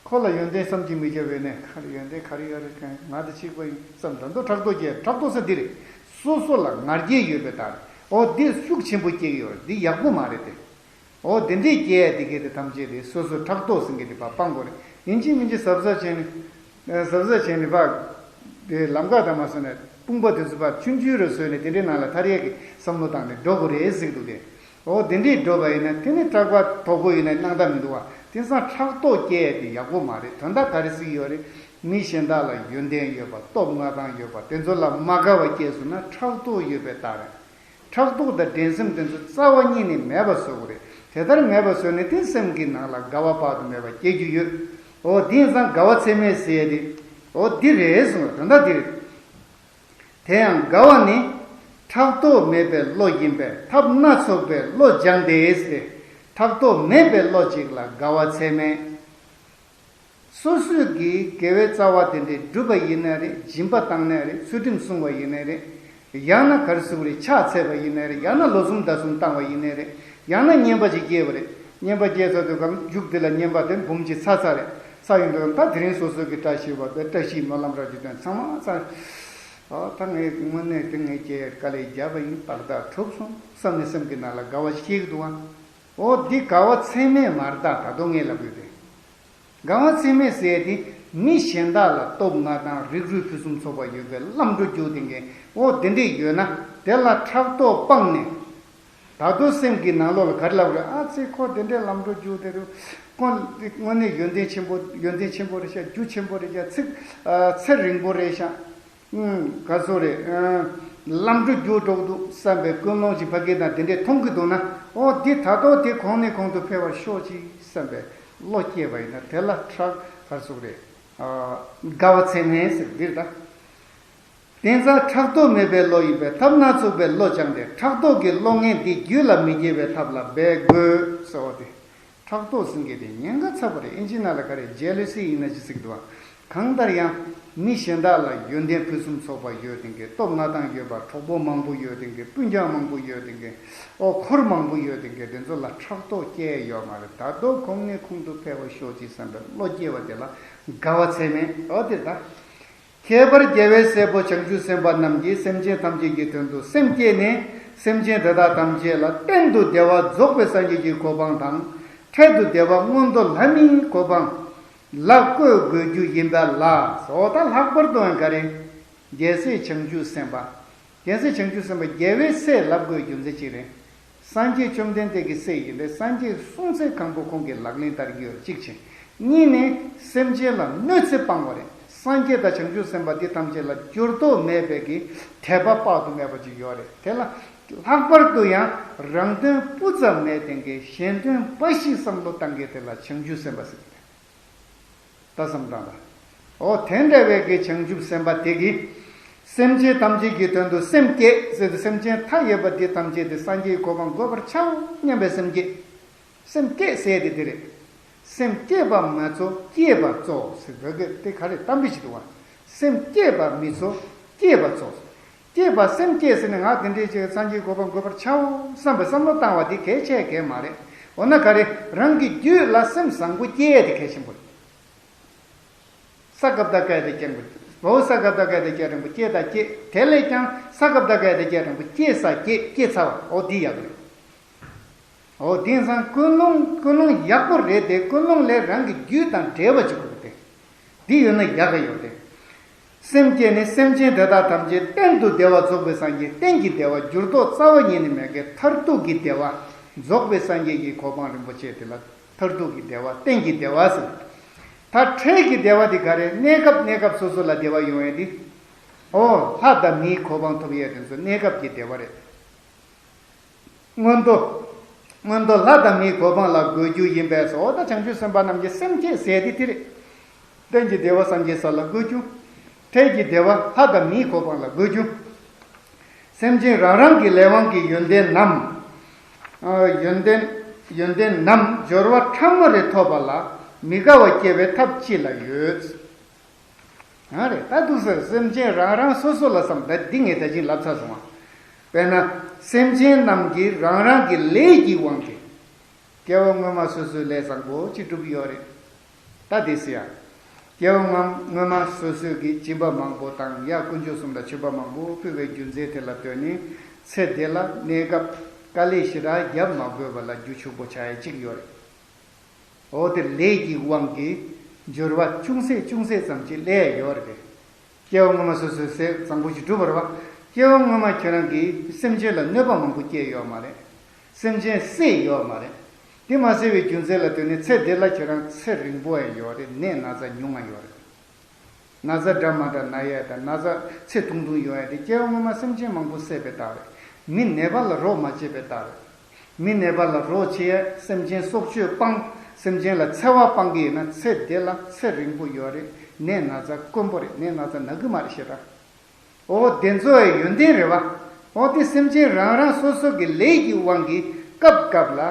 ཁོ་ལ་ཡོན་ཏན་བསམ་གྱིས་མི་ཁྱབ་པའི་ནས། ཁ་ལ་ཡོན་ཏན་ག་རེ་ཡོད་རེད། ཁ་ང་དང་གཅིག་པ་ཡིན་བསམ། ད་དུང་ཕྲག་དོག་སྐྱེ། ཕྲག་དོག་ཟེར་འདི་རེད། སོ་སོ་ལ་ང་རྒྱལ་ཡོད་པའི་རྟགས་རེད། འོ་འདི་ཤུགས་ཆེན་པོ་སྐྱེ་གི་ཡོད་རེད། འདི་ཡག་པོ་མ་རེད་དེ། འོ་དེ་འདྲས་སྐྱེ་ཡ་དེ་གས་དེ་ཐམས་ཅད་དེ་སོ་སོ་ཕྲག་དོག་ཟེར་མཁན་དེ་ཕར་སྤང་དགོས་རེད། ཡིན་གཅིག་མིན་གཅིག་གཟབ་གཟབ་བྱས་ནས། གཟབ་གཟབ་བྱས་ནས་ཕར། དེ་ལམ་ཁ་དང་མ་སོང་ནས་དཔུང་པ་དེ་ཚོ་ཕར་ཆུང་ཆུང་རུ་བཟོས་ནས་དེ་འདྲའི་ནང་ལ་ཐར་ཡས་ཀྱི་བསམ་བློ་བཏང་ནས་འགྲོ་དགོས་རེད་ཟེར་གི་འདུག་སྟེ། འོ་དེ་འདྲས་འགྲོ་བ་ཡིན་ན་དེ་ནི་ཕྲག་པ་དོག་པོ་ཡིན་ན་སྣང་དག་མི་འདུག་བ། དེང་སང་ཕྲག་དོག་སྐྱེ་ཡས་དེ་ཡག་པོ་མ་རེད། དོན་དག་ག་རེ་ཟེར་གྱི་ཡོད་རེད། མི་གཞན་དག་ལ་ཡོན་ཏན་ཡོད་པ། སྟོབས་མངའ་ཐང་ཡོད་པ། དེ་ཚོ་ལ་མ་དགའ་བ་སྐྱེས་སོང་ན་ཕྲག་དོག་ཡོད་པའི་རྟགས་རེད། ཕྲག་དོག་དང་འགྲན་སེམས་དེ་ཚོ་རྩ་བ་ཉིད་ནས་མེད་པ་བཟོ་དགོས་རེད། དེ་ལྟར་མེད་པ་བཟོས་ནས་དེ་སེམས་ཀྱི་ནང་ལ་དགའ་བ་དཔག་ཏུ་མེད་པ་སྐྱེ་རྒྱུ་ཡོད། འོ་དེང་སང་དགའ་བ་ཚད་མེད་ཟེར་ཡས་དེ། འོ་འདི་རེད་གསུངས། དོན་དག་འདི་རེད། དེ་ཡང་དགའ་བ་ནི་ཕྲག་དོག་མེད་པའི་བློ་ཡིན་པས། ཐབས་སྣ་ཚོགས་པའི་བློ་སྦྱངས་ཏེ་ཟེར། ཕྲག་དོག་མེད་པའི་བློ་གཅིག་ལ་དགའ་བ་ཚད་མེད། སོ་སོས་ཀྱི་དགེ་བའི་རྩ་བ་དེ་འདྲའི་བསྒྲུབས་པ་ཡིན་ན་རེད། སྦྱིན་པ་བཏང་ན་རེད། ཚུལ་ཁྲིམས་བསྲུང་བ་ཡིན་ན་རེད། ཡང་ན་ག་རེ་ཟེར་དགོས་རེད། ཕྱག་འཚལ་བ་ཡིན་ན་རེད། ཡང་ན་ལོ་གསུམ་ཟླ་གསུམ་བཏང་བ་ཡིན་ན་རེད། ཡང་ན་བསྙེན་པ་ཅིག་སྐྱེས་པ་རེད། བསྙེན་པ་སྐྱེས་ཚར་དུས་གང་མཇུག་དེ་ལ་བསྙེན་པ་དེ་འབུམ་གཅིག་ཚར་ཚར་རེད། ཚར་ཡོང་དུས་ད་དེ་རིང་སོ་སོ་གི་བཀྲ་ཤིས་པ་བཀྲ་ཤིས་སྨོན་ལམ་རགས་ཀྱི་དོན་ཚང་མ་ཚར། ཨ་ད་ངས་དངོས་གནས་དེ་ངས་སྐྱེ་ཡས་དཀའ་ལས་བརྒྱབ་པ་ཡིན། ཏག་ཏག་གྲུབ་སོང་བསམ་ནས་སེམས་ཀྱི་ནང་ལ་དགའ་བ་ཞིག་སྐྱེ་གི་འདུག་ཨ། འོ་འདི་དགའ་བ་ཚད་མེད་མ་རེད། ད་ད་དུང་ངས་ལབ་ཡོད་དེ། དགའ་བ་ཚད་མེད་ཟེར་ཡས་དེ་ མི་གཞན་དག་ལ་སྟོབས་མངའ་ཐང་རིགས་རུས་ཕུན་སུམ་ཚོགས་པ་ཡོད་པའི་ལམ་འགྲོ་རྒྱུག་དེ་འགན་འོ་དེ་འདྲས་ཡོད་ན་དེ་ལ་ཕྲག་དོག་སྤངས་ནས། ད་དུང་སེམས་ཀྱི་ནང་ལོགས་ལ་ག་རེ་ལབ་རེད། ཨ་ཙི་ཁོ་དེ་འདྲས་ལམ་འགྲོ་རྒྱུག་དེ་རུ་ཁོ་དངོས་གནས་ཡོན་ཏན་ཆེན་པོ་ཡོན་ཏན་ཆེན་པོ་རེད་ཤག་རྒྱུ་ཆེན་པོ་རེད་ཤག་ཚིག་ཚེ་རིང་པོ་རེད་ཤག་ག་ཚོད་རེད། ལམ་འགྲོ་རྒྱུག་འགྲོ་གི་འདུག་བསམ་པའི་ཀུན་སློང་ཞིག་ཕ་གི་དང་དེ་འདྲས་མཐོང་གི་འདུག་ན། ཨོ་འདི་ད་དུང་དེ་གོང་ནས་གོང་དུ་འཕེལ་བར་ཤོག་ཅིག་བསམ་པའི་བློ་སྐྱེས་པ་ཡིན་ན་དེ་ལ་ཕྲག་ག་ཚོད་རེད། དགའ་བ་ཚད་མེད་ཟེར་འདིར་ད། དེང་སང་ཕྲག་དོག་མེད་པའི་བློ་ཡིན་པས་ཐབས་སྣ་ཚོགས་པའི་བློ་སྦྱངས་ཏེ་ཕྲག་དོག་གི་བློ་ངན་འདི་རྒྱུད་ལ་མི་སྐྱེ་བའི་ཐབས་ལ་འབད་དགོས་ཟེར་བ་དེ། ཕྲག་དོག་ཟེར་མཁན་དེ་ཉེན་ཁ་ཚ་པོ་རེད། ཨིན་ཇི་ནང་ལ་ག་རེ་ཇེ་ལི་སི་ཡིན་ན་ཅི་ཟེར་གི་འདུག་བ། གང་ལྟར་ཡང་མི་གཞན་དག་ལ་ཡོན་ཏན་ཕུན་སུམ་ཚོགས་པ་ཡོད་དེ་འགའི་སྟོབས་མངའ་ཐང་ཡོད་པ་གྲོགས་པོ་མང་པོ་ཡོད་དེ་འགའི་སྤུན་ཀྱག་མང་པོ་ཡོད་དེ་འགའི་ཨོ་འཁོར་མང་པོ་ཡོད་དེ་འགའི་དེ་ཚོ་ལ་ཕྲག་དོག་སྐྱེ་ཡོད་མ་རེད། ད་དུང་གོང་ནས་གོང་དུ་འཕེལ་བར་ཤོག་ཅིག་བསམ་པའི་བློ་སྐྱེ་བ་དེ་ལ་དགའ་བ་ཚད་མེད། ཨོ་དེ་ད། ཁྱད་པར་རྒྱལ་བའི་སྲས་པོ་བྱང་ཆུབ་སེམས་དཔའ་རྣམས་ཀྱིས་སེམས་ཅན་ཐམས་ཅད་ཀྱི་དོན་དུ་སེམས་བསྐྱེད་ནས་སེམས་ཅན་དེ་དག་ཐམས་ཅད་ལ་གཏན་དུ་བདེ་བ་རྫོགས་པའི་སངས་རྒྱས་ཀྱི་གོ་འཕང་དང་འཕྲལ་དུ་བདེ་བ་མངོན་མཐོ་ལྷ་མིའི་གོ་འཕང་ལ་བཀོད་དགོས་རྒྱུ་ཡིན་པ་ལ་སོགས། ད་ལྷག་པར་དུ་ཡང་ག་རེ། རྒྱལ་སྲས་བྱང་ཆུབ་སེམས་དཔའ། རྒྱལ་སྲས་བྱང་ཆུབ་སེམས་དཔའ་རྒྱལ་བའི་སྲས་ལབ་དགོས་རྒྱུ་མཚན་ཅི་རེད། སངས་རྒྱས་བཅོམ་ལྡན་འདས་ཀྱི་སྲས་ཡིན་པས་སངས་རྒྱས་གསུང་ཚད་གང་པོ་ཁོང་གི་ལག་ལེན་བསྟར་གྱི་ཡོད། གཅིག་བྱས། གཉིས་ནས་སེམས་ཅན་ལ་གནོད་འཚེ་སྤང་བ་རེད། སངས་རྒྱས་དང་བྱང་ཆུབ་སེམས་དཔའ་འདི་ཐམས་ཅད་ལ་འགྱུར་ལྡོག་མེད་པའི་གི་དད་པ་དཔག་ཏུ་མེད་པ་ཅིག་ཡོད་རེད། དེ་ལ་ལྷག་པར་དུ་ཡང་རང་དོན་སྤུ་ཙམ་མེད་དེ་གི་གཞན་དོན་འབའ་ཞིག་བསམ་བློ་བཏང་གི་དེ་ལ་བྱང་ཆུབ་སེམས་དཔའ་ཟེར་གི་རེད། ད་བསམ་བཏང་ལ། འོ་དེ་འདྲ་བའི་གི་བྱང་ཆུབ་སེམས་དཔའ་དེ་གིས། སེམས་ཅན་ཐམས་ཅད་ཀྱི་དོན་དུ་སེམས་བསྐྱེད་ཟེར་དུས་སེམས་ཅན་མཐའ་ཡས་པ་འདི་ཐམས་ཅད་དེ་སངས་རྒྱས་ཀྱི་གོ་འཕང་འགོད་པར་བྱའོ་སྙམ་པའི་སེམས་བསྐྱེད། སེམས་བསྐྱེད་ཟེར་དེ་དེ་རེད། སེམས་བསྐྱེད་པ་མ་གཙོ་བསྐྱེད་པ་གཙོ་ཟེར་བོད་སྐད་དེ་ག་རེ་གཏམ་དཔེ་ཞིག་འདུག་བ། སེམས་བསྐྱེད་པ་མི་གཙོ་བསྐྱེད་པ་གཙོ། བསྐྱེད་པ་སེམས་བསྐྱེད་ཟེར་ནས་ང་དེ་འདྲའི་ཅིག་སངས་རྒྱས་གོ་འཕང་འགོད་པར་བྱའོ་བསམ་པའི་བསམ་བློ་བཏང་བ་འདི་གལ་ཆེ་གལ་མ་རེད། འོ་ན་ག་རེ་རང་གི་རྒྱུད་ལ་སེམས་བཟང་པོ་སྐྱེ་ཡས་དེ་གལ་ཆེན་པོ་རེད། ས་ཀ་བཏགས་སྐ་ཡ་བཏགས་སྐྱ་འགྲེང་བུ། བའོ་ས་ཀ་བཏགས་སྐ་ཡ་བཏགས་སྐྱ་འགྲེང་བུ་སྐྱེ་དང་སྐྱེ། དེ་ལས་ཀྱང་ས་ཀ་བཏགས་སྐ་ཡ་བཏགས་སྐྱ་འགྲེང་བུ་སྐྱེ་ས་སྐྱེ་སྐྱེ་ཚར་བ་འོ་འདི་ཡག་རེད། འོ་དེང་སང་ཀུན་སློང་ཀུན་སློང་ཡག་པོ་རེད་དེ་ཀུན་སློང་ལས་རང་གི་རྒྱུད་དང་འབྲེལ་བ་བྱེད་དགོས་ཏེ། འདི་ཡོད་ན་ཡག་ག་ཡོད་དེ། སེམས་བསྐྱེད་ནས་སེམས་ཅན་དེ་དག་ཐམས་ཅད་གཏན་དུ་བདེ་བ་རྫོགས་པའི་སངས་རྒྱས་གཏན་གྱི་བདེ་བ་འགྱུར་ལྡོག་རྩ་བ་ཉིད་ནས་མེད་མཁན་མཐར་ཐུག་གི་བདེ་བ་རྫོགས་པའི་སངས་རྒྱས་ཀྱི་གོ་འཕང་རིན་པོ་ཆེ་དེ་ལ་མཐར་ཐུག་གི་བདེ་བ་གཏན་གྱི་བདེ་བ་ཟེར། ད་འཕྲལ་གྱི་བདེ་བ་དེ་ག་རེ་གནས་སྐབས་གནས་སྐབས་སོ་སོ་ལ་བདེ་བ་ཡོང་ཡས་དེ། ཨོ་ལྷ་དང་མིའི་གོ་འཕང་ཐོབ་ཡས་དེ་ཚོ་གནས་སྐབས་ཀྱི་བདེ་བ་རེད། མངོན་མཐོ། མངོན་མཐོ་ལྷ་དང་མིའི་གོ་འཕང་ལ་འགོད་རྒྱུ་ཡིན་པས་སོ། ད་བྱང་ཆུབ་སེམས་དཔའ་རྣམས་ཀྱི་སེམས་བསྐྱེད་ཟེར་དེ་དེ་རེད། གཏན་གྱི་བདེ་བ་སངས་རྒྱས་ས་ལ་འགོད་རྒྱུ། འཕྲལ་གྱི་བདེ་བ་ལྷ་དང་མིའི་གོ་འཕང་ལ་འགོད་རྒྱུ། སེམས་ཅན་རང་རང་གི་ལས་དབང་གི་ཡོན་ཏན་ནམ། ཨ་ཡོན་ཏན། ཡོན་ཏན་ནམ་སྦྱོར་བ་ཕྲ་མོ་རེ་ཐོབ་པ་ལ་མི་དགའ་བ་སྐྱེ་བའི་ཐབས་ཅི་ལ་ཡོད། ཨ་རེད་ད་འདུག་ཟེར་སེམས་ཅན་རང་རང་སོ་སོ་ལ་བསམ་ད་འདི་ངས་ད་ཅིང་ལབ་ཚར་སོང་བ། དཔེར་ན། སེམས་ཅན་རྣམས་ཀྱིས་རང་རང་གི་ལས་ཀྱི་དབང་གིས། སྐྱེ་བ་སྔོན་མ་སོ་སོའི་ལས་བཟང་པོ་ཅིག་བསྒྲུབས་ཡོད་རེད། ད་དེ་སྲིད་ཡ། སྐྱེ་བ་སྔོན་སྔོན་མ་སོ་སོའི་གི་སྦྱིན་པ་མང་པོ་དང་ཡ་དཀོན་མཆོག་གསུམ་ལ་མཆོད་པ་མང་པོ་ཕུལ་བའི་རྒྱུ་མཚན་དེ་ལ་ལྟོས་ནས་ཚེ་འདི་ལ་གནས་སྐབས་དཀའ་ལས་ཞེ་དྲག་རྒྱབ་མ་དགོས་པ་ལ་རྒྱུ་ཕྱུག་པོ་ཆགས་ཡ་གཅིག་ཡོད་རེད། འོ་དེ་ལས་ཀྱི་དབང་གིས་འབྱོར་བ་ཅུང་ཟད་ཅུང་ཟད་ཙམ་ཅིག་སླེབས་ཡོད་རེད་པས། སྐྱེ་བ་སྔོན་མ་སོ་སོའི་ཟས་བཟང་པོ་ཞིག་བསྒྲུབས་པ་རེད་པ། སྐྱེ་བ་སྔོན་མ་ཁྱེད་རང་གིས་སེམས་ཅན་ལ་གནོད་པ་མང་པོ་བསྐྱལ་ཡོད་མ་རེད། སེམས་ཅན་བསད་ཡོད་མ་རེད། དེ་མ་བསད་པའི་རྒྱུ་མཚན་ལ་ལྟོས་ནས་ཚེ་འདི་ལ་ཁྱེད་རང་ཚེ་རིང་པོ་ཡང་ཡོད་རེད། ནད་ན་ཚ་ཉུང་ང་ཡོད་རེད། ན་ཚ་འདྲ་མ་འདྲ་ན་ཡས་དང་ན་ཚ་ཚེ་ཐུང་ཐུང་ཡོང་ཡས་དེ་སྐྱེ་བ་སྔོན་མ་སེམས་ཅན་མང་པོ་བསད་པའི་རྟགས་རེད། མི་ནད་པ་ལ་རོགས་མ་བྱས་པའི་རྟགས་རེད། མི་ནད་པ་ལ་རོགས་བྱས་ཡས་སེམས་ཅན་སྲོག་གཅོད་སྤང་། སེམས་ཅན་ལ་འཚེ་བ་སྤང་གི་ཡོད་ན་ཚེ་འདི་ལ་ཚེ་རིང་པོ་ཡོད་རེད། ནད་ན་ཚ་དཀོན་པོ་རེད། ནད་ན་ཚ་ན་གི་མ་རེད་ཞེ་དྲག་འོ་དེ་ཚོ་ཡི་ཡོན་ཏན་རེད་བ། འོ་དེ་སེམས་ཅན་རང་རང་སོ་སོ་གི་ལས་ཀྱི་དབང་གིས་སྐབས་སྐབས་ལ།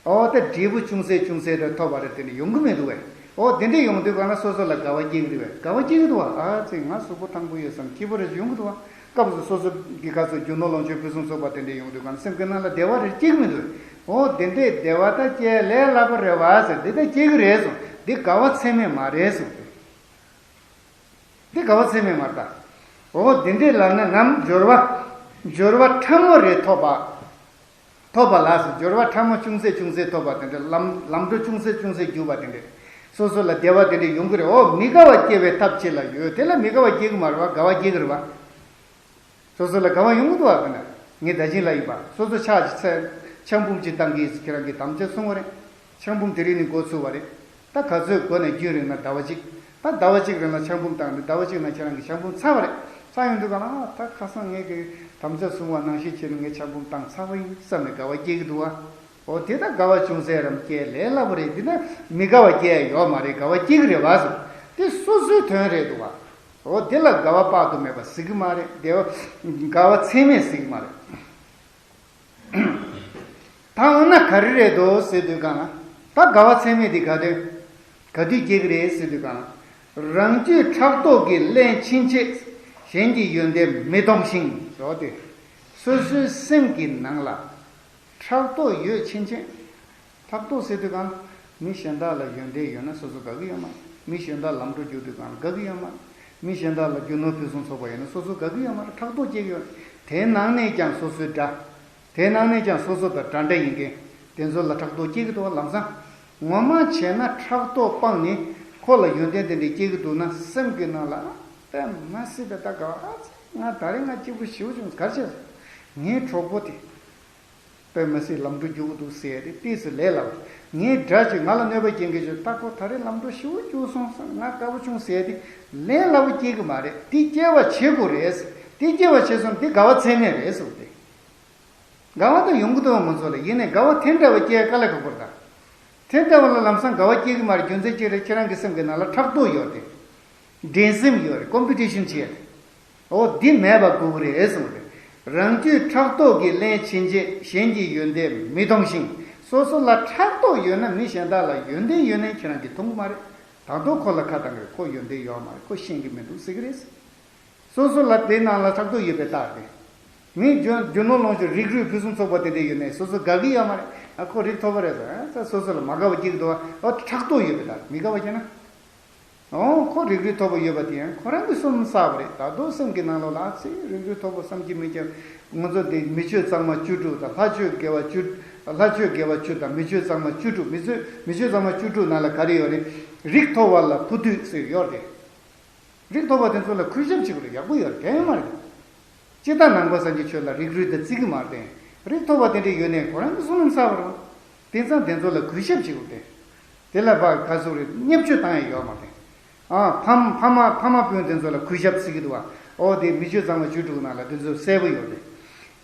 འོ་དེ་འབྲས་བུ་ཅུང་ཟད་ཅུང་ཟད་རེ་ཐོབ་པ་རེ་དེ་ནི་ཡོང་གི་མི་འདུག་བས། འོ་དེ་འདྲས་ཡོང་དུས་གང་ལ་སོ་སོ་ལ་དགའ་བ་སྐྱེ་གི་རེད་བས། དགའ་བ་སྐྱེ་གི་འདུག་བ། ཨ་ཙི་ང་གཟུགས་པོ་ཐང་པོ་ཡོད་བསམ་སྐྱིད་པོ་རེ་ཡོང་གི་འདུག་བ། སྐབས་སུ་སོ་སོ་གི་ཁ་སོ་རྒྱུ་ནོར་ལོངས་སྤྱོད་ཕུན་སུམ་ཚོགས་པ་དེ་འདྲས་ཡོང་དུས་གང་ལ་སེམས་ཀྱི་ནང་ལ་བདེ་བ་རེ་སྐྱེ་གི་མི་འདུག་བས། འོ་དེ་འདྲས་བདེ་བ་ད་སྐྱེ་ལས་སླ་པོ་རེད་བ་ཟེར་འདི་ད་སྐྱེ་གི་རེད་གསུངས། འདི་དགའ་བ་ཚད་མེད་མ་རེད་གསུངས་ཏེ། འདི་དགའ་བ་ཚད་མེད་མ་རེད་ད། འོ་དེ་འདྲས་ལབ་ན་ནམ་སྦྱོར་བ། སྦྱོར་བ་ཕྲ་མོ་རེ་ཐོབ་པ། ཐོབ་པ་ལ་སོགས་སྦྱོར་བ་ཕྲ་མོ་ཅུང་ཟད་ཅུང་ཟད་ཐོབ་པ་དེ་འདྲ་ལམ་ལམ་འགྲོ་ཅུང་ཟད་ཅུང་ཟད་རྒྱུག་པ་དེ་འདྲ། སོ་སོ་ལ་བདེ་བ་དེ་འདྲ་ཡོང་གི་རེད། འོ་མི་དགའ་བ་སྐྱེ་བའི་ཐབས་ཅི་ལ་ཡོད། དེ་ལ་མི་དགའ་བ་སྐྱེ་གི་མ་རེད་བ། དགའ་བ་སྐྱེ་གི་རེད་བ། སོ་སོ་ལ་དགའ་བ་ཡོང་གི་འདུག་བ། དཔེར་ན་ངས་ད་གིན་ལབ་ཡིན་པ། སོ་སོ་ཕྱག་ཅིག་འཚལ། ཆང་བུམ་ཅིག་བཏང་གི་ཟེར་ཁྱེད་རང་གིས་དམ་བཅའ་བསྲུང་བ་རེད། ཆང་བུམ་དེ་རིང་ནས་འགོ་ཚུགས་པ་རེད། ད་ག་ཚོད་འགོ་ནས་རྒྱུན་རིང་ན་ཟླ་བ་གཅིག་ད་ཟླ་བ་གཅིག་རིང་ལ་ཆང་བུམ་བཏང་ནས་ཟླ་བ་གཅིག་ནང་ཁྱེད་རང་གི་ཆང་བུམ་ཚར་བ་རེད། ཚར་ཡོང་དུས་ག་ལ་ད་ཁ་སང་ངས་ཀྱི་དམ་བཅའ་བསྲུང་བ་ནང་བཞིན་བྱས་ནས་ངས་ཆང་བུམ་བཏང་ཚར་བ་ཡིན་བསམ་ནས་དགའ་བ་སྐྱེ་གི་འདུག་བ། འོ་དེ་ད་དགའ་བ་ཅུང་ཟད་རམ་སྐྱེ་ལས་སླ་པོ་རེད། དེ་ན་མི་དགའ་བ་སྐྱེ་ཡ་ཡོད་མ་རེད། དགའ་བ་སྐྱེ་གི་རེད་བ་ཟེར། དེ་སོ་སོའི་དོན་རེད་འདུག་བ། འོ་དེ་ལ་དགའ་བ་དཔག་ཏུ་མེད་པ་ཟེར་གི་མ་རེད། དེ་དགའ་བ་ཚད་མེད་ཟེར་གི་མ་རེད། ད་འོ་ན་ག་རེ་རེད་འདུག་ཟེར་དུས་གང་ལ། ད་དགའ་བ་ཚད་མེད་དེ་ག་དུས་ག་དུས་སྐྱེ་གི་རེད་ཟེར་དུས་གང་ལ། རང་རྒྱུད་ཕྲག་དོག་གིས་བརླན་ཕྱིན་ཆད་གཞན་གྱི་ཡོན་ཏན་མི་མཐོང་ཞིང་། འོ་དེ་སོ་སོའི་སེམས་ཀྱི་ནང་ལ་ཕྲག་དོག་ཡོད་ཕྱིན་ཆད། ཕྲག་དོག་ཟེར་དུས་གང་། མི་གཞན་དག་ལ་ཡོན་ཏན་ཡོད་ན་སོ་སོ་དགའ་གི་ཡོད་མ་རེད། མི་གཞན་དག་ལམ་འགྲོ་རྒྱུག་དུས་གང་ལ་དགའ་གི་ཡོད་མ་རེད། མི་གཞན་དག་ལ་རྒྱུ་ནོར་ཕུན་སུམ་ཚོགས་པ་ཡོད་ན་སོ་སོ་དགའ་གི་ཡོད་མ་རེད། ཕྲག་དོག་སྐྱེ་གི་ཡོད་རེད། དེའི་ནང་ནས་ཀྱང་སོ་སོའི་དགྲ། དེའི་ནང་ནས་ཀྱང་སོ་སོ་དང་འདྲ་འདྲ་ཡིན་མཁན་དེ་ཚོ་ལ་ཕྲག་དོག་སྐྱེ་གི་འདུག་བ། ལམ་སང་ངོ་མ་བྱས་ན་ཕྲག་དོག་སྤངས་ནས་ཁོ་ལ་ཡོན་ཏན་དེ་འདྲ་སྐྱེ་གི་འདུག་ན་སེམས་ཀྱི་ནང་ལ་དཔེ་མ་སྲིད་པའི་ད་དགའ་བ། ཨ་ཙི། ང་ད་རེས་ང་སྐྱིད་པོ་ཞེ་པོ་བྱུང་། ག་རེ་བྱས་སོང་། ངའི་གྲོགས་པོ་དེ། དཔེ་མི་སྲིད་ལམ་འགྲོ་རྒྱུག་གི་འདུག་ཟེར་ཏེ་ཏོག་ཙམ་ལས་སླ་བ། ངའི་དགྲ་ཅིག་ང་ལ་གནོད་པ་སྐྱེལ་མཁན་ཅིག་ད་ཁོ་ད་རེས་ལམ་འགྲོ་ཞེ་པོ་རྒྱུག་སོང་བསམ། ང་དགའ་པོ་བྱུང་ཟེར་ཏེ་ལས་སླ་པོ་སྐྱེ་གི་མ་རེད། དེ་སྐྱེ་བ་བྱེད་དགོས་རེད། དེ་སྐྱེ་བ་བྱེད་སོང་དེ་དགའ་བ་ཚད་མེད་རེད་ཟེར་བ་དེ། དགའ་བ་དང་ཡོང་གི་འདུག་བ་མང་ཚོགས་ལ། ཡིན་ནའི་དགའ་བ་དེ་འདྲ་བ་སྐྱེ་དཀའ་ལས་ཁག་པོ་རེད་ད། དེ་ལྟ་བུ་ལ་ལམ་སང་དགའ་བ་སྐྱེ་གི་མ་རེད། རྒྱུ་མཚན་ཅི་རེད། ཁྱེད་རང་གི་སེམས་ཀྱི་ནང་ལ་ཕྲག་དོག་ཡོད་རེད། འགྲན་སེམས་ཡོད་རེད། ཀོམ་པི་ཊི་ཤན་བྱེད་རེད། འོ་འདི་མེད་པ་དགོས་ཀྱི་རེད་གསུངས་རེད། རང་རྒྱུད་ཕྲག་དོག་གིས་བརླན་ཕྱིན་ཆད་གཞན་གྱི་ཡོན་ཏན་མི་མཐོང་ཞིང་། སོ་སོ་ལ་ཕྲག་དོག་ཡོད་ན་མི་གཞན་དག་ལ་ཡོན་ཏན་ཡོད་ནའི་ཁྱེད་རང་གིས་མཐོང་གི་མ་རེད། ད་དུང་ཁོ་ལ་ཁ་བཏང་གི་རེད། ཁོ་ཡོན་ཏན་ཡོད་མ་རེད། ཁོ་ཤེས་ཀྱི་མི་འདུག་ཟེར་གི་རེད། སོ་སོ་ལ་དེ་ནང་ལ་ཕྲག་དོག་ཡོད་པའི་རྟགས་དེ། མི་རྒྱུ་རྒྱུ་ནོར་ལོངས་སྤྱོད་རིགས་རུས་ཕུན་སུམ་ཚོགས་པ་དེ་འདྲ་ཡོད་ནའི་སོ་སོ་དགའ་གི་ཡོད་མ་རེད། ཨ་ཁོ་རིགས་མཐོ་པོ་རེད་ཟེར། ཨ་ཙི། སོ་སོ་ལ་མ་དགའ་བ་སྐྱེ་གི་འདུག་བ། ཨོ་ཕྲག་དོག་ཡོད་པའི་རྟགས། མི་དགའ་བ་སྐྱེ་ན། ཨོ་ཁོ་རིགས་རུས་མཐོ་པོ་ཡོད་པ་དེ་ཡང་ཁོ་རང་གི་སོ་ནམ་བསགས་པ་རེད། ད་དུང་སེམས་ཀྱི་ནང་ལོགས་ལ་ཨ་ཙི་རིགས་རུས་མཐོ་པོ་བསམ་གྱིས་མི་ཁྱབ། ང་ཚོ་འདི་མི་ཆོས་གཙང་མ་བཅུ་དྲུག་དང་ལྷ་ཆོས་དགེ་བ་བཅུ། ལྷ་ཆོས་དགེ་བ་བཅུ་དང་མི་ཆོས་གཙང་མ་བཅུ་དྲུག་མི་ཆོས་མི་ཆོས་གཙང་མ་བཅུ་དྲུག་ནང་ལ་ག་རེ་ཡོད་རེད། རིགས་མཐོ་བ་ལ་ཕུ་དུད་ཟེར་ཡོད་རེད། རིགས་མཐོ་བ་དེ་ཚོ་ལ་གུས་ཞབས་བྱེད་དགོས་རེད། ཡག་པོ་ཡོད་རེད། གང་ཡང་མ་རེད། སྤྱིར་བཏང་ནང་པ་སངས་རྒྱས་ཆོས་ལ་རིགས་རུས་དེ་བརྩི་གི་མ་རེད། རིགས་མཐོ་བ་དེ་འདྲ་ཡོད་ནའི་ཁོ་རང་གི་སོ་ནམ་བསགས་པ་རེད། དེང་སང་དེ་ཚོ་ལ་གུས་ཞབས་བྱེད་དགོས་རེད། དེ་ལ་ཕར་ག་ཟེར་རེད། བརྙས་བཅོས་བཏང་ཡ་ཡོད་མ་རེད། ཨ་ཕ་མ་ཕ་མ་ཕ་མ་སྤུན་དེ་ཚོ་ལ་གུས་ཞབས་བརྩི་གི་འདུག་བ། ཨོ་དེ་མི་ཆོས་གཙང་མ་བཅུ་དྲུག་ནང་ལ་དེ་ཚོ་གསལ་པོ་ཡོད་རེད།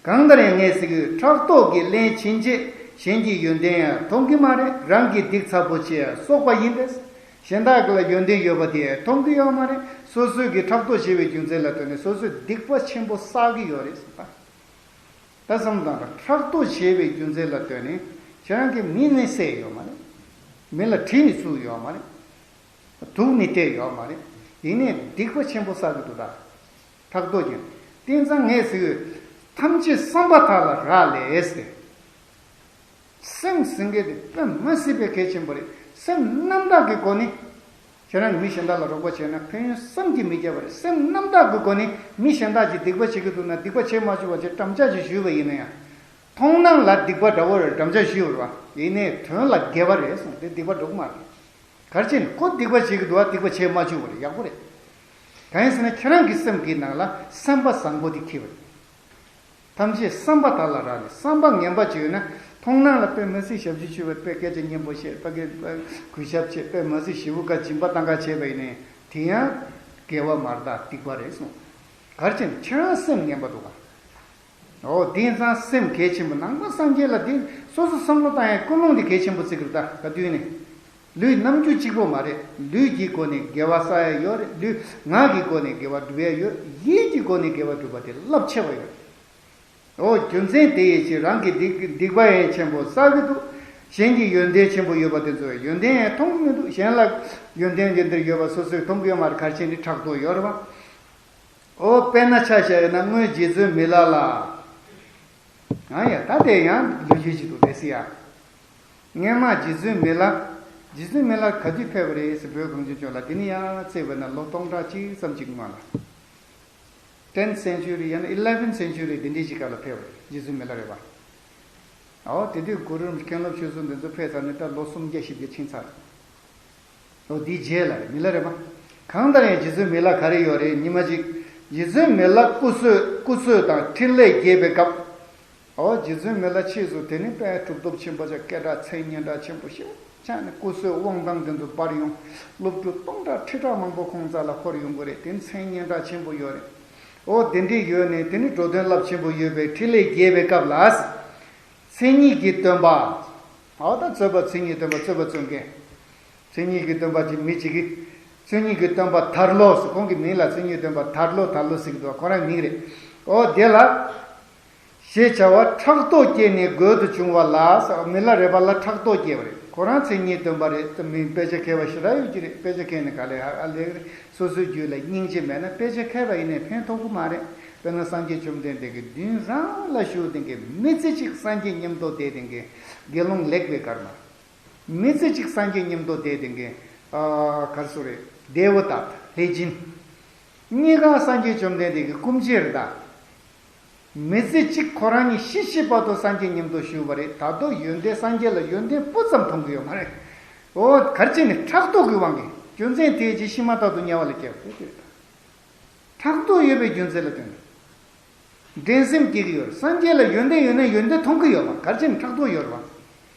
གང་ལྟར་ཡང་ངས་ཟེར་གི་ཡོད། ཕྲག་དོག་གིས་བརླན་ཕྱིན་ཆད་གཞན་གྱི་ཡོན་ཏན་ཡང་མཐོང་གི་མ་རེད། རང་གི་སྡིག་ཚ་པོ་ཆེ་ཡང་གསོག་པ་ཡིན་པས། གཞན་དག་གི་ལ་ཡོན་ཏན་ཡོད་པ་དེ་མཐོང་གི་ཡོད་མ་རེད། སོ་སོས་ཀྱི་ཕྲག་དོག་བྱས་པའི་རྒྱུ་མཚན་ལ་ལྟོས་ནས་སོ་སོས་སྡིག་པ་ཆེན་པོ་བསགས་ཀྱི་ཡོད་རེད་ཟེར་ད། ད་བསམ་བློ་བཏང་དང་། ཕྲག་དོག་བྱས་པའི་རྒྱུ་མཚན་ལ་ལྟོས་ནས་ཁྱེད་རང་གིས་མི་ནི་བསད་ཡོད་མ་རེད། མི་ལ་གྲི་ནི་བཙུགས་ཡོད་མ་རེད། དུག་ནི་བཏད་ཡོད་མ་རེད། ཡིན་ནའི་སྡིག་པ་ཆེན་པོ་བསགས་ཀྱི་འདུག་ད། ཕྲག་དོག་ཀྱང་། དེང་སང་ངས་ཟེར་གི་ཡོད། ཐམས་ཅད་བསམ་པ་དག་ལ་རག་ལས་ཏེ། སེམས་ཟེར་མཁན་དེ་དཔེ་མ་སྲིད་པའི་གལ་ཆེན་པོ་རེད། སེམས་རྣམ་དག་གི་སྒོ་ནས། ཁྱེད་རང་གིས་མི་གཞན་དག་ལ་རོགས་པ་བྱས་ན་ཕན་ཡོན་བསམ་གྱིས་མི་ཁྱབ་པ་རེད། སེམས་རྣམ་དག་གི་སྒོ་ནས་མི་གཞན་དག་གིས་སྡིག་པ་བྱེད་ཀྱི་འདུག་ན་སྡིག་པ་བྱེད་མ་བཅུག་པ་བྱས་འགྲམ་ལྕག་ཅིག་གཞུས་པ་ཡིན་ན་ཡང་། མཐོང་སྣང་ལ་སྡིག་པ་འདྲ་བོ་རེད། འགྲམ་ལྕག་གཞུས་པ་རེད་བ། ཡིན་ནའི་དོན་ལ་དགེ་བ་རེད་གསུངས་ཏེ་སྡིག་པ་འགྲོ་གི་མ་རེད། ག་རེ་བྱས་ནས་ཁོ་སྡིག་པ་བྱེད་ཀྱི་འདུག་བ། སྡིག་པ་བྱེད་མ་བཅུག་པ་རེད། ཡག་པོ་རེད། གང་ཡིན་ཟེར་ན་ཁྱེད་རང་གི་སེམས་ཀྱི་ནང་ལ་སེམས་པ་བཟང་པོ་དེ་འཁྱེར་བ་རེད། ཐམས་ཅད་བསམ་པ་དག་ལ་རག་ལས། བསམ་པ་ངན་པ་ཅིག་ཡོད་ན། མཐོང་སྣང་ལ་དཔེ་མི་སྲིད་ཞབས་ཕྱི་ཞུ་བ། དཔེ་སྐད་ཆ་སྙན་པོ་བཤད། དཔེ་སྐད་གུས་ཞབས་བྱེད། དཔེ་མི་སྲིད་ཞེ་པོ་ཀ་སྦྱིན་པ་བཏང་ག་བྱས་པ་ཡིན་ནའི་དེ་ཡང་དགེ་བ་མ་རེད། ད་སྡིག་པ་རེད་གསུངས། ག་རེ་བྱས་ནས་ཁྱེད་རང་སེམས་ངན་པ་འདུག་ག། འོ་དེང་སང་སེམས་གལ་ཆེན་པོ། ནང་པ་སངས་རྒྱས་ལ་དེ་སོ་སོ་བསམ་བློ་བཏང་ཡའི་ཀུན་སློང་དེ་གལ་ཆེན་པོ་བརྩི་གི་རེད། ད་ག་དུས་ནས། ལུས་རྣམ་འགྱུར་གཅིག་པོ་མ་རེད། ལུས་ཀྱི་སྒོ་ནས་དགེ་བ་བསགས་ཡ་ཡོད་རེད། ལུས་ངག་གི་སྒོ་ནས་དགེ་བ་སྒྲུབ་ཡ་ཡོད། ཡིད་ཀྱི་སྒོ་ནས་དགེ་བ་སྒྲུབ་པ་དེ་རླབས་ཆེ་བ་ཡོད་རེད། འོ་རྒྱུ་མཚན་དེ་ཡི་ཕྱིར་རང་གི་སྡིག་སྡིག་པ་ཡང་ཆེན་པོ་བསགས་ཀྱི་འདུག། གཞན་གྱི་ཡོན་ཏན་ཆེན་པོ་ཡོད་པ་དེ་ཚོའི་ཡོན་ཏན་ཡང་མཐོང་གི་མི་འདུག། གཞན་ལ་ཡོན་ཏན་དེ་འདྲ་ཡོད་པ་སོ་སོས་མཐོང་གི་ཡོད་མ་རེད། ག་རེ་བྱས་ནས་ཕྲག་དོག་ཡོད་རེད་བ། འོ་དཔེར་ན་ཆ་བཞག་ཡོད་ན་སྔོན་རྗེ་བཙུན་མི་ལ་ལ། ཨ་ཡ་ད་དེ་ཡང་ལོ་རྒྱུས་ཅིག་འདུག་དེ་སི་ཡ། སྔོན་མ་རྗེ་བཙུན་མི་ལ། རྗེ་བཙུན་མི་ལ་ག་དུས་ཕེབས་པ་རེད་ཟེར་བོད་གངས་ཅན་ལྗོངས་ལ། དེ་ནི་ཡང་བརྩིས་པ་ན་ལོ་སྟོང་ཕྲག་གཅིག་ཙམ་ཅིག་སྔོན་ལ། ཏེན་ཐི་སེན་ཅུ་རི་ཡང་ན་ཨི་ལེ་ཝེན་ཐི་སེན་ཅུ་རི་དེ་འདྲའི་ཞིག་སྐབས་ལ་ཕེབས་པ་རེད། རྗེ་བཙུན་མི་ལ་རེད་བ། ཨོ་དེ་དུས་གུ་རུ་མཁན་སློབ་ཆོས་གསུམ་དེ་ཚོ་ཕེབས་ཚར་ནས་ད་ལོ་སུམ་བརྒྱ་བཞི་བརྒྱ་ཕྱིན་ཚར། འོ་འདིའི་རྗེས་ལ་རེད། མི་ལ་རེད་པ། གང་ལྟར་ཡང་རྗེ་བཙུན་མི་ལ་ག་རེ་ཡོད་རེད། ཉི་མ་གཅིག་རྗེ་བཙུན་མི་ལ་སྐུ་གསོལ་སྐུ་གསོལ་དང་ཕྲིན་ལས་རྒྱས་པའི་སྐབས། འོ་རྗེ་བཙུན་མི་ལ་ཕྱིས་སུ་དེ་ནི་དཔལ་གྲུབ་ཐོབ་ཆེན་པོ་ཅིག་སྐད་གྲགས་མཚན་སྙན་གྲགས་ཆེན་པོ་ཞེ་པོ་ཅིག་ནས་སྐུ་གསོལ་དབང་ཐང་དེ་ཚོ་འབར་ཡོང་། སློབ་ཕྲུག་སྟོང་ཕྲག་ཁྲི་ཕྲག་མང་པོ་ཁོང་རྩ་ལ་འཁོར་ཡོང་གི་རེད། དེ་ནི་མཚན་སྙན་གྲགས་ཆེན་པོ་ཡོད་རེད། འོ་དེ་འདྲས་ཡོད་ནས་དེ་ནི་འགྲོ་དོན་རླབས་ཆེན་པོ་ཡོད་པའི་ཕྲིན་ལས་རྒྱས་པའི་སྐབས་ལ། མཚན་ཉིད་ཀྱི་སྟོན་པ། འོ་ད་རྩོད་པ་མཚན་ཉིད་སྟོན་པ་རྩོད་པ་རྩོད་མཁན། མཚན་ཉིད་ཀྱི་སྟོན་པ་ཅིག་མི་གཅིག་གིས། མཚན་ཉིད་ཀྱི་སྟོན་པ་དར་ལོ་ཟེར། ཁོང་གི་མིང་ལ་མཚན་ཉིད་སྟོན་པ་དར་ལོ་དར་ལོ་ཟེར་གྱི་འདུག་ཁོ་རང་མིང་རེད། འོ་དེ་ལ། ཞེས་བྱ་བ་ཕྲག་དོག་སྐྱེས་ནས་རྒོད་དུ་བྱུང་བ་ལ་ཟེར། མི་ལ་རས་པ་ལ་ཕྲག་དོག་སྐྱེས་པ་རེད། ཁོ་རང་མཚན་ཉིད་སྟོན་པ་རེད། མི་དཔེ་ཆ་མཁས་པ་ཞེ་དྲག་ཡོད་ཀྱི་རེད། དཔེ་ཆ་མཁས་ནས་ག་ལེ་ཧ་ཧ་ལས་ཀྱི་རེད། སོ་སོའི་རྒྱུད་ལ་སྙིང་རྗེ་མེད་ན་དཔེ་ཆ་མཁས་པ་ཡིན་ནའི་ཕན་ཐོགས་ཀྱི་མ་རེད། དཔེར་ན་སངས་རྒྱས་བཅོམ་ལྡན་འདས་ཀྱི་མདུན་རང་ལ་བཞུགས་བསྡད་མཁན་མི་ཚེ་གཅིག་སངས་རྒྱས་མཉམ་དུ་བསྡད་བསྡད་མཁན་དགེ་སློང་ལེགས་པའི་ཀརྨ། མི་ཚེ་གཅིག་སངས་རྒྱས་མཉམ་དུ་བསྡད་བསྡད་མཁན་ཨ་ག་རེ་ཟེར་རེད། དེ་ཝ་ཏ་ལྷས་སྦྱིན། གཉིས་ཀ་སངས་རྒྱས་བཅོམ་ལྡན་འདས་ཀྱི་སྐུ་མཆེད་རེད་ད། མི་ཚེ་གཅིག་ཁོ་རང་གཉིས་ཤི་ཤི་བར་དུ་སངས་རྒྱས་མཉམ་དུ་བཞུགས་པ་རེད། ད་དུང་ཡོན་ཏན་སངས་རྒྱས་ལ་ཡོན་ཏན་སྤུ་ཙམ་མཐོང་གི་ཡོད་མ་རེད། འོ་ག་རེ་བྱས་ནས་ཕྲག་དོག་གི་དབང་གིས་རྒྱུ་མཚན་དེའི་རྗེས་ཤི་མ་ཐག་ཏུ་དམྱལ་བ་ལ་སྐྱེ་བ་དེ་རེད་ད། ཕྲག་དོག་ཡོད་པའི་རྒྱུ་མཚན་ལ་བརྟེན་ནས། འགྲན་སེམས་སྐྱེ་གི་ཡོད་རེད། སངས་རྒྱས་ལ་ཡོན་ཏན་ཡོད་ན་ཡོན་ཏན་མཐོང་གི་ཡོད་མ་རེད། ག་རེ་བྱས་ནས་ཕྲག་དོག་ཡོད་རེད་བ།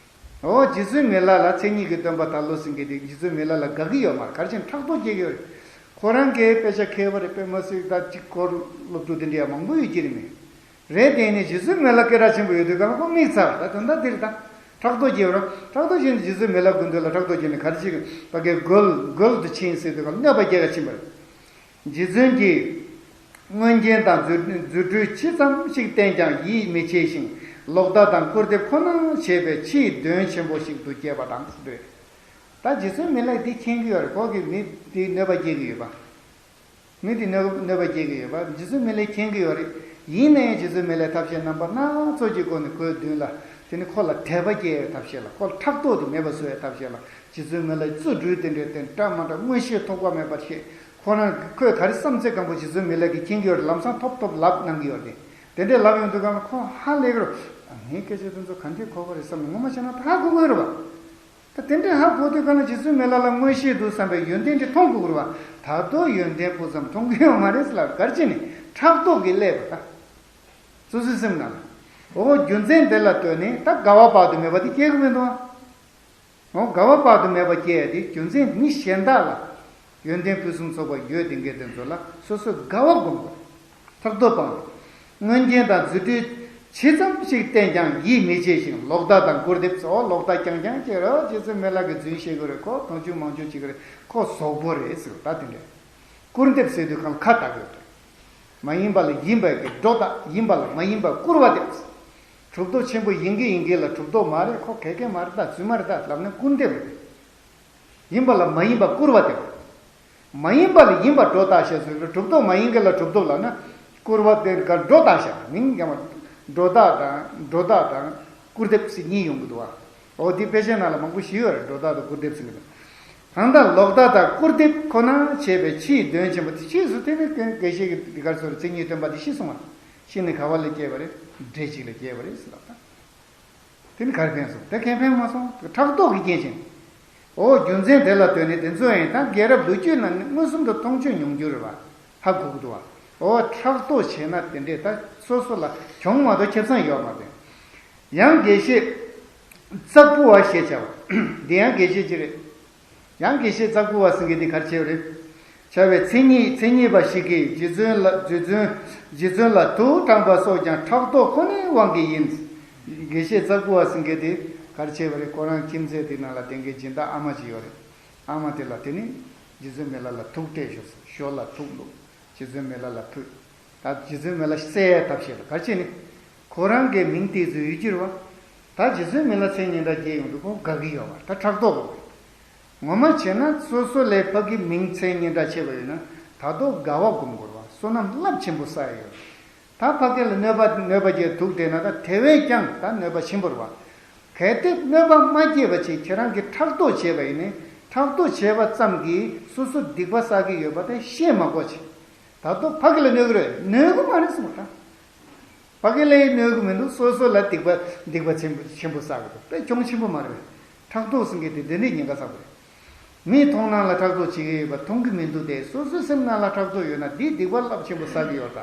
འོ་རྗེ་བཙུན་མི་ལ་ལ་མཚན་ཉིད་ཀྱི་སྟོན་པ་དར་ལོ་ཟེར་མཁན་དེ་རྗེ་བཙུན་མི་ལ་ལ་དགའ་གི་ཡོད་མ་རེད། ག་རེ་བྱས་ནས་ཕྲག་དོག་སྐྱེ་གི་ཡོད་རེད། ཁོ་རང་གིས་དཔེ་ཆ་མཁས་པ་རེད། དཔེ་མ་སྲིད་ད་གཅིག་སྐོར་སློབ་ཕྲུག་དེ་འདྲ་ཡང་མང་པོ་ཡོད་ཀྱི་རེད་མོད། རེད་དེ་ནས་རྗེ་བཙུན་མི་ལ་སྐད་གྲགས་ཆེན་པོ་ཡོད་དུས་གང་ལ་ཁོ་མིག་ཚ་བ་ད་དོན་དག་དེ་རེད་ད། ཕྲག་དོག་སྐྱེ་བ་རང་ཕྲག་དོག་སྐྱེས་ནས་རྗེ་བཙུན་མི་ལ་དགོན་དུ་ལ་ཕྲག་དོག་སྐྱེས་ནས་ག་རེ་བྱེད་ཀྱི་ཕ་གིར་རྒོལ་རྒོལ་དུ་ཕྱིན་ཟེར་དུས་གང་གནོད་པ་སྐྱེལ་ག་ཕྱིན་པ་རེད། རྗེ་བཙུན་གྱིས། མངོན་རྒྱན་དང་རྫུ་རྫུ་འཕྲུལ་ཇི་ཙམ་ཞིག་བསྟན་ཀྱང་ཡིད་མི་ཆེས་ཤིང་ལོག་ལྟ་དང་སྐུར་འདེབས་ཁོ་ན་བྱས་པས་ཕྱིའི་གདོན་ཆེན་པོ་ཞིག་ཏུ་སྐྱེས་པ་དང་ཟེར་དུས། ད་རྗེ་བཙུན་མི་ལ་འདི་མཁྱེན་གྱི་ཡོད་རེད། ཁོ་གིས་མི་འདི་གནོད་པ་སྐྱེལ་གྱི་ཡོད་པ། མི་འདི་གནོད་གནོད་པ་སྐྱེལ་གྱི་ཡོད་པ་རྗེ་བཙུན་མི་ལས་མཁྱེན་གྱི་ཡོད་རེད། ཡིན་ན་ཡང་རྗེ་བཙུན་མི་ལས་ཐབས་ཤེས་རྣམ་པ་སྣ་ཚོགས་ཀྱི་སྒོ་ནས་ཁོའི་མདུན་ལ་དེ་ནི་ཁོ་ལ་དད་པ་སྐྱེ་བའི་ཐབས་ཤེས་ལ་ཁོ་ལ་ཕྲག་དོག་དེ་མེད་པ་བཟོ་བའི་ཐབས་ཤེས་ལ་རྗེ་བཙུན་མི་ལ་རྫུ་འཕྲུལ་དེ་འདྲའི་དེ་འདྲ་མ་འདྲ་མངོན་ཤེས་ཐོགས་པ་མེད་པར་ཤེས། ཁོ་རང་ཁོས་ག་རེ་བསམ་ཚད་གང་པོ་རྗེ་བཙུན་མི་ལ་གིས་མཁྱེན་གྱི་ཡོད་རེད། ལམ་སང་ཐོབ་ཐོབ་ལབ་གནང་གི་ཡོད་རེད། དེ་འདྲའི་ལབ་ཡོང་དུས་གང་ལ་ཁོ་ཧ་ལས་ཀྱི་རེད། ངའི་སྐད་ཆ་དེ་ཚོ་ག་འདྲས་གོ་གི་རེད་བསམ་ནས་ངོ་མ་བྱས་ན་ད་ཧ་གོ་གི་ཡོད་རེད་བ། ད་དེ་འདྲའི་ཧ་གོ་དུས་གང་ལ་རྗེ་བཙུན་མི་ལ་ལ་མངོན་ཤེས་འདུག་བསམ་པའི་ཡོན་ཏན་དེ་མཐོང་དགོས་རེད་བ། ད་དུང་ཡོན་ཏན་སྤུ་ཙམ་མཐོང་གི་ཡོད་མ་རེད་ཟེར་ལབ་ག་རེ་བྱས་ནས་ཕྲག་དོག་གིས་བསླད་པ་ད། སོ་སོའི་སེམས་ནང་ལ། འོ་རྒྱུ་མཚན་དེ་ལ་ལྟོས་ནས་ད་དགའ་བ་དཔག་ཏུ་མེད་པ་དེ་སྐྱེ་གི་མི་འདུག་ཨ། འོ་དགའ་བ་དཔག་ཏུ་མེད་པ་སྐྱེ་ཡ་དེ་རྒྱུ་མཚན་ནི་གཞན་དག་ལ། ཡོན་ཏན་ཕུན་སུམ་ཚོགས་པ་ཡོད་བསྡད་མཁན་དེ་ཚོ་ལ་སོ་སོས་དགའ་བ་སྒོམ་དགོས། ཕྲག་དོག་སྤང་དགོས། མངོན་རྒྱན་དང་རྫུ་འཕྲུལ་ཇི་ཙམ་ཞིག་བསྟན་ཀྱང་ཡིད་མི་ཆེས་ཤིང་ལོག་ལྟ་དང་སྐུར་འདེབས་སོགས་ལོག་ལྟ་རྐྱང་རྐྱང་བྱེད་རོགས། རྗེ་བཙུན་མི་ལ་གིས་རྫུན་བཤད་ཀྱི་རེད། ཁོ་མཐོང་ཆུང་མང་ཆུང་བྱེད་ཀྱི་རེད། ཁོ་ཟོག་པོ་རེད་ཟེར་ད་དེ་འདྲས། སྐུར་འདེབས་ཟེར་དུས་གང་ཁ་བཏགས་ཡོད་རེད། མ་ཡིན་པ་ལ་ཡིན་པའི་གི་སྒྲོ་བཏགས། ཡིན་པ་ལ་མ་ཡིན་པ་སྐུར་བ་འདེབས། གྲུབ་ཐོབ་ཆེན་པོ་ཡིན་གི་ཡིན་གི་ལ་གྲུབ་ཐོབ་མ་རེད། ཁོ་ག་གེ་མ་རེད་ད། རྫུན་མ་རེད་ད་ལབ་ན་སྐུར་འདེབས་རེད། ཡིན་པ་ལ་མ་ཡིན་པ་སྐུར་བ་དེ། མ་ཡིན་པ་ལ་ཡིན་པ་སྒྲོ་བཏགས་བྱས་ཟེར་གི་རེད། གྲུབ་ཐོབ་མ་ཡིན་གི་ལ་གྲུབ་ཐོབ་ལབ་ན་སྐུར་བ་དེ་ག་སྒྲོ་བཏགས་བྱས། མིང་ཡང་མ་སྒྲོ་བཏགས་དང་སྒྲོ་བཏགས་དང་སྐུར་འདེབས་ཟེར་གཉིས་ཡོང་གི་འདུག་བ། འོ་དེ་དཔེ་ཆའི་ནང་ལ་མང་པོ་ཞིག་ཡོད་རེད། སྒྲོ་བཏགས་དང་སྐུར་འདེབས་ཟེར་གི་འདུག་གང་ལྟར་ལོག་ལྟ་དང་སྐུར་འདེབས་ཁོ་ན་བྱས་པའི་ཕྱིའི་གདོན་ཆེན་པོ་དེ། ཕྱིས་སུ་དེ་ནི་དགེ་བཤེས་ཀྱི་དེ་གར་སོར་མཚན་ཉིད་སྟོན་པ་དེ་ཤི་སོང་བ། ཤི་ནས་ག་བ་ལ་སྐྱེས་པ་རེད། འདྲེ་གཅིག་ལ་སྐྱེས་པ་རེད་ཟེར་ལབ་ད། དེ་ནི་གར་ཕན་སོང་། དེ་གར་ཕན་མ་སོང་། ཕྲག་དོག་གི་རྐྱེན་བྱས། འོ་རྒྱུ་མཚན་དེ་ལ་ལྟོས་ནས་དེ་ཚོ་ཡང་ད་རྒྱལ་རབས་ལོ་རྒྱུས་ནང་ནས་མངོན་སུམ་དུ་མཐོང་ཆོས་མྱོང་རྒྱུ་རེད་བ། ཧ་གོ་གི་འདུག་བ། འོ་ཕྲག་དོག་བྱས་ན་དེ་འདྲས་ད་སོ་སོ་ལ་གྱོང་མ་གཏོགས་ཁེ་བཟང་ཡོད་མ་རེད། ཡང་དགེ་བཤེས་ཙག་ཕུ་བ་ཞེས་བྱ་བ། འདི་ཡང་དགེ་བཤེས་ཅིག་རེད། ཡང་དགེ་བཤེས་ཙག་ཕུ་བ་ཟེར་མཁན་འདི་ག་རེ་བྱས་པ་རེད། བྱ་བའི་མཚན་ཉིད་མཚན་ཉིད་པ་ཞིག་གིས་རྗེ་བཙུན་ལ་རྗེ་བཙུན་རྗེ་བཙུན་ལ་དུག་དྲངས་པ་སོགས་ཀྱང་ཕྲག་དོག་ཁོ་ནའི་དབང་གིས་ཡིན། དགེ་བཤེས་ཙག་ཕུ་བ་ཟེར་མཁན་དེ་ག་རེ་བྱས་པ་རེད། ཁོ་རང་ཁྱིམ་མཚེས་དེ་ནང་ལ་དེང་གི་སྦྱིན་བདག་ཨ་མ་ཅིག་ཡོད་རེད། ཨ་མ་དེ་ལ་དེ་ནི་རྗེ་བཙུན་མི་ལ་ལ་དུག་སྤྲད་ཞོག་ཟེར། ཞོ་ལ་དུག་བླུགས། རྗེ་བཙུན་མི་ལ་ལ་ཕུལ། ད་རྗེ་བཙུན་མི་ལ་བསད་ཡའི་ཐབས་ཤེས་ལ་ག་རེ་བྱས་ནི། ཁོ་རང་གི་མིང་དེ་ཚོ་ཡོད་ཀྱི་རེད་བ། ད་རྗེ་བཙུན་མི་ལ་མཚན་སྙན་གྲགས་རྒྱས་ཡོང་དུས་ཁོ་དགའ་གི་ཡོད་མ་རེད། ད་ཕྲག་དོག་གོ། ངོ་མ་བྱས་ན་སོ་སོ་ལས་ཕ་གི་མིང་མཚན་སྙན་གྲགས་ཆེ་བ་ཡོད་ན་ད་དུང་དགའ་བ་སྒོམ་དགོས་རེད་བ། བསོད་ནམས་རླབས་ཆེན་པོ་བསགས་ཡོད་རེད། ད་ཕ་གི་ལ་གནོད་པ་གནོད་པ་བྱས་དུག་སྤྲད་ན་ད་དེ་བས་ཀྱང་ད་གནོད་པ་ཆེན་པོ་རེད་བ། གལ་ཏེ་གནོད་པ་མ་སྐྱེལ་བ་ཅིག་ཁྱེད་རང་གིས་ཕྲག་དོག་བྱས་པ་ཡིན་ནའི་ཕྲག་དོག་བྱས་པ་ཙམ་གྱིས་སོ་སོ་སྡིག་པ་བསགས་ཀྱི་ཡོད་པ་དེ་ཤེས་མ་དགོས་ཅིག་ད་དུང་ཕ་གི་ལ་གནོད་ཀྱི་རེད། གནོད་ཀྱི་མ་རེད་གསུངས་པ་ད། ཕ་གི་ལ་ཡང་གནོད་ཀྱི་མི་འདུག་སོ་སོ་ལ་སྡིག་པ་སྡིག་པ་ཆེན་པོ་ཆེན་པོ་བསགས་ཀྱི་འདུག་དཔེ་གྱོང་ཆེན་པོ་མ་རེད་པས། ཕྲག་དོག་ཟེར་མཁན་དེ་འདི་འདྲའི་ཉེན་ཁ་ཚ་པོ་རེད། མིས་མཐོང་སྣང་ལ་ཕྲག་དོག་བྱེད་ཀྱི་ཡོད་པ་མཐོང་གི་མི་འདུག་སྟེ། སོ་སོའི་སེམས་ནང་ལ་ཕྲག་དོག་ཡོད་ན་འདིས་སྡིག་པ་རླབས་ཆེན་པོ་བསགས་ཀྱི་ཡོད་ད།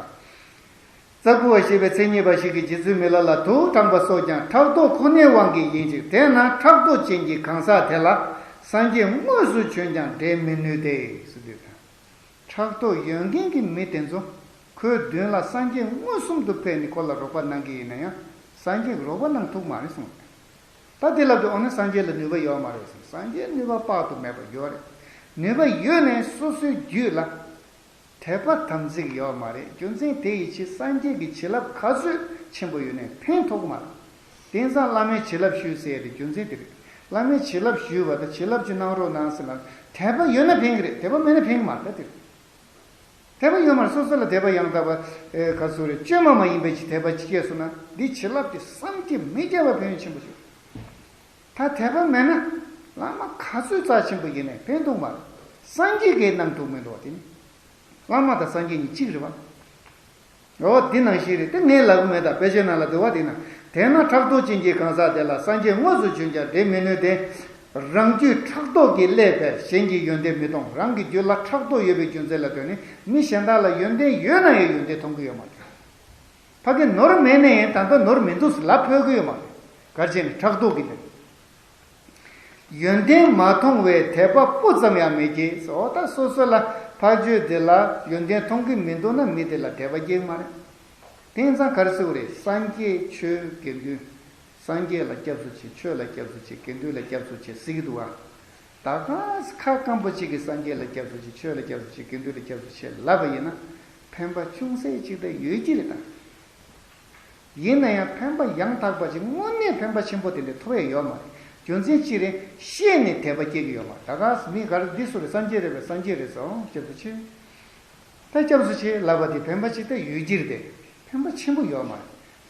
རྩ་དགུ་པ་ཞེས་པའི་མཚན་ཉིད་པ་ཞིག་གིས་རྗེ་བཙུན་མི་ལ་ལ་དུག་དྲངས་པ་སོགས་ཀྱང་ཕྲག་དོག་ཁོ་ནའི་དབང་གིས་ཡིན་ཅིང་། དེས་ན་ཕྲག་དོག་ཅན་གྱི་གང་ཟག་དེ་ལ་སངས་རྒྱས་དངོས་སུ་བྱོན་ཀྱང་འབྲེལ་མི་ནུས་ཏེ། ཟེར་དུས། ཕྲག་དོག་ཡོད་མཁན་གྱི་མི་དེ་ཚོ་ཁོའི་མདུན་ལ་སངས་རྒྱས་མངོན་སུམ་དུ་ཕེབས་ནས་ཁོ་ལ་རོགས་པ་གནང་གི་ཡིན་ན་ཡང་། སངས་རྒྱས་ཀྱིས་རོགས་པ་གནང་ཐུབ་མ་རེད་གསུངས། ད་དེ་ལབ་དུས། འོ་ན་སངས་རྒྱས་ལ་ནུས་པ་ཡོད་མ་རེད་གསུངས། སངས་རྒྱས་ནུས་པ་དཔག་ཏུ་མེད་པ་ཡོད་རེད། ནུས་པ་ཡོད་ནའི་སོ་སོའི་རྒྱུད་ལ་དད་པ་དམ་ཚིག་ཡོད་མ་རེད། རྒྱུ་མཚན་དེ་ཡི་ཕྱིར་སངས་རྒྱས་ཀྱི་བྱིན་རླབས་ག་ཚོད་ཆེན་པོ་ཡོད་ནའི་ཕན་ཐོགས་མ་རེད། དེང་སང་བླ་མའི་བྱིན་རླབས་ཞུས་ཟེར་ཡ་དེ་རྒྱུ་མཚན་དེ་རེད། བླ་མའི་བྱིན་རླབས་ཞུས་པ་དང་བྱིན་རླབས་ཅིག་གནང་རོགས་གནང་ཟེར་ན། དད་པ་ཡོད་ན་ཕན་གྱི་རེད། དད་པ་མེད་ན་ཕན་གྱི་མ་རེད། ད་དེ་རེད། དད་པ་ཡོད་མ་རེད། སོ་སོ་ལ་དད་པ་ཡང་དག་པ། ཨེ། ག་ཚོད་རེད། བཅོས་མ་མ་ཡིན་པའི་ཅིག་དད་པ་ཅིག་སྐྱེས་སོང་ན། འདི་བྱིན་རླབས་དེ་བསམ་གྱིས་མི་ཁྱབ་པ་ཕན་ཡོན་ཆེན་པོ་ཞིག་ད་དད་པ་མེད་ན་བླ་མ་ག་ཚོད་རྩ་ཆེན་པོ་ཡིན་ནའི་ཕན་ཐོགས་མ་རེད། སངས་རྒྱས་ཀྱིས་གནང་ཐུབ་མི་འདུག་བ། དེ་ནི་བླ་མ་དང་སངས་རྒྱས་གཉིས་གཅིག་རེད་བ། འོ་འདི་ནང་བཞིན་རེད། དེ་ངས་ལབ་གི་མེད་ད། དཔེ་ཆའི་ནང་ལ་འདུག་བ། དེ་ན། དེས་ན་ཕྲག་དོག་ཅན་གྱི་གང་ཟག་དེ་ལ་སངས་རྒྱས་དངོས་སུ་བྱོན་ཀྱང་འབྲེལ་མི་ནུས་ཏེ། རང་རྒྱུད་ཕྲག་དོག་གིས་བསླད་པས་གཞན་གྱི་ཡོན་ཏན་མི་མཐོང་། རང་གི་རྒྱུད་ལ་ཕྲག་དོག་ཡོད་པའི་རྒྱུ་མཚན་ལ་ལྟོས་ནས་མི་གཞན་དག་ལ་ཡོན་ཏན་ཡོད་ན་ཡང་ཡོན་ཏན་མཐོང་གི་ཡོད་མ་རེད། ཕ་གི་ནོར་མེད་ནའི་ད་ལྟ་ནོར་མི་འདུག་ཟེར་ལབ་ཕོད་ཀྱི་ཡོད་མ་རེད། ག་རེ་བྱས་ནས་ཕྲག་དོག་གིས་ནི། ཡོན་ཏན་མ་མཐོང་བའི་དད་པ་སྤུ་ཙམ་ཡང་མི་སྐྱེ། འོ་ད་སོ་སོ་ལ་ཕར་ཕྱོགས་དེ་ལ་ཡོན་ཏན་མཐོང་གི་མི་འདུག་ན་མི་དེ་ལ་དད་པ་སྐྱེ་གི་མ་རེད། དེང་སང་ག་རེ་ཟེར་བ་རེད། སངས་རྒྱས་ཆོས་དགེ་འདུན། སངས་རྒྱས་ལ་སྐྱབས་སུ་མཆི། ཆོས་ལ་སྐྱབས་སུ་མཆི། དགེ་འདུན་ལ་སྐྱབས་སུ་མཆི་ཟེར་གྱི་འདུག་བ། ད་ག་ས་ཁ་སྐམ་པོ་གཅིག་གིས་སངས་རྒྱས་ལ་སྐྱབས་སུ་མཆི། ཆོས་ལ་སྐྱབས་སུ་མཆི། དགེ་འདུན་ལ་སྐྱབས་སུ་མཆི་ལབ་པ་ཡིན་ན། ཕན་པ་ཅུང་ཟད་ཅིག་ད་ཡོད་ཀྱི་རེད་ད། ཡིན་ན་ཡང་ཕན་པ་ཡང་དག་པ་ཅིག་དངོས་གནས་ཕན་པ་ཆེན་པོ་དེ་འདྲ་ཐོབ་ཡ་ཡོད་མ་རེད། རྒྱུ་མཚན་ཅི་རེད། ཤེས་ནས་དད་པ་སྐྱེ་གི་ཡོད་མ་རེད། ད་ག་ས་མི་ག་རེ་འདི་སུ་རེད། སངས་རྒྱས་རེད་པས། སངས་རྒྱས་རེད་ཟེར། འོ་སྐྱབས་སུ་མཆི། ད་སྐྱབས་སུ་མཆི་ལབ་པ་དེ་ཕན་པ་ཅིག་ད་ཡོད་ཀྱི་རེད་དེ། ཕན་པ་ཆེན་པོ་ཡོད་མ་རེད།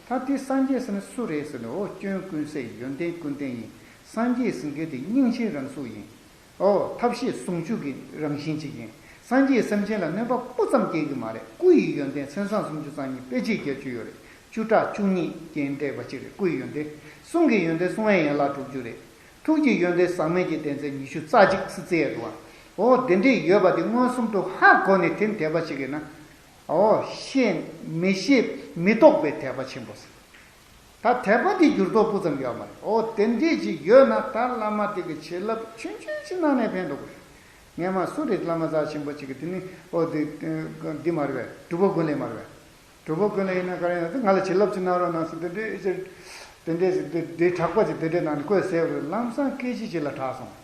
ད་དེ་སངས་རྒྱས་ཟེར་ན་སུ་རེད་ཟེར་ན། འོ་སྐྱོན་ཀུན་ཟད་ཡོན་ཏན་ཀུན་ལྡན་ཡིན། སངས་རྒྱས་ཟེར་མཁན་དེ་སྙིང་རྗེའི་རང་གཟུགས་ཡིན། འོ་ཐབས་ཤེས་ཟུང་འཇུག་གི་རང་བཞིན་ཅིག་ཡིན། སངས་རྒྱས་སེམས་ཅན་ལ་གནོད་པ་སྤུ་ཙམ་སྐྱེལ་གྱི་མ་རེད། སྐུ་ཡི་ཡོན་ཏན་མཚན་བཟང་སུམ་ཅུ་རྩ་གཉིས་དཔེ་བྱད་བརྒྱད་ཅུ་ཡོད་རེད། བཅུ་ཕྲག་བཅུ་གཉིས་རྒྱན་སྤྲས་པ་ཅིག་རེད། སྐུ་ཡི་ཡོན་ཏན། གསུང་གི་ཡོན་ཏན་གསུང་བའི་ཡན་ལག་དྲུག་ཅུ་རེད། ཐུགས་ཀྱི་ཡོན་ཏན་ཟག་མེད་ཀྱི་སྡེ་ཚན་ཉི་ཤུ་རྩ་གཅིག་ཟེར་ཡས་འདུག་བ། འོ་དེ་འདྲས་ཡོད་པ་དེ་མངོན་སུམ་དུ་ཧ་གོ་ནས་དེ་ནས་དད་པ་བྱེད་ཀྱི་ན། འོ་ཤེས་མི་ཤེས་མི་རྟོག་པའི་དད་པ་ཆེན་པོ་ཟེར། ད་དད་པ་འདི་འགྱུར་ལྡོག་སྤུ་ཙམ་ཡོད་མ་རེད། འོ་དེ་འདྲས་ཅིག་ཡོད་ན་ད་བླ་མ་དེ་གི་བྱིན་རླབས་ཆུང་ཆུང་ཅིག་གནང་ནས་ཕན་ཐོགས་རེད། སྔས་མ་སུ་རེད། བླ་མ་རྩ་ཆེན་པོ་ཅིག་གིས་དེ་ནི་འོ་དེ་འདི་མ་རེད་པས། གྲུབ་པ་ཀུན་ལེགས་མ་རེད་པས། གྲུབ་པ་ཀུན་ལེགས་ཡིན་ན་ག་རེ་ཡིན་ན། ང་ལ་བྱིན་རླབས་ཅིག་གནང་རོགས་གནང་ཟེར། དེ་འདྲས་ཅིག་དེ་འདྲས་ཅིག་དེ་དེ་གྲགས་པ་ཅིག་དེ་འདྲས་གནང་ནས་བཀོད་ཟེར་བ་རེད། ལམ་སང་སྐད་ཆ་ཅིག་ལ་གྲགས་སོང་།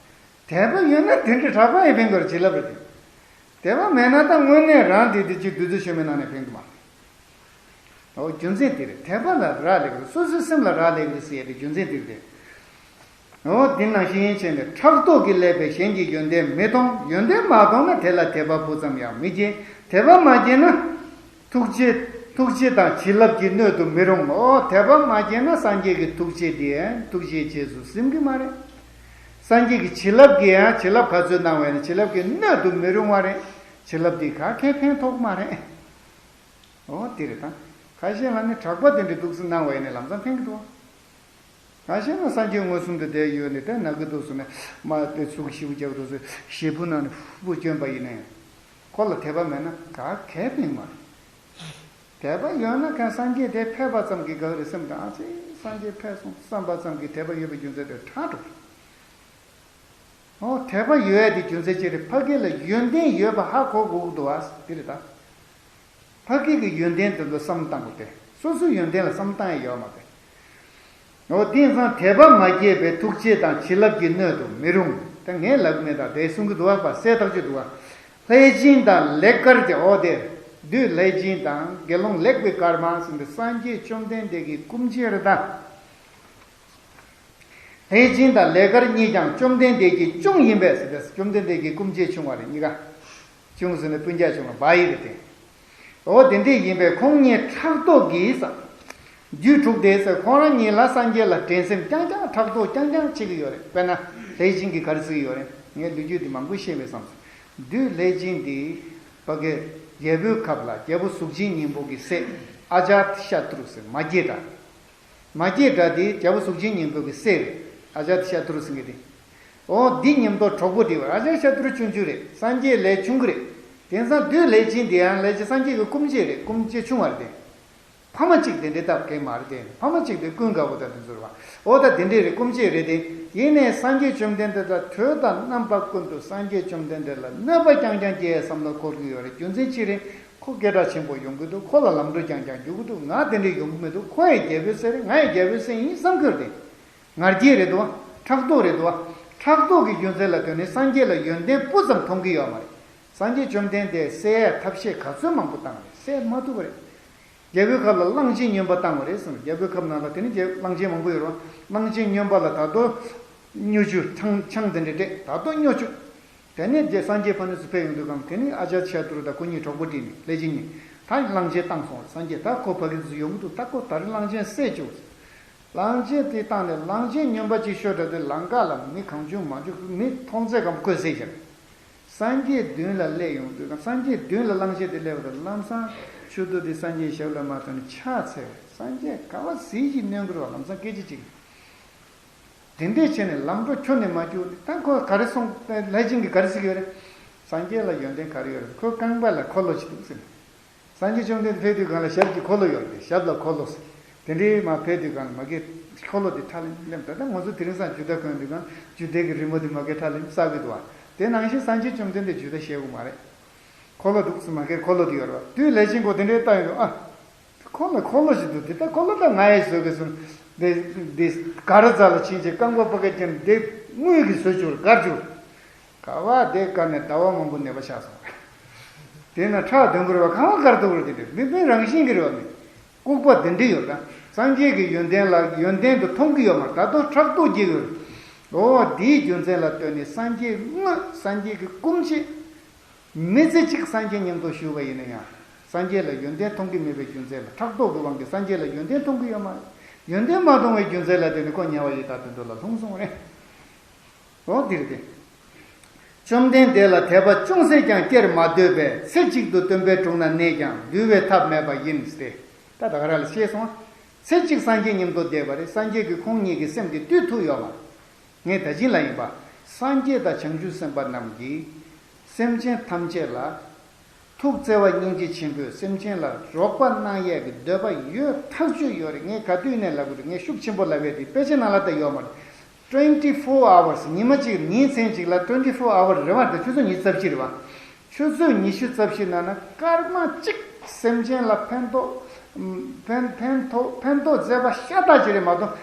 དད་པ་ཡོད་ན་དེ་འདྲས་གྲགས་པ་ཡང་ཕན་གྱི་རེད། བྱིན་རླབས་རེད་དེ། དད་པ་མེད་ན་ད་དངོས་གནས་རང་དེ་དེ་ཅིག་བདུད་རྩི་མཆོད་མེ་གནང་ནས་ཕན་གྱི་མ་རེད། འོ་རྒྱུ་མཚན་དེ་རེད། དད་པ་ལ་རག་ལས་ཀྱི་རེད། སོ་སོའི་སེམས་ལ་རག་ལས་ཀྱི་རེད་ཟེར་ཡས་དེ་རྒྱུ་མཚན་དེ་རེད། འོ་དེ་ནང་བཞིན་བྱས་ནས་ཕྲག་དོག་གིས་བསླད་པས་གཞན་གྱི་ཡོན་ཏན་མི་མཐོང་། ཡོན་ཏན་མ་མཐོང་ན་དེ་ལ་དད་པ་སྤུ་ཙམ་ཡང་མི་སྐྱེ། དད་པ་མ་སྐྱེས་ན་ཐུགས་རྗེ་ཐུགས་རྗེ་དང་བྱིན་རླབས་ཀྱི་སྣོད་དུ་མི་རུང་། འོ་དད་པ་མ་སྐྱེས་ན་སངས་རྒྱས་ཀྱི་ཐུགས་རྗེ་དེ་ཡང་ཐུགས་རྗེའི་རྗེས་སུ་ཟིན་གྱི་མ་རེད། སངས་རྒྱས་ཀྱི་བྱིན་རླབས་ཀྱིས་ཡང་། བྱིན་རླབས་ག་ཚོད་གནང་བ་ཡིན་ན་བྱིན་རླབས་ཀྱི་སྣོད་དུ་མི་རུང་བ་རེད། བྱིན་རླབས་འདི་ག་གས་ཕན་ཐོགས་མ་རེད། འོ་དེ་རེད་ད། ཁ་ཤས་ལ་ནི་གྲགས་པ་དེ་འདྲའི་འདུག་སེ་གནང་བ་ཡིན་ན་ལམ་སང་ཕན་གྱི་འདུག་ཁ་ཤས་ལ་སངས་རྒྱས་མངོན་སུམ་དུ་བསྡད་ཡོད་ནས་དེ་ན་གི་འདུག་སེ་ནས་མ་དེ་ཚུགས་ཞིབ་རྒྱག་འདུག་སེ་ཞེ་ཕུ་ནང་ནས་ཕུ་བསྐྱོན་པ་ཡིན་ན་ཡང་། ཁོ་ལ་དད་པ་མེད་ན་ག་གས་ཕན་མ་རེད། དད་པ་ཡོད་ན་ག་སངས་རྒྱས་དེ་ཕེབས་པ་ཙམ་གྱིས་དགའ་གི་རེད་སེམས་དང་། ཨ་ཙི་སངས་རྒྱས་ཕེབས་སོང་བསམ་པ་ཙམ་གྱིས་དད་པ་ཡོད་པའི་རྒྱུ་མཚན་དེ་དྲག་འགྲོ་གི་རེད། འོ་དད་པ་ཡོད་ཡ་དེ་རྒྱུ་མཚན་ཅི་རེད། ཕ་གི་ལ་ཡོན་ཏན་ཡོད་པ་ཧ་གོ་དགོས་ཀྱི་འདུག་བ། དེ་རེད་ད། ཕ་གི་གི་ཡོན་ཏན་དེ་ཚོ་བསམ་བཏང་དགོས་ཏེ། སོ་སོའི་ཡོན་ཏན་ལ་བསམ་བཏང་ཡ་ཡོད་མ་རེད། འོ་དེང་སང་དད་པ་མ་སྐྱེས་པའི་ཐུགས་རྗེ་དང་བྱིན་རླབས་ཀྱི་སྣོད་དུ་མི་རུང་། ད་ངས་ལབ་མེད་ད། དེ་གསུང་གི་འདུག་བ། པ་གསལ་ཐག་ཆོད་འདུག་བ། ལྷས་སྦྱིན་དང་ལེགས་དཀར་གྱི། འོ་དེ་བདུད་ལྷས་སྦྱིན་དང་དགེ་སློང་ལེགས་པའི་སྐར་མ་ཟེར་འདི་སངས་རྒྱས་བཅོམ་ལྡན་འདས་ཀྱི་སྐུ་མཆེད་རེད་ད། ལྷས་སྦྱིན་དང་ལེགས་དཀར་གཉིས་ཀྱང་བཅོམ་ལྡན་འདས་ཀྱི་གཅུང་ཡིན་པས་ཟེར་ཏེ། བཅོམ་ལྡན་འདས་ཀྱི་སྐུ་མཆེད་ཆུང་བ་རེད་གཉིས་ཀ། གཅུང་ཟེར་ནས་སྤུན་ཀྱག་ཆུང་བ་བ་ཡིག་རེད་དེ། འོ་དེ་འདྲས་ཡིན་པས་ཁོང་གཉིས་ཕྲག་དོག་གིས་ཟེར། རྒྱུད་དྲུག་སྡེ་ཟེར་ཁོང་རང་གཉིས་ལ་སངས་རྒྱས་ལ་འགྲན་སེམས་རྐྱང་རྐྱང་ཕྲག་དོག་རྐྱང་རྐྱང་བྱེད་ཀྱི་ཡོད་རེད། དཔེར་ན་ལྷས་སྦྱིན་གྱིས་ག་རེ་ཟེར་གྱི་ཡོད་རེད། ངས་ལོ་རྒྱུས་འདི་མང་པོ་བཤད་པས་བསམ་སོང་། བདུད་ལྷས་སྦྱིན་འདི་ཕ་གི་རྒྱལ་པོའི་ཁབ་ལ་རྒྱལ་པོ་གཟུགས་ཅན་སྙིང་པོ་གི་སྲས་ཨ་ཇཱ་ཏི་ཤ་ཏྲུ་ཟེར་མ་སྐྱེས་དགྲ། མ་སྐྱེས་དགྲ་དེ་རྒྱལ་པོ་གཟུགས་ཅན་སྙིང་པོ་གི་སྲས་རེད། ཨ་ཇཱ་ཏི་ཤ་ཏྲུ་ཟེར་མཁན་དེ། འོ་འདི་མཉམ་དུ་གྲོགས་པོ་འདི་བ་ཨ་ཅར་ཤ་ཏུ་རུ་ཆུང་ཆུང་རེད། སངས་རྒྱས་ལས་ཆུང་གི་རེད། དེང་སང་བདུད་ལས་ཆེན་འདི་ཡང་ལས་ཆེན་སངས་རྒྱས་ཀྱི་སྐུ་མཆེད་རེད། སྐུ་མཆེད་ཆུང་བ་རེད་དེ། ཕ་མ་གཅིག་དེ་འདྲའི་སྟབས་གས་མ་རེད་དེ། ཕ་མ་གཅིག་དེ་ཀུན་དགའ་བོ་དང་དེ་ཚོ་རེད་བ། འོ་ད་དེ་འདྲའི་རེད། སྐུ་མཆེད་རེད་དེ། ཡིན་ནའི་སངས་རྒྱས་བཅོམ་ལྡན་འདས་དང་དུས་དང་རྣམ་པ་ཀུན་ཏུ་སངས་རྒྱས་བཅོམ་ལྡན་འདས་ལ་གནོད་པ་རྐྱང་རྐྱང་སྐྱེལ་བསམ་བློ་འཁོར་གྱི་ཡོད་རེད། རྒྱུ་མཚན་ཅི་རེད། ཁོ་སྐད་གྲགས་ཆེན་པོ་ཡོང་གི་འདུག་ཁོ་ལ་ལམ་འགྲོ་རྐྱང་རྐྱང་རྒྱུག་གི་འདུག་ང་དེ་འདྲའི་ཡོང་གི་མི་འདུག་ཁོ་ཡི་རྒྱལ་པོའི་སྲས་རེད། ང་ཡི་རྒྱལ་པོའི་སྲས་ཡིན་བསམ་གྱི་ཡོད་རེད་དེ། ངར་སྐྱེས་རེད་དོ། ཕྲག་དོག་རེད་དོ། ཕྲག་དོག་གི་རྒྱུ་མཚན་ལ་ལྟོས་ནས་སངས་རྒྱས་ལ་ཡོན་ཏན་སྤུ་ཙམ་མཐོང་གི་ཡོད་མ་རེད། སངས་རྒྱས་བཅོམ་ལྡན་འདས་བསད་ཡས་ཐབས་ཤེས་ག་ཚོད་མང་པོ་བཏང་རེད། བསད་མ་ཐུབ་པ་རེད། རྒྱལ་པོའི་ཁབ་ལ་གླང་ཆེན་སྨྱོན་པ་བཏང་བ་རེད་གསུངས། རྒྱལ་པོའི་ཁབ་ནང་ལ་དེ་ནི་རྒྱལ་གླང་ཆེན་མང་པོ་ཡོད་རེད་བ། གླང་ཆེན་སྨྱོན་པ་ལ་ད་དུང་སྨྱོ་ཆུ་ཆང་ཆང་དེ་འདྲ་སྤྲད། ད་དུང་སྨྱོ་ཆུ། དེ་ནས་རྗེ་སངས་རྒྱས་ཕ་ནས་སུ་ཕེབས་ཡོང་དུས་གང་དེ་ནི་ཨ་ཅར་ཤ་ཏུ་རུ་དང་ཁོ་གཉིས་གྲོགས་པོ་བསྒྲིགས་ནས་ལས་ཅན་གཉིས་ད་གླང་ཆེན་བཏང་སོང་བ། སངས་རྒྱས་ད་ཁོ་ཕ་གི་ཚུ་ཡོང་གི་འདུག་ད་ཁོ་ད་རེས་གླང་ཆེན་བསད་བཅུག་གླང་ཆེན་དེ་བཏང་ནས་གླང་ཆེན་སྨྱོན་པ་ཅིག་ཤོར་འགྲོ་དུས་ལམ་ཁ་ལ་མི་གང་བྱུང་མ་བྱུང་མི་མཐོང་ཚད་གང་པོ་ཁོས་བསད་བཞག་སངས་རྒྱས་མདུན་ལ་སླེབས་ཡོང་དུས་སངས་རྒྱས་མདུན་ལ་གླང་ཆེན་དེ་སླེབས་པ་དང་ལམ་སང་མཆུ་ཏོ་དེ་སངས་རྒྱས་ཞབས་ལ་མ་ཐོན་ནས་ཕྱག་འཚལ་བས། སངས་རྒྱས་ག་བ་ཟིལ་གྱིས་གནོན་གི་རོགས་ལམ་སང་སྐད་ཆ་གཅིག་དེ་འདྲས་བྱས་ནས་ལམ་འགྲོ་ཁྱོན་ནས་མ་བསྐྱུར། ད་ཁོ་ག་རེ་སོང་། ལྷས་སྦྱིན་གྱིས་ག་རེ་ཟེར་གྱི་ཡོད་རེད། སངས་རྒྱས་ལ་ཡོན་ཏན་ག་རེ་ཡོད་རེད། ཁོའི་རྐང་པ་ལ་འཁོར་ལོ་ཅིག་འདུག་ཟེར་ནས། སངས་རྒྱས་བཅོམ་ལྡན་འདས་ཕེབས་དུས་སྒང་ལ་ཞབས་ཀྱི་འཁོར་ལོ་ཡོད་རེད། ཞབས་ལ་འཁོར་ལོ་ཟེར། དེ་འདྲའི་མ་ཕེབས་དུས་སྒང་ལ་མ་གི་འཁོར་ལོ་དེ་ཁྲ་ལེམ་ལེམ། ད་ལྟ་ང་ཚོ་དེ་རིང་སང་ཇུས་གཏད་གོན་དུས་སྒང་ཇུས་གཏད་ཀྱི་རི་མོ་དེ་མ་གི་ཁྲ་ལེམ་བསགས་གི་འདུག་བ། དེ་ནང་བཞིན་སངས་རྒྱས་བཅོམ་ལྡན་འདས་ཇུས་གཏད་བྱེད་དགོས་མ་རེད། འཁོར་ལོ་འདུག་ཟེར་མ་གི་འཁོར་ལོ་དེ་ཡོད་རེད་བ། བདུད་ལས་ཅན་གོ་དེ་འདྲའི་ལྟ་ཡོང་དུས་ཨ། འཁོར་ལོ་འཁོར་ལོ་ཞིག་འདུག་དེ་ལྟ་འཁོར་ལོ་ད་ང་ཡི་བཟོས་གི་སོང་། འདི་འདི་ག་ར་རྩ་ལ་ཕྱིན་ཆད་རྐང་པ་ཕ་ག་ཅན་འདི་དངུལ་གྱི་བཟོས་བཅུག་དཀར་བཅུག་ག་བ་དེ་དཀར་ནས་ཟླ་བ་མང་པོ་ནད་པ་ཆགས་སོང་། དེ་ན་ཁྲག་འདོན་གི་རེད་བ། གང་བ་དཀར་འདུག་རེད། དེ་འདྲ་མི་དཔེ་རང་བཞིན་གྱི་རེད་བ། མི་ལྐུགས་པ་འདི་འདྲ་ཡོད་ད། སངས་རྒྱས་ཀྱི་ཡོན་ཏན་ལ་ཡོན་ཏན་དུ་མཐོང་གི་ཡོད་མ་རེད། ད་དུང་ཕྲག་དོག་སྐྱེ་གི་ཡོད་རེད། འོ་དེའི་རྒྱུ་མཚན་ལ་ལྟོས་ནས་སངས་རྒྱས་དངོས་སངས་རྒྱས་ཀྱི་སྐུ་མཆེད། མི་ཚེ་གཅིག་སངས་རྒྱས་མཉམ་དུ་བཞུགས་པ་ཡིན་ན་ཡང་། སངས་རྒྱས་ལ་ཡོན་ཏན་མཐོང་གི་མེད་པའི་རྒྱུ་མཚན་ལ་ཕྲག་དོག་གི་དབང་གིས་སངས་རྒྱས་ལ་ཡོན་ཏན་མཐོང་གི་ཡོད་མ་རེད། ཡོན་ཏན་མ་མཐོང་བའི་རྒྱུ་མཚན་ལ་བརྟེན་ནས་ཁོ་དམྱལ་བ་ཡི་དྭགས་དུད་འགྲོ་ལ་ལྷུང་སོང་རེད། འོ་འདིར་ཏེ། བཅོམ་ལྡན་འདས་ལ་དད་པ་ཅུང་ཟད་ཀྱང་སྐྱེར་མ་འདོད་པས་ཚེ་གཅིག་ཏུ་སྟོན་པའི་དྲུང་ན་གནས་ཀྱང་འདུལ་བའི་ཐབས་མེད་པ་ཡིན་ཏེ། ད་ད་ག་ར་ལ་ཤེས་སོང་། ཚེ་གཅིག་སངས་རྒྱས་མཉམ་དུ་བསྡད་པ་རེད། སངས་རྒྱས་ཀྱིས་ཁོང་གཉིས་ཀྱི་སེམས་དེ་བཏུལ་ཐུབ་ཡོད་མ་རེད། ངས་ད་ཅི་ལ་ཡིན་པ། སངས་རྒྱས་དང་བྱང་ཆུབ་སེམས་དཔའ་རྣམས་ཀྱིས་སེམས་ཅན་ཐམས་ཅད་ལ་ཐུགས་བརྩེ་བ་སྙིང་རྗེ་ཆེན་པོས་སེམས་ཅན་ལ་རོགས་པ་གནང་ཡས་ཀྱི་འདོད་པ་ཡོད་ཐག་ཆོད་ཡོད་རེད། ངས་ག་དུས་ནས་ལབ་གི་རེད། ངས་ཤུགས་ཆེན་པོ་ལབ་ཡས་དེ་དཔེ་ཆ་ནང་ལ་ད་ཡོད་མ་རེད། twenty four hours ཉི་མ་གཅིག་ཉིན་མཚན་གཅིག་ལ་twenty four hours རེ་བ་དང་ཆུ་ཚོད་ཉི་ཤུ་རྩ་བཞི་རེད་བ། ཆུ་ཚོད་ཉི་ཤུ་རྩ་བཞི་ནང་ན་སྐར་མ་གཅིག་སེམས་ཅན་ལ་ཕན་ཐོགས། ཕན་ཕན་ཐོགས་ཕན་ཐོགས་མཛད་པ་ཤ་སྟག་ཅིག་རེད་མ་གཏོགས་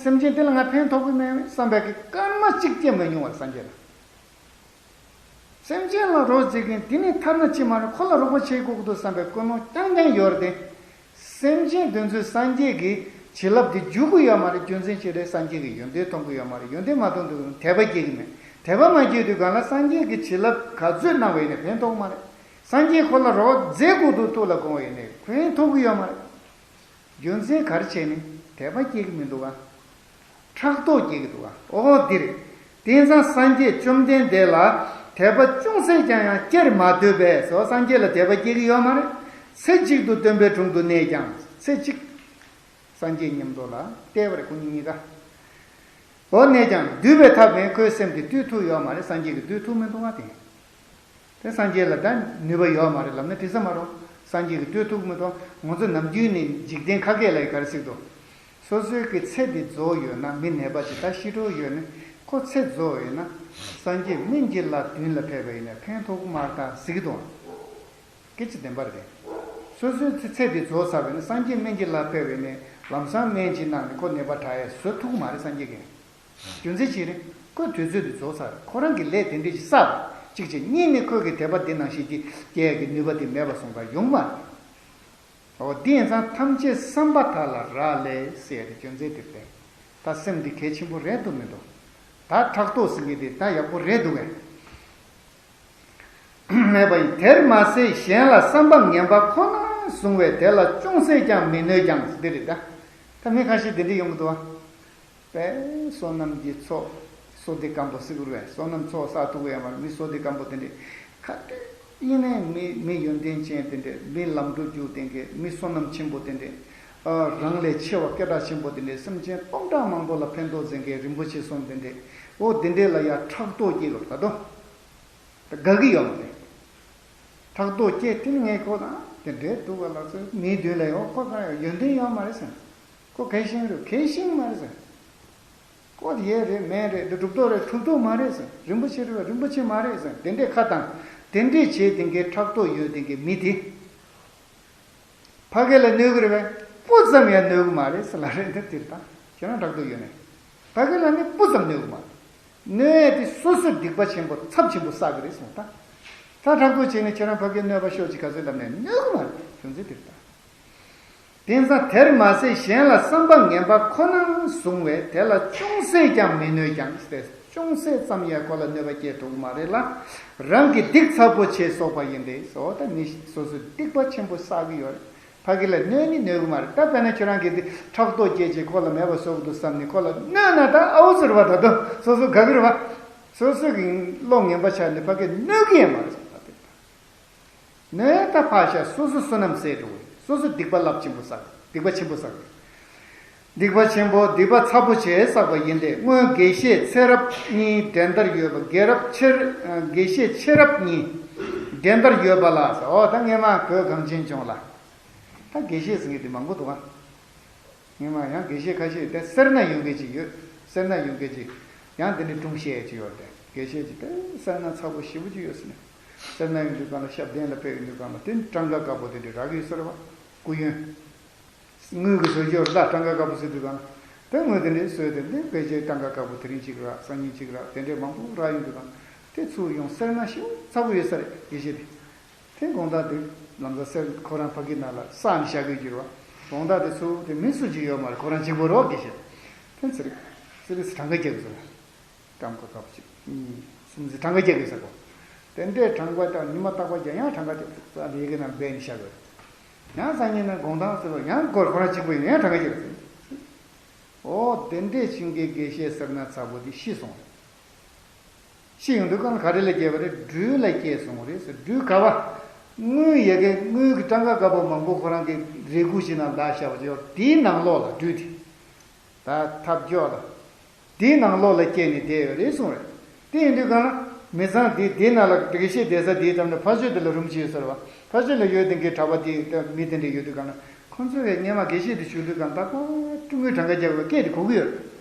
སེམས་ཅན་དེ་ལ་ང་ཕན་ཐོགས་གི་མེད་བསམ་པའི་གི་སྐར་མ་གཅིག་སྐྱེ་མ་མྱོང་བ་སངས་རྒྱས་ལ། སེམས་ཅན་ལ་རོགས་བྱེད་མཁན་དེ་ནི་ཐ་ན་ཅི་མ་རེད། ཁོ་ལ་རོགས་པ་བྱེད་དགོས་ཀྱི་འདུག་བསམ་པའི་ཀུན་སློང་རྐྱང་རྐྱང་ཡོད་རེད་དེ། སེམས་ཅན་དེ་ཚོས་སངས་རྒྱས་ཀྱི་བྱིན་རླབས་དེ་འཇུག་གི་ཡོད་མ་རེད། རྒྱུ་མཚན་ཅི་རེད། སངས་རྒྱས་ཀྱི་ཡོན་ཏན་མཐོང་གི་ཡོད་མ་རེད། ཡོན་ཏན་མ་མཐོང་དུས་དད་པ་སྐྱེ་གི་མེད། དད་པ་མ་སྐྱེས་དུས་གང་ལ་སངས་རྒྱས་ཀྱི་བྱིན་རླབས་ག་ཚོད་གནང་བ་ཡིན་ནའི་ཕན་ཐོགས་མ་རེད། སངས་རྒྱས་ཁོ་ལ་རོགས་མཛད་དགོས་འདུག་ཐུགས་ལ་དགོངས་པ་ཡིན་ནའི་ཕན་ཐོགས་གི་ཡོད་མ་རེད། རྒྱུ་མཚན་ག་རེ་བྱས་ནས་དད་པ་སྐྱེ་གི་མི་འདུག་ག་ཕྲག་དོག་སྐྱེ་གི་འདུག་ག་འོ་འདིར། དེང་སང་སངས་རྒྱས་བཅོམ་ལྡན་འདས་ལ་དད་པ་ཅུང་ཟད་ཀྱང་ཡང་སྐྱེར་མ་འདོད་པས་སོ། སངས་རྒྱས་ལ་དད་པ་སྐྱེ་གི་ཡོད་མ་རེད། ཚེ་གཅིག་ཏུ་སྟོན་པའི་དྲུང་དུ་གནས་ཀྱང་ཚེ་གཅིག་སངས་རྒྱས་མཉམ་དུ་ལ་བལྟས་པ་རེད། ཁོ་གཉིས་གཉིས་ཀ་འོ་གནས་ཀྱང་འདུལ་བའི་ཐབས་མེད། ཁོའི་སེམས་དེ་བཏུལ་ཐུབ་ཡོད་མ་རེད། སངས་རྒྱས་ཀྱིས་བཏུལ་ཐུབ་མི་འདུག་ག་དེ། དེ་སངས་རྒྱས་ལ་ད་ནུས་པ་ཡོད་མ་རེད་ལབ་ན་དྲི་ས་མ་རུང་། སངས་རྒྱས་ཀྱིས་བཏུལ་ཐུབ་མི་འདུག་ང་ཚོ་ནམ་རྒྱུན་ནས་འཇིག་རྟེན་ཁ་སྐད་ལ་ཡི་ག་རེ་ཟེར་གི་འདུག་སོ་སོའི་གི་ཚེ་འདི་རྫོགས་ཡོད་ན། མི་ནད་པ་ཅིག་ད་ཤི་འགྲོ་ཡོད་ན། ཁོ་ཚེ་རྫོགས་ཡོད་ན་སངས་རྒྱས་སྨན་གྱི་བླ་མདུན་ལ་ཕེབས་པ་ཡིན་ན་ཕན་ཐོགས་མ་རེད་ད་ཟེར་གི་འདུག་སྐད་ཆ་བདེན་པ་རེད། སོ་སོའི་ཚེ་ཚེ་འདི་རྫོགས་ཚར་བ་ཡིན་ན་སངས་རྒྱས་སྨན་གྱི་བླ་ཕེབས་པ་ཡིན་ན་ལམ་སང་སྨན་ཅིག་གནང་ནས་ཁོ་ནད་པ་དྲག་ཡས་བཟོ་ཐུབ་ཀྱི་མ་རེད་སངས་རྒྱས་ཀྱིས། རྒྱུ་མཚན་ཅི་རེད། ཁོའི་དུས་ཚོད་དེ་རྫོགས་ཚར། ཁོ་རང་གི་ལས་དེ་འདྲ་ཞིག་བསགས་པ་གཅིག་བྱས། གཉིས་ནས་ཁོས་ཀྱི་དད་པ་འདི་ནང་བཞིན་གྱི་སྐྱེ་ཡག་གི་ནུས་པ་དེ་མེད་པ་སོང་ཙང་ཡོང་མ་རེད། འོ་དེ་ཡིན་ཙང་ཐམས་ཅད་བསམ་པ་དག་ལ་རག་ལས་ཟེར་ཡ་དེ་རྒྱུ་མཚན་དེ་རེད། ད་སེམས་འདི་གལ་ཆེན་པོ་རེད་འདུག་མི་འདུག་ད་ཕྲག་དོག་ཟེར་མཁན་དེ་ད་ཡག་པོ་རེད་འདུག་གས། མེད་པ་ཡིན། དེར་མ་ཟད་གཞན་ལ་བསམ་པ་ངན་པ་ཁོ་ན་བཟུང་བས་དེ་ལ་ཅུང་ཟད་ཀྱང་མི་གནོད་ཀྱང་འདི་རེད་ད། ད་མི་ཁ་ཤས་འདི་འདྲ་ཡོང་གི་འདུག་བ། པས་བསོད་ནམས་ཀྱི་ཚོགས། བསོད་བདེ་སྐམ་པོ་ཟེར་གི་རེད་པས། བསོད་ནམས་ཚོགས་བསགས་ཐུབ་ཀྱི་ཡོད་མ་རེད། མི་བསོད་བདེ་སྐམ་པོ་དེ་འདྲས་ག་དུས་ཡིན་ནའི་མི་མི་ཡོན་ཏན་ཅན་དེ་འདྲས། མི་ལམ་འགྲོ་རྒྱུག་དེ་འདྲས། མི་བསོད་ནམས་ཆེན་པོ་དེ་འདྲས། རང་ལས་ཆེ་བ་སྐད་གྲགས་ཆེན་པོ་དེ་འདྲའི་སེམས་ཅན་སྟོང་ཕྲག་མང་པོ་ལ་ཕན་ཐོགས་མཛད་མཁན་རིན་པོ་ཆེ་གསུམ་དེ་འདྲས། འོ་དེ་འདྲས་ལ་ཡང་ཕྲག་དོག་སྐྱེས་ཡོད་ད་དོ། དགའ་གི་ཡོད་མ་རེད། ཕྲག་དོག་སྐྱེས་དེ་ནི་ངས་ཁོ་དང་དེ་འདྲས་འདུག་ག་ལ་ཚོད་མིའི་མདུན་ལ་ཡོང་ཁོ་གང་ཡང་ཡོན་ཏན་ཡོད་མ་རེད་ཟེར། ཁོ་གལ་ཤིང་རེད་གལ་ཤིང་མ་རེད་ཟེར། ཁོ་དེ་ཡས་རེད་མེད་རེད་དེ་གྲུབ་ཐོབ་རེད་གྲུབ་ཐོབ་མ་རེད་ཟེར། རིན་པོ་ཆེ་རེད་བ་རིན་པོ་ཆེ་མ་རེད་ཟེར། དེ་འདྲས་ཁ་དང་དེ་འདྲས་བྱས་དེ་འགའི་ཕྲག་དོག་ཡོད་དེ་འགའི་མི་དེ། ཕ་གི་ལ་གནོད་གི་རེད་པས། སྤུ་ཙམ་ཡང་གནོད་གི་མ་རེད་ཟེར་ལ་རེད་འདི་དེར་ད་ཁྱེད་རང་ཕྲག་དོག་ཡོད་ནས། ཕ་གི་ལ་ནི་སྤུ་ཙམ་གནོད་གི་མ་རེད། གནོད་ཡས་དེ་སོ་སོས་སྡིག་པ་ཆེན་པོ་ཚབས་ཆེན་པོ་བསགས་གི་རེད་གསུངས་ད། ད་ཕྲག་དོག་བྱས་ནས་ཁྱེད་རང་ཕ་གིའི་གནོད་པ་ཤོག་ཅིག་ག་ཚོད་ལབ་ནས་གནོད་གི་མ་རེད། རྒྱུ་མཚན་དེར་ད། དེང་སང་དེར་མ་ཟད་གཞན་ལ་བསམ་པ་ངན་པ་ཁོ་ནར་བཟུང་བས་དེ་ལ་ཅུང་ཟད་ཀྱང་མི་གནོད་ཀྱང་སྟེ། ཅུང་ཟད་ཙམ་ཡང་ཁོ་ལ་གནོད་པ་སྐྱེལ་ཐུབ་མ་རེད་ལ། རང་གི་སྡིག་ཚ་པོ་ཆེ་གསོག་པ་ཡིན་ཏེ། འོ་ད་མི་སོ་སོས་སྡིག་པ་ཆེན་པོ་བསགས་ཀྱི་ཡོད་རེད། ཕ་གི་ལ་གནོད་ནི་གནོད་གི་མ་རེད། ད་དཔེར་ན་ཁྱོད་རང་གིས་འདི་ཕྲག་དོག་སྐྱེས་ཀྱིས་ཁོ་ལ་མེད་པ་བཟོ་གི་འདུག་བསམ་ནས་ཁོ་ལ་གནོད་ན་ད་ཨའུ་ཟེར་བ་ད་དོ་སོ་སོ་དགའ་གི་རེད་བ། སོ་སོ་གི་བློ་ངན་པ་ཆགས་ནས་ཕ་གི་གནོད་གི་ཡང་མ་རེད་ད་དེ། ནས་ད་ཕར་བཞག་སོ་སོ་བསོད་ནམས་ཟད་འགྲོ་གི། སོ་སོ་སྡིག་པ་རླབས་ཆེན་པོ་བསགས། སྡིག་པ་ཆེན་པོ་བསགས། སྡིག་པ་ཆེན་པོ་སྡིག་པ་ཚ་པོ་ཆེ་བསགས་པ་ཡིན་ཏེ། སྔོན་དགེ་བཤེས་ཚེ་རབས་གཉིས་འགྲན་ཟླར་ཡོད་པ། དགེ་རབ་ཆེ། དགེ་བཤེས་ཚེ་རབས་གཉིས་འགྲན་ཟླར་ཡོད་པ་ལ། འོ་ད་སྔས་མ་བོད་གངས་ཅན་ལྗོངས་ལ་ད་དགེ་བཤེས་ཟེར་མཁན་དེ་མང་པོ་འདུག་ཨ། ངས་མ་ཡང་དགེ་བཤེས་ཁ་ཤས་དེ་སེར་སྣ་ཡོད་མཁན་ཅིག་ཡོད། སེར་སྣ་ཡོད་མཁན་ཅིག་ཡང་དེ་འདྲའི་སྒྲུང་བཤད་ཅིག་ཡོད་དེ། དགེ་བཤེས་ཅིག་དེ་སེར་སྣ་ཚ་པོ་ཞེ་པོ་ཅིག་ཡོད་ཟེར་ནས། སེར་སྣ་ཡོད་དུས་གང་ལ་ཞབས་བརྟན་ལ་ཕེབས་ཡོད་དུས་གང་ལ་དེ་སྤྲང་ཀ་དཀར་པོ་དེ་འདྲའི་རག་གི་ཡོད་ས་རེད་བ། སྐུ་ཡོན། དངུལ་གྱི་བཟོ་རྒྱུ་རེད་ད་སྤྲང་ཀ་དཀར་པོ་ཟེར་དུས་གང་ལ། དེ་དངུལ་དེ་འདྲའི་བཟོས་དེ་འདི་དཔེ་ཆའི་སྤྲང་ཀ་དཀར་པོ་དེ་རིང་གཅིག་རག་སང་ཉིན་གཅིག་རག་དེ་འདྲའི་མང་པོ་རག་ཡོང་དུས་གང་ལ་དེ་ཚུར་ཡོང་སེར་སྣ་ཞེ་པོ་ཚ་པོ་ཡོད་ས་རེད་དགེ་བཤེས་དེ། དེ་དགོང་དག་དེ་ལམ་སང་གསེར་ཁོ་རང་ཕ་གི་ནང་ལ་བསགས་ནས་བཞག་གི་གྱུར་བ། དགོང་དག་དེ་ཚུར་དེ་མི་སུ་གཅིག་ཡོད་མ་རེད། ཁོ་རང་གཅིག་པོ་རོགས་དགེ་བཤེས། དེ་ཚེ་རིང་ཚེ་རིང་གྲངས་ཀ་རྒྱག་གི་ཟེར། སྤྲང་ཀ་དཀར་པོ་གཅིག་གཉིས་གསུམ་ཚེ་གྲངས་ཀ་རྒྱག་གི་ཟེར་གོ། དེ་འདྲའི་གྲངས་ཀ་དང་ཉི་མ་རྟག་པར་རྒྱག་ཡང་གྲངས་ཀ་རྒྱག་ས་ལས་ཀའི་ནང་སྦས་ནས་བཞག་གི་རེད། ཡང་སང་ཉིན་ནས་དགོང་དག་ཟེར་བ་ཡང་སྐོར་ཁོ་རང་གཅིག་པོ་ཡིན་ཡང་གྲངས་ཀ་རྒྱག་གི་ཟེར། འོ་དེ་འདྲའི་ཤིང་གི་དགེ་བཤེས་སེར་སྣ་ཚ་པོ་དེ་ཤི་སོང་། ཤི་ཡོང་དུས་གང་ལ་ག་རེ་ལ་སྐྱེས་པ་རེད། སྦྲུལ་ལ་སྐྱེས་སོང་བ་རེད་ཟེར། སྦྲུལ་ག་བ། དངུལ་ཡ་གི་དངུལ་གྱི་སྤྲང་ཀ་དཀར་པོ་མང་པོ་ཁོ་རང་གི་རས་ཁུག་ཅིག་ནང་བཞག་བཞག་པ་ཅིག་ཡོད། དེའི་ནང་ལོགས་ལ་སྦྲུལ་དེ། ད་ཐབ་སྐྱོ་ལ། དེའི་ནང་ལོགས་ལ་སྐྱེས་ནས་བསྡད་ཡོད་རེད་གསུངས་རེད། དེ་ཡིན་དུས་གང་ལ་མི་ཚང་དེ་དེའི་ནང་ལ་དགེ་བཤེས་བསྡད་ས་དེའི་ཐབ་ནས་ཕ་ཆོས་དེ་ལ་རུམ་ཅིག་ཡོད་ས་རེད་བ། ཕ་ཆོས་ལ་ཡོད་དེ་འགའི་གྲྭ་པ་དེ་མི་དེ་འདྲ་ཡོད་དུས་གང་ལ་ཁོང་ཚོས་སྔས་མ་དགེ་བཤེས་དེ་བཞུགས་དུས་གང་ལ་ད་ཁོ་དངུལ་གྲངས་ཀ་རྒྱག་དགོས་སྐད་དེ་གོ་གི་ཡོད་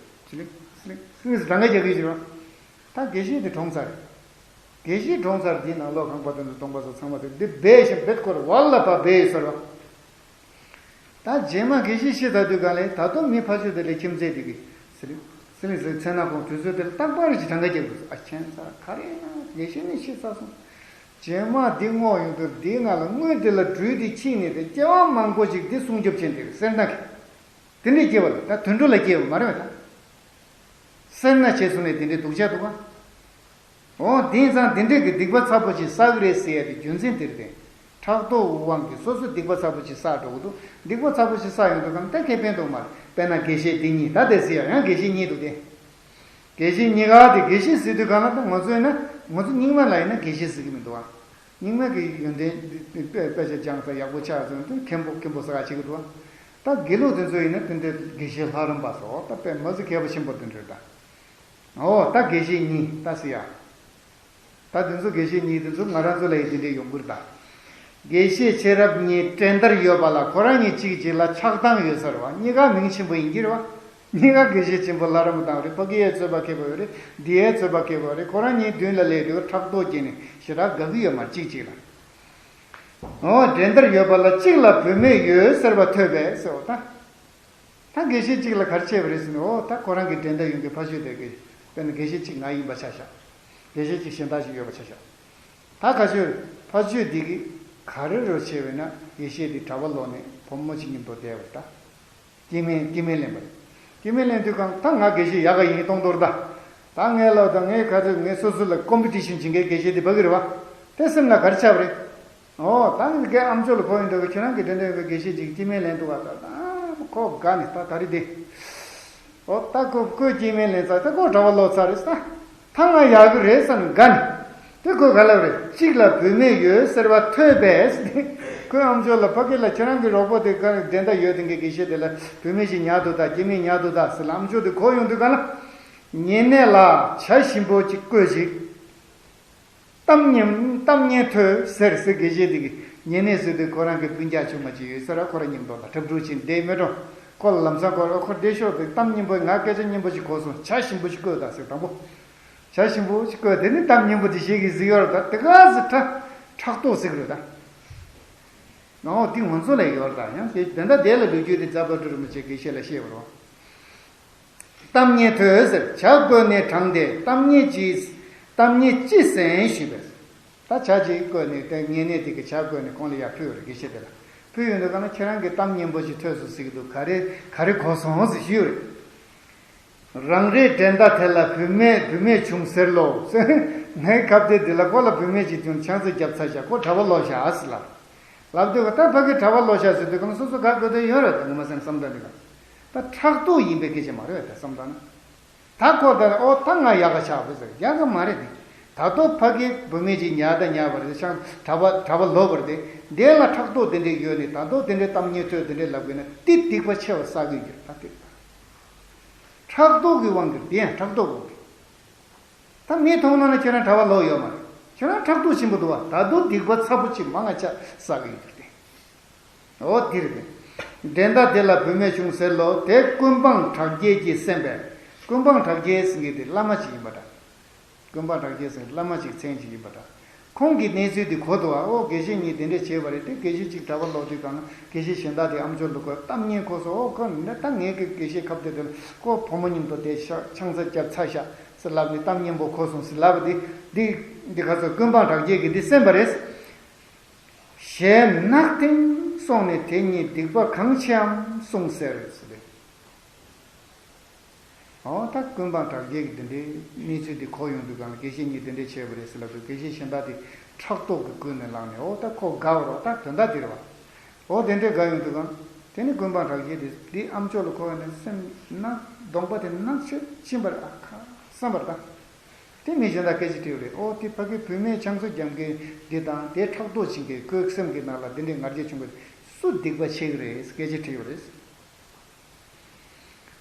རེད། དངུལ་གྲངས་ཀ་རྒྱག་གི་ཡོད་རེད། ད་དགེ་བཤེས་དེ་གྲོངས་ཚར་རེད། དགེ་བཤེས་གྲོངས་ཚར་དེའི་ནང་ལོགས་ཁང་པ་དེ་ཚོ་སྟོང་པ་ཚོ་ཚང་མ་དེ་འདི་སྦས་ཤིང་སྦད་སྐོར་བར་ལ་ཕར་སྦས་ཡོད་ཟེར་བ། ད་རྗེས་མ་དགེ་བཤེས་ཤི་ཚར་དུས་གང་ལས་ད་དུང་མི་ཕ་ཆོས་དེ་ལས་ཁྱིམ་མཚེས་དེ་གི་སི་ལི་སི་ལི་ཟེར་མཚན་ན་ཁོང་དུས་ཚོད་དེར་རྟག་པར་ཅིག་གྲངས་ཀ་རྒྱག་དགོས་སོ། ཨ་ཁྱེད་ཚ་ག་རེ་ཡིན་ན་དགེ་བཤེས་ནི་ཤི་ཚར་སོང་། རྗེས་མ་འདི་བསྔོགས་ཡོང་དུས་འདིའི་ནང་ལ་དངུལ་དེ་ལ་སྦྲུལ་དེ་ཁྱིད་ནས་དེ་སྐྱེ་བ་མང་པོ་ཅིག་འདི་སྲུང་སྐྱོབ་བྱས་འདིར་སེར་སྣ་གི་དེ་འདྲས་སྐྱེ་བ་ལ་ད་དུད་འགྲོ་ལ་སྐྱེ་བ་མ་རེད་བ་ད། སེར་སྣ་བྱས་སོང་ནས་དེ་འདྲའི་སྡུག་ཅག་འདུག་ག་འོ་དེང་སང་དེ་འདྲས་ཀྱི་སྡིག་པ་ཚ་པོ་ཅིག་བསགས་ཀྱི་རེད་ཟེར་ཡ་དེ་རྒྱུ་མཚན་དེ་རེད་དེ། ཕྲག་དོག་དབང་གིས་སོ་སོས་སྡིག་པ་ཚ་པོ་ཅིག་བསགས་འགྲོ་གི་འདུག་སྡིག་པ་ཚ་པོ་ཅིག་བསགས་ཡོང་དུས་གང་ལྟར་ཁེ་ཕན་འདུག་མ་རེད། དཔེར་ན་དགེ་བཤེས་འདི་གཉིས་ད་དེ་ཟེར་ཡ་ཡང་དགེ་བཤེས་གཉིས་འདུག་སྟེ། དགེ་བཤེས་གཉིས་ཀ་དེ་དགེ་བཤེས་ཟེར་དུས་གང་ལ་ད་ང་ཚོ་ཡིན་ན་ང་ཚོ་རྙིང་མ་ལ་ཡིན་ན་དགེ་བཤེས་ཟེར་གི་མི་འདུག་ཨ། རྙིང་མ་གི་ཡོན་ཏན་དཔེ་དཔེ་ཆ་སྦྱངས་ས་ཡག་པོ་ཆགས་ཚུལ་དུ་མཁན་པོ་མཁན་པོ་ཟེར་ག་བྱེད་གི་འདུག་ཨ། ད་དགེ་ལུགས་དེ་ཚོ་ཡིན་ན་དེ་འདྲའི་དགེ་བཤེས་ལྷ་རམས་པ་སོགས་ད་དཔེ་མ་ཟི་མཁས་པ་ཆེན་པོ་དེ་འདྲ་ད། ཨོ་ད་དགེ་བཤེས་གཉིས་ད་ཟེར་ཡ། ད་དེ་ཚོ་དགེ་བཤེས་གཉིས་དེ་ཚོ་ང་རང་ཚོ་ལ་ཡི་དེ་འདྲའི་ཡོང་གི་རེད་ད། དགེ་བཤེས་ཚེ་རབས་གཉིས་འགྲན་ཟླར་ཡོད་པ་ལ་ཁོ་རང་གཉིས་གཅིག་གཅིག་ལ་ཆགས་སྡང་ཡོད་ས་རེད་བ། གཉིས་ཀ་མིང་ཆེན་པོ་ཡིན་གྱི་རེད་བ། གཉིས་ཀ་དགེ་བཤེས་ཆེན་པོ་ལྷ་རམས་པ་བཏང་རེད། ཕ་གི་ཡའི་རྩོད་པ་ཁེལ་བ་ཡོད་རེད། འདི་ཡའི་རྩོད་པ་ཁེལ་བ་རེད། ཁོ་རང་གཉིས་མདུན་ལ་སླེབས་དུས་ཕྲག་དོག་སྐྱེས་ནས་ཞེ་དྲག་དགའ་གི་ཡོད་མ་རེད་གཅིག་གཅིག་ལ། ཨོ་འགྲན་ཟླར་ཡོད་པ་ལ་གཅིག་ལ་བུད་མེད་ཡོད་ཟེར་བ་ཐོས་པས་ཟེར་བ་ད། ད་དགེ་བཤེས་གཅིག་ལ་ག་རེ་བྱས་པ་རེད་ཟེར་ན། འོ་ད་ཁོ་རང་གི་འགྲན་ཟླ་ཡོད་མཁན་ཕ་ཆོས་དེ་གི་དཔེར་ན་དགེ་བཤེས་གཅིག་ང་ཡིན་པ་ཆ་བཞག་དགེ་བཤེས་གཅིག་གཞན་དག་ཅིག་ཡོད་པ་ཆ་བཞག་ད་ཁ་ཆོས་ཕ་ཆོས་འདི་གི་ག་རེ་རོ་བྱས་པས་ན་དགེ་བཤེས་འདི་གྲྭ་པ་ལོག་ནས་བུ་མོ་གཅིག་གཉིས་མདོ་བསྡད་པ་རེད་ད། སྐྱེ་དམན་སྐྱེ་དམན་ལེན་པ་རེད། སྐྱེ་དམན་ལེན་དུས་གང་ད་ང་དགེ་བཤེས་ཡག་ག་ཡིན་གཏོང་དོར་ད། ད་ངའི་ལག་ད་ངའི་ཁ་ཐུག་ངའི་སོ་སོ་ལ་ཀོམ་པི་ཊི་ཤན་བྱེད་མཁན་དགེ་བཤེས་འདི་ཕ་གི་རེད་བ། དེ་སེམས་ན་ག་རེ་ཆགས་པ་རེད། ཨོ་ད་ངའི་ཨམ་ཅོག་ལ་གོ་ཡིན་འདུག་གི་ཁྱེད་རང་གི་དེ་འདྲ་ཡོད་པའི་དགེ་བཤེས་ཅིག་སྐྱེ་དམན་ལེན་འདུག་ག་ད་ད་ཁོ་དགའ་ནས་ད་ད་རེས་དེ། ཨོ་ད་ཁོ་ཁོས་སྐྱེ་དམན་ལེན་ཚར་ད་ཁོ་གྲྭ་པ་ལོག་ཚར་རེད་ད། ད་ང་ཡག་གི་རེད་བསམ་ནས་དགའ་ནས། དེ་ཁོས་ག་ལབ་རེད། གཅིག་ལ་བུད་མེད་ཡོད་ཟེར་བ་ཐོས་པས། ཁོའི་ཨམ་ཅོག་ལ་ཕ་གི་ལ་ཁྱེད་རང་གི་རོགས་པ་དེ་ག་རེ་འགྲན་ཟླ་ཡོད་དེ་འགའི་དགེ་བཤེས་དེ་ལ་བུད་མེད་ཅིག་ཉར་འདུག་ད། སྐྱེ་དམན་ཉར་འདུག་ད་ཟེར་ལ་ཨམ་ཅོག་དེ་གོ་ཡོང་དུས་ག་ལ། ཉེ་གནས་ལ་ཇ་ཞིམ་པོ་ཅིག་བསྐོལ་ཅིག། གཏམ་སྙན་གཏམ་སྙན་ཐོས་ཟེར་ཟེར་དགེ་བཤེས་དེ་གི་ཉེ་གནས་ཟེར་དུས་ཁོ་རང་གི་སྤུན་ཀྱག་ཆུང་མ་ཅིག་ཡོད་ས་ར། ཁོ་རང་མཉམ་དུ་ལ་འཁྲབ་འཁྲུག་ཅིག་བསྡད་མེད་འགྲོ། ཁོ་ལ་ལམ་སང་ཁོ་ཁོ་བསྡད་ཤོར་དུས་གཏམ་སྙན་པོ་ང་སྐད་ཆ་སྙན་པོ་ཞིག་གོ་སོང་། ཇ་ཞིམ་པོ་ཞིག་བསྐོལ་ད་ཟེར། དང་པོ་ཇ་ཞིམ་པོ་ཞིག་བསྐོལ། དེ་ནི་གཏམ་སྙན་པོ་དེ་བཤད་གི་ཟིག་ཡོད་རེད། ད་དེ་ག་ཟིག་ཕྲག་ཕྲག་དོག་ཟིག་རེད་ད། ཨོ་དེ་ང་ཚོ་ལ་ཡོད་རེད་ད། ཡང་དེ་དེ་འདྲ་དེ་ལ་ལོ་རྒྱུས་དེ་རྫ་དཔལ་སྤྲུལ་རིན་པོ་ཆེ་དགེ་བཤེས་ལ་བཤད་པ་རེད། གཏམ་སྙན་ཐོས་ཟེར། ཇ་བསྐོལ་ནས་དྲངས་ཏེ་གཏམ་སྙན་ཅིག་གཏམ་སྙན་ཅི་གསན་ཞུས་པས། ད་ཇ་ཅིག་བསྐོལ་ནས་དེ་ཉེ་གནས་དེ་གི་ཇ་བསྐོལ་ནས་ཁོང་ལ་ཡར་ཕུལ་བ་རེད། དགེ་བཤེས་དེ་ལ་ཕུལ་ཡོང་དུས་ག་ན་ཁྱེད་རང་གི་གཏམ་སྙན་པོ་ཞིག་ཐོས་སོང་ཟེར་གི་འདུག། ག་རེ་ག་རེ་གོ་སོང་ཟེར་ཞུས་པ་རེད། རང་རེའི་འགྲན་ཟླ་དེ་ལ་བུད་མེད་བུད་མེད་བྱུང་ཟེར་ལོ། ངའི་ཁ་བརྡའི་འདི་ལ་ཁོ་ལ་བུད་མེད་ཅིག་བྱུང་། ཆང་ས་བརྒྱབ་ཚར་ཤག། ཁོ་གྲྭ་པ་ལོག་ཤག་ཨ་ཟེར་ལབ། ལབ་དུས་ད་ཕ་གི་གྲྭ་པ་ལོག་ཤག་ཟེར་དུས་གང་སོ་སོ་ག་དགོས་དོན་ཡོད་རེད་ད། ངོ་མ་སེམས་བསམ་བློ་འདི་ག་ད་ཕྲག་དོག་ཡིན་པའི་སྐད་ཆ་མ་རེད་ད་བསམ་བློ་ན། ད་ཁོ་ད་ཨོ་ད་ང་ཡག་ག་ཆགས་པས་ཟེར། ཡག་ག་མ་རེད་དེ། ད་དོ་ཕ་གི་བུད་མེད་ཅིག་ཉར་ད་ཉར་བ་རེད། ཤང་གྲྭ་པ་གྲྭ་པ་ལོག་པ་རེད་དེ། འདི་ལ་ཕྲག་དོག་དེ་འདྲས་ཡོད་ནས་ད་དོ་དེ་འདྲས་གཏམ་སྙན་ཐོས་དེ་འདྲས་ལབ་དགོས་ན་དེ་སྡིག་པ་ཆེ་བ་བསགས་ཀྱི་ཡོད་ད་དེ། ཕྲག་དོག་གི་དབང་གིས་དེ་ཡང་ཕྲག་དོག་དབང་གིས། ད་མི་མཐོང་ན་ན་ཁྱེད་རང་གྲྭ་པ་ལོག་ཡོད་མ་རེད། ཁྱེད་རང་ཕྲག་དོག་ཆེན་པོ་འདུག་བ། ད་དུང་སྡིག་པ་ཚ་པོ་ཅིག་མང་ང་ཆ་བསགས་ཀྱི་ཡོད་དེ། འོ་དེ་རེད། འགྲན་ཟླ་དེ་ལ་བུད་མེད་བྱུང་ཟེར་ལོ། དེ་ཀུན་སྤངས་གྲགས་རྒྱལ་གྱིས་གསན་པས། ཀུན་སྤངས་གྲགས་རྒྱལ་ཟེར་མཁན་དེ་བླ་མ་ཅིག་ཡིན་པ་འདྲ། ཀུན་སྤངས་གྲགས་རྒྱལ་ཟེར་བླ་མ་ཅིག་མཚན་ཅིག་ཡིན་པ་འདྲ། ཁོང་གིས་གནས་ཚུལ་དེ་གོ་འདུག་བ། ཨོ་དགེ་བཤེས་གཉིས་དེ་འདྲས་བྱས་པ་རེད་དེ། དགེ་བཤེས་གཅིག་གྲྭ་པ་ལོག་དུས་གང་ན་དགེ་བཤེས་གཞན་དག་དེ་ཨམ་ཅོག་ལ་ཁོས་གཏམ་སྙན་གོ་སོང་། ཨོ་ཁོ་ནི་ད་ངའི་གི་དགེ་བཤེས་ཁ་བརྡ་དེ་ལ་ཁོ་བུ་མོ་མཉམ་དུ་དེ་ཤ་ཆང་ས་བརྒྱབ་ཚར་ཤག་ཟེར་ལབ་ནས་གཏམ་སྙན་པོ་གོ་སོང་ཟེར་ལབ་པ་དེ། འདི་འདི་ག་ཚོད་ཀུན་སྤངས་གྲགས་རྒྱལ་གྱིས་འདི་གསན་པ་རེད། གཞན་ནག་དེང་སོང་ནས་དེ་གཉིས་སྡིག་པ་གང་ཆེའམ་གསུངས་ཟེར་ཟེར་ཏེ། ཨོ་ད་ཀུན་སྤངས་གྲགས་རྒྱལ་གྱིས་འདི་འདྲའི་གནས་ཚུལ་འདི་གོ་ཡོང་དུས་གང་ལ་དགེ་བཤེས་གཉིས་འདི་འདྲའི་བྱས་པ་རེད་ཟེར་ལབ་དུས། དགེ་བཤེས་གཞན་དག་དེ་ཕྲག་དོག་གིས་ཀུན་ནས་བསླངས་ནས། ཨོ་ད་ཁོ་དགའ་བ་རེད། ད་དོན་དག་འདི་རེད་བ། ཨོ་དེ་འདྲའི་དགའ་ཡོང་དུས་གང་དེ་ནི་ཀུན་སྤངས་གྲགས་རྒྱལ་དེ་འདི་ཨམ་ཅོག་ལ་གོ་བ་ནས་སེམས་ནག་གདོང་པ་དེ་ནག་ཕྱིར་ཕྱིན་པ་རེད། ཨ་ཁ་བསམ་པར་ད། དེ་མི་གཞན་དག་སྐད་ཆ་དྲིས་པ་རེད། ཨོ་དེ་ཕ་གི་བུད་མེད་ཆང་ས་རྒྱག་མཁན་འདི་དང་དེ་ཕྲག་དོག་བྱེད་མཁན་ཁོའི་སེམས་ཀྱི་ནང་ལ་འདི་འདྲའི་ང་རྒྱལ་བྱུང་བ་སུ་སྡིག་པ་ཆེ་གི་རེད་སྐད་ཆ་དྲིས་པ་རེད།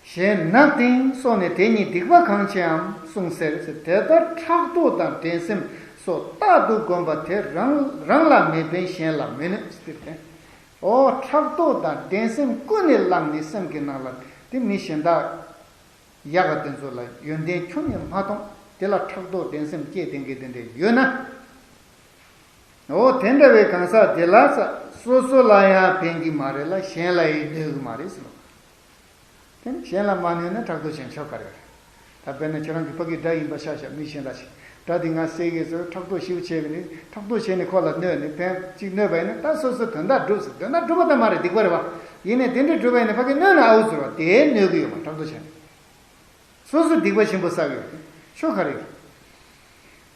གཞན་ནག་དེང་སོང་ནས་དེ་གཉིས་སྡིག་པ་གང་ཆེའམ་གསུངས་ཟེར། དེ་ལྟར་ཕྲག་དོག་དང་འགྲན་སེམས་སོགས་རྟག་ཏུ་བསྒོམ་པ་དེ་རང་རང་ལ་མི་ཕན་གཞན་ལ་མི་གནོད་ཟེར་ཏེ། ཨོ་ཕྲག་དོག་དང་འགྲན་སེམས་ཀུན་ནས་བསླངས་ནས་སེམས་ཀྱི་ནང་ལ་དེ་མི་གཞན་དག་ཡག་ག་དེ་ཚོ་ལ་ཡོན་ཏན་ཁྱོན་ནས་མ་མཐོང་། དེ་ལ་ཕྲག་དོག་འགྲན་སེམས་སྐྱེས་དེ་འགའི་དེ་འདྲ་ཡོད་ན། འོ་དེ་འདྲ་བའི་གང་ཟག་དེ་ལ་ས་སོ་སོ་ལ་ཡང་ཕན་གྱི་མ་རེད་ལ་གཞན་ལ་ཡང་གནོད་ཀྱི་མ་རེད་ཟེར་ལོ། དེ་ནི་གཞན་ལ་མ་གནོད་ན་ཕྲག་དོག་བྱས་ཆོག་ག་རེད། ད་དཔེར་ན་ཁྱེད་རང་གི་ཕ་གི་དགྲ་ཡིན་པ་ཤ་ཤ་མི་གཞན་དག་ཅིག་དགྲ་དེ་ང་བསད་ཀྱི་ཟེར་ཕྲག་དོག་ཞེ་པོ་བྱས་པ་ནི་ཕྲག་དོག་བྱས་ནས་ཁོ་ལ་གནོད་ནས་ཕན་ཅིག་གནོད་པ་ཡིན་ན་ད་སོ་སོ་དོན་དག་སྒྲུབ་ཟེར། དོན་དག་སྒྲུབ་པ་ད་མ་རེད་སྡིག་པ་རེད་བ། ཡིན་ནའི་དེ་འདྲ་སྒྲུབ་པ་ཡིན་ན་ཕ་གི་གནོད་ན་ཨའུ་ཟེར་བ་དེ་གནོད་ཀྱི་ཡོད་མ་ཕྲག་དོག་བྱས་ནས། སོ་སོ་སྡིག་པ་ཆེན་པོ་བསགས་ཡོད་དེ་ཆོ་ག་རེད།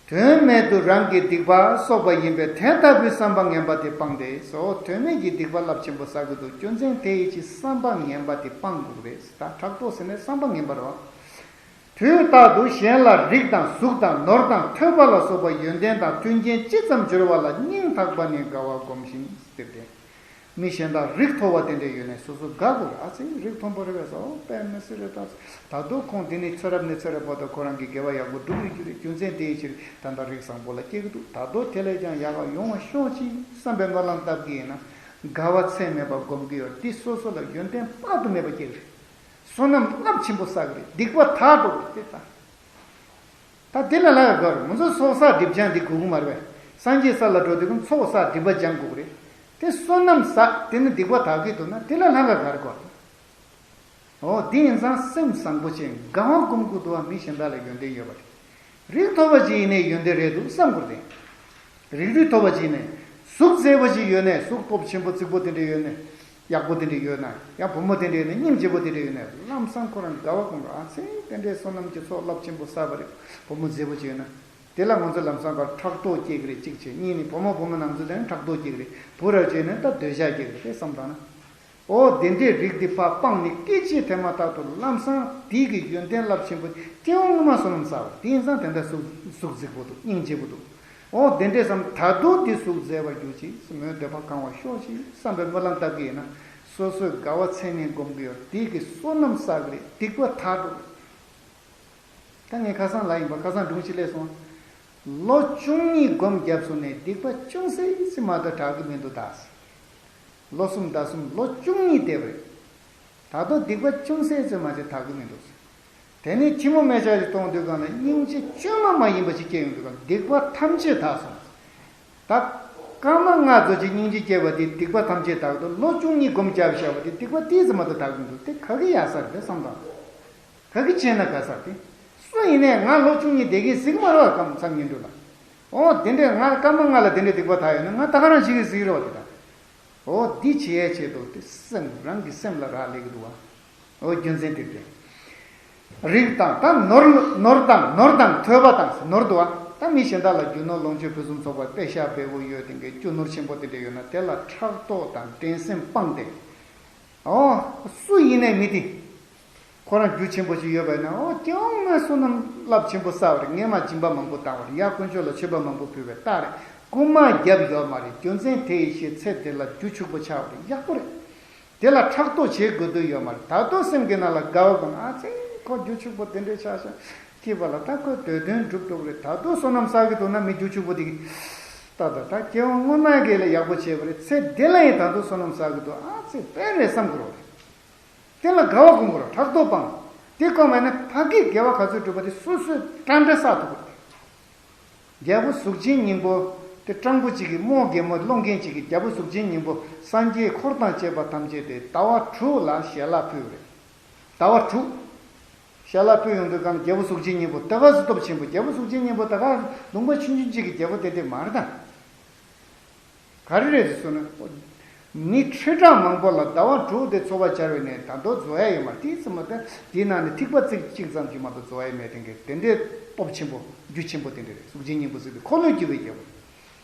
དོན་མེད་དུ་རང་གི་སྡིག་པ་གསོག་པ་ཡིན་པས་དེ་ལྟ་བུའི་བསམ་པ་ངན་པ་དེ་སྤངས་ཏེ་སོ། དོན་མེད་ཀྱི་སྡིག་པ་རླབས་ཆེན་པོ་བསགས་ཀྱི་འདུག། རྒྱུ་མཚན་དེ་ཡིས་ཀྱི་བསམ་པ་ངན་པ་དེ་སྤང་དགོས་རེད། ད་ཕྲག་དོག་ཟེར་ནས་བསམ་པ་ངན་པ་རེད་བ། དུས་རྟག་ཏུ་གཞན་ལ་རིགས་དང་གཟུགས་དང་ནོར་དང་ཐོས་པ་ལ་སོགས་པ་ཡོན་ཏན་དང་མཐུན་རྐྱེན་ཅི་ཙམ་འབྱོར་བ་ལ་སྙིང་ཐག་པ་ནས་དགའ་བ་སྒོམ་ཞིང་ཟེར་ཏེ། མི་གཞན་དག་རིགས་མཐོ་བ་དེ་འདྲ་ཡོད་ནས་སོ་སོ་དགའ་དགོས་རེད། ཨ་ཙི་རིགས་མཐོན་པོ་རེད་པས་སོ་དཔེ་མི་སྲིད་རེད། ད་ད་དུང་ཁོང་དེ་ནས་ཚེ་རབས་ནས་ཚེ་རབས་བར་དུ་ཁོ་རང་གི་དགེ་བ་ཡག་པོ་སྒྲུབ་ཡོད་རྒྱུ་རེད། རྒྱུ་མཚན་དེའི་ཕྱིར་ད་ལྟ་རིགས་བཟང་པོ་ལ་སྐྱེ་གི་འདུག། ད་དུང་དེ་ལས་ཀྱང་ཡག་ག་ཡོང་བ་ཤོག་ཅིག་བསམ་པའི་སྨོན་ལམ་བཏབ་ཀྱི་ཡིན་ན་དགའ་བ་ཚད་མེད་པ་སྒོམ་གྱི་ཡོད། འདི་སོ་སོ་ལ་ཡོན་ཏན་དཔག་ཏུ་མེད་པ་སྐྱེ་གི་རེད། བསོད་ནམས་རླབས་ཆེན་པོ་བསགས་ཀྱི་རེད། སྡིག་པ་དག་འགྲོ་གི་རེད་དེ་ད། ད་དེ་ལ་ལྷག་ག་རེད། ང་ཚོ་ཚོགས་བསགས་སྒྲིབ་སྦྱང་འདི་དགོས་ཀྱི་མ་རེད་པས། སངས་རྒྱས་ས་ལ་འགྲོ་དུས་ཀྱང་ཚོགས་བསགས་སྒྲིབ་པ་སྦྱང་དགོས་ཀྱི་རེད། དེ་བསོད་ནམས་བསགས་དེ་ནི་སྡིག་པ་དག་གི་འདུག་ན་དེ་ལ་ལྷག་ག་ག་རེ་དགོས། འོ་དེ་ཡིན་ཙང་སེམས་བཟང་པོ་བྱས་དགའ་བ་སྒོམ་དགོས་འདུག་བ། མི་གཞན་དག་ལ་ཡོན་ཏན་ཡོད་པ་རེད། རིགས་མཐོ་བ་ཅིག་ཡིན་ནའི་ཡོན་ཏན་རེད་འདུག་བསམ་དགོས་ཏེ། རིགས་རུས་མཐོ་བ་ཅིག་ཡིན་ནའི་གཟུགས་མཛེས་པོ་ཅིག་ཡོད་ནའི་གཟུགས་སྟོབས་ཆེན་པོ་རྩིག་པོ་དེ་འདྲ་ཡོད་ནའི། ཡག་པོ་དེ་འདྲ་ཡོད་ན། ཡང་བུ་མོ་དེ་འདྲ་ཡོད་ན། སྙིང་རྗེ་པོ་དེ་འདྲ་ཡོད་ན། ལམ་སང་ཁོ་རང་དགའ་བ་སྒོམ་རོགས། ཨ་ཙི་དེ་འདྲའི་བསོད་ནམས་ཀྱི་ཚོགས་རླབས་ཆེན་པོ་བསགས་པ་རེད། བུ་མོ་མཛེས་པོ་ཅིག་ཡོད་ན། དེ་ལ་ང་ཚོ་ལམ་སང་ཁར་ཕྲག་དོག་སྐྱེ་གི་རེད། གཅིག་བྱས། གཉིས་ནི་བུ་མོ་བུ་མོ་ནང་ཚོ་དེ་ནི་ཕྲག་དོག་སྐྱེ་གི་རེད། བུ་ར་བྱས་ན་ད་འདོད་ཆགས་སྐྱེ་གི་རེད། དེ་བསམ་བཏང་ན། ཨོ་དེ་འདྲའི་རིགས་འདི་ཕར་སྤངས་ནས་སྐད་ཅིག་དེ་མ་ཐག་ཏུ་ལམ་སང་དེ་གི་ཡོན་ཏན་རླབས་ཆེན་པོ་སྐྱེ་བ་སྔོན་མ་བསོད་ནམས་བསགས་པ་དེ་ཡིན་ཙང་དེ་འདྲ་གཟུགས་གཟུགས་མཛེས་པོ་འདུག། སྙིང་རྗེ་པོ་འདུག། འོ་དེ་འདྲས་བསམ། ད་དུང་དེ་ཟུག་མཛད་པར་གྱུར་ཅིག། མོའི་འདོད་པ་གང་བ་ཤོག་ཅིག་བསམ་པའི་སྨོན་ལམ་བཏབ་ཀྱི་ཡིན་ན། སོ་སོས་དགའ་བ་ཚད་མེད་སྒོམ་གྱི་ཡོད། དེ་གི་བསོད་ནམས་བསགས་ཀྱི་རེད། སྡིག་པ་དག་འགྲོ་གི་རེད། ད་ངས་ཁ་སང་ལ་ཡིན་པ། ཁ་སང་སྒྲུང་ཅིག་སླེབས་སོང་། ལོ་བཅུ་གཉིས་སྒོམ་བརྒྱབ་སོང་ནས་སྡིག་པ་ཅུང་ཟད་ཙམ་མ་གཏོགས་དག་གི་མི་འདུག་ད། ལོ་གསུམ་ཟླ་གསུམ་ལོ་བཅུ་གཉིས་བསྡད་པ་རེད། ད་དུང་སྡིག་པ་ཅུང་ཟད་ཙམ་མ་གཏོགས་དག་གི་མི་འདུག། དེ་ནས་ཁྱི་མོ་སྨན་ལྕགས་ཤིག་གཏོང་དུས་སྒང་ལ་སྙིང་རྗེ་བཅོས་མ་མ་ཡིན་པ་ཞིག་སྐྱེ་ཡོང་དུས་སྒང་ལ་སྡིག་པ་ཐམས་ཅད་དག་སོང་། ད་སྐར་མ་ལྔ་ཙམ་ཅིག་སྙིང་རྗེ་སྐྱེས་པ་དེ་སྡིག་པ་ཐམས་ཅད་དག་འདུག། ལོ་བཅུ་གཉིས་སྒོམ་བརྒྱབ་བཞག་པ་དེ་སྡིག་པ་ཏོག་ཙམ་མ་གཏོགས་དག་གི་མི་འདུག། དེ་ག་གི་ཡག་ས་རེད་བསམ་དང་། ག་གི་བྱས་ན་དགའ་ས་དེ། སུ་ཡིན་ནའི་ང་ལོ་བཅུ་གཉིས་བསྡད་ཀྱི་ཟིག་མ་རེད་བ། ཀམ་ཚང་ཉིན་དྲུག་ལ། འོ་དེ་འདྲས་ང་སྐར་མ་ལྔ་ལ་དེ་འདྲས་སྡིག་པ་དག་ཡོད་ན་ང་ད་ག་རང་བྱེད་ཀྱི་ཟིག་རེད་བ་དེ་ད། འོ་འདི་བྱེད་ཡས་ཆེད་དུ་དེ་སེམས། རང་གི་སེམས་ལ་རག་ལས་ཀྱི་འདུག་བ། འོ་རྒྱུ་མཚན་དེ་རེད། རིགས་དང་ད་ནོར། ནོར་དང་ནོར་དང་ཐོས་པ་དང་ནོར་འདུག་བ། ད་མི་གཞན་དག་ལ་རྒྱུ་ནོར་ལོངས་སྤྱོད་ཕུན་སུམ་ཚོགས་པ་པེ་ཤ་འབེལ་པོ་ཡོད། དེ་འདྲའི་རྒྱུ་ནོར་ཆེན་པོ་དེ་འདྲ་ཡོད་ན་དེ་ལ་ཕྲག་དོག་དང་འགྲན་སེམས་སྤངས་ཏེ། འོ། སུ་ཡིན་ནའི་མི་དེ། ཁོ་རང་རྒྱུ་ཆེན་པོ་ཞིག་ཡོད་པ་ཡིན་ན། འོ་སྐྱེ་བོ་ངས་བསོད་ནམས་རླབས་ཆེན་པོ་བསགས་པ་རེད། ངས་མ་སྦྱིན་པ་མང་པོ་བཏང་བ་རེད། ཡ་དཀོན་མཆོག་ལ་མཆོད་པ་མང་པོ་ཕུལ་བའི་རྟགས་རེད། རྐུན་མ་བརྒྱབ་ཡོད་མ་རེད། རྒྱུ་མཚན་དེ་ཡི་ཕྱིར་ཚེ་འདི་ལ་རྒྱུ་ཕྱུག་པོ་ཆགས་པ་རེད། ཡག་པོ་རེད། དེ་ལ་ཕྲག་དོག་བྱེད་དགོས་དོན་ཡོད་མ་རེད། ད་དུང་སེམས་ཀྱི་ནང་ལ་དགའ་བ་དང་། ཨ་ཙི། ཁོ་རྒྱུ་ཕྱུག་པོ་དེ་འདྲས་ཆགས་ཤག། སྐྱིད་པ་ལ་ད་ཁོས་འདོད་དོན་འགྲུབ་འགྲོ་གི་རེད། ད་དུང་བསོད་ནམས་བསགས་ཀྱི་འདུག་ན་མི་རྒྱུ་ཕྱུག་པོ་དེ་གིས། ད་ད་ད་སྐྱེ་བ་སྔོན་མ་གི་ལས་ཡག་པོ་བྱས་པ་རེད། ཚེ་འདི་ལ་ཡང་ད་དུང་བསོད་ནམས་བསགས་ཀྱི་འདུག། ཨ་ཙི། དཔེ་རེད་བསམ་དགོས་རེད། དེ་ལ་དགའ་བ་སྒོམ་དགོས་རེད། ཕྲག་དོག་སྤང་། དེ་སྒོམ་པ་ཡིན་ན་ཕ་གིའི་དགེ་བ་ག་ཚོད་བསྒྲུབས་པ་དེ་སོ་སོས་འདྲ་འདྲ་བསགས་ཐུབ་ཀྱི་རེད། རྒྱལ་པོ་གཟུགས་ཅན་སྙིང་པོ་དེ་སྤྲང་པོ་གཅིག་གིས། རྨོ་རྒན་མོ་སློང་མཁན་གཅིག་གིས་རྒྱལ་པོ་གཟུགས་ཅན་སྙིང་པོ་སངས་རྒྱས་འཁོར་དང་བཅས་པ་ཐམས་ཅད་དེ་ཟླ་བ་དྲུག་ལ་ཞལ་ལག་ཕུལ་བ་རེད། ཟླ་བ་དྲུག་ཞལ་ལག་ཕུལ་ཡོང་དུས་སྒང་རྒྱལ་པོ་གཟུགས་ཅན་སྙིང་པོ་ད་ག་སུ་སྟོབས་ཆེན་པོ། རྒྱལ་པོ་གཟུགས་ཅན་སྙིང་པོ་ད་ག་ལུང་པ་ཆུང་ཆུང་གཅིག་གི་རྒྱལ་པོ་དེ་དེ་མ་རེད་ད། ག་རེ་རེད་ཟེར་ན། མི་ཁྲི་ཕྲག་མང་པོ་ལ་ཟླ་བ་དྲུག་དེ་འཚོ་བ་སྦྱར་བས་ནས་ད་དུང་རྫོགས་ཡ་ཡོད་མ་རེད། དེ་ཙམ་མ་ད་དེའི་ནང་ནས་ཐིགས་པ་གཅིག་གཅིག་ཙམ་གྱིས་མ་གཏོགས་རྫོགས་ཡ་མེད། དེ་འདྲའི་དེ་འདྲའི་སྟོབས་ཆེན་པོ་རྒྱུ་ཆེན་པོ་དེ་འདྲ་རེད། གཟུགས་ཅན་སྙིང་པོ་ཟེར་དུས་འཁོར་ལོས་སྒྱུར་བའི་རྒྱལ་པོ་རེད།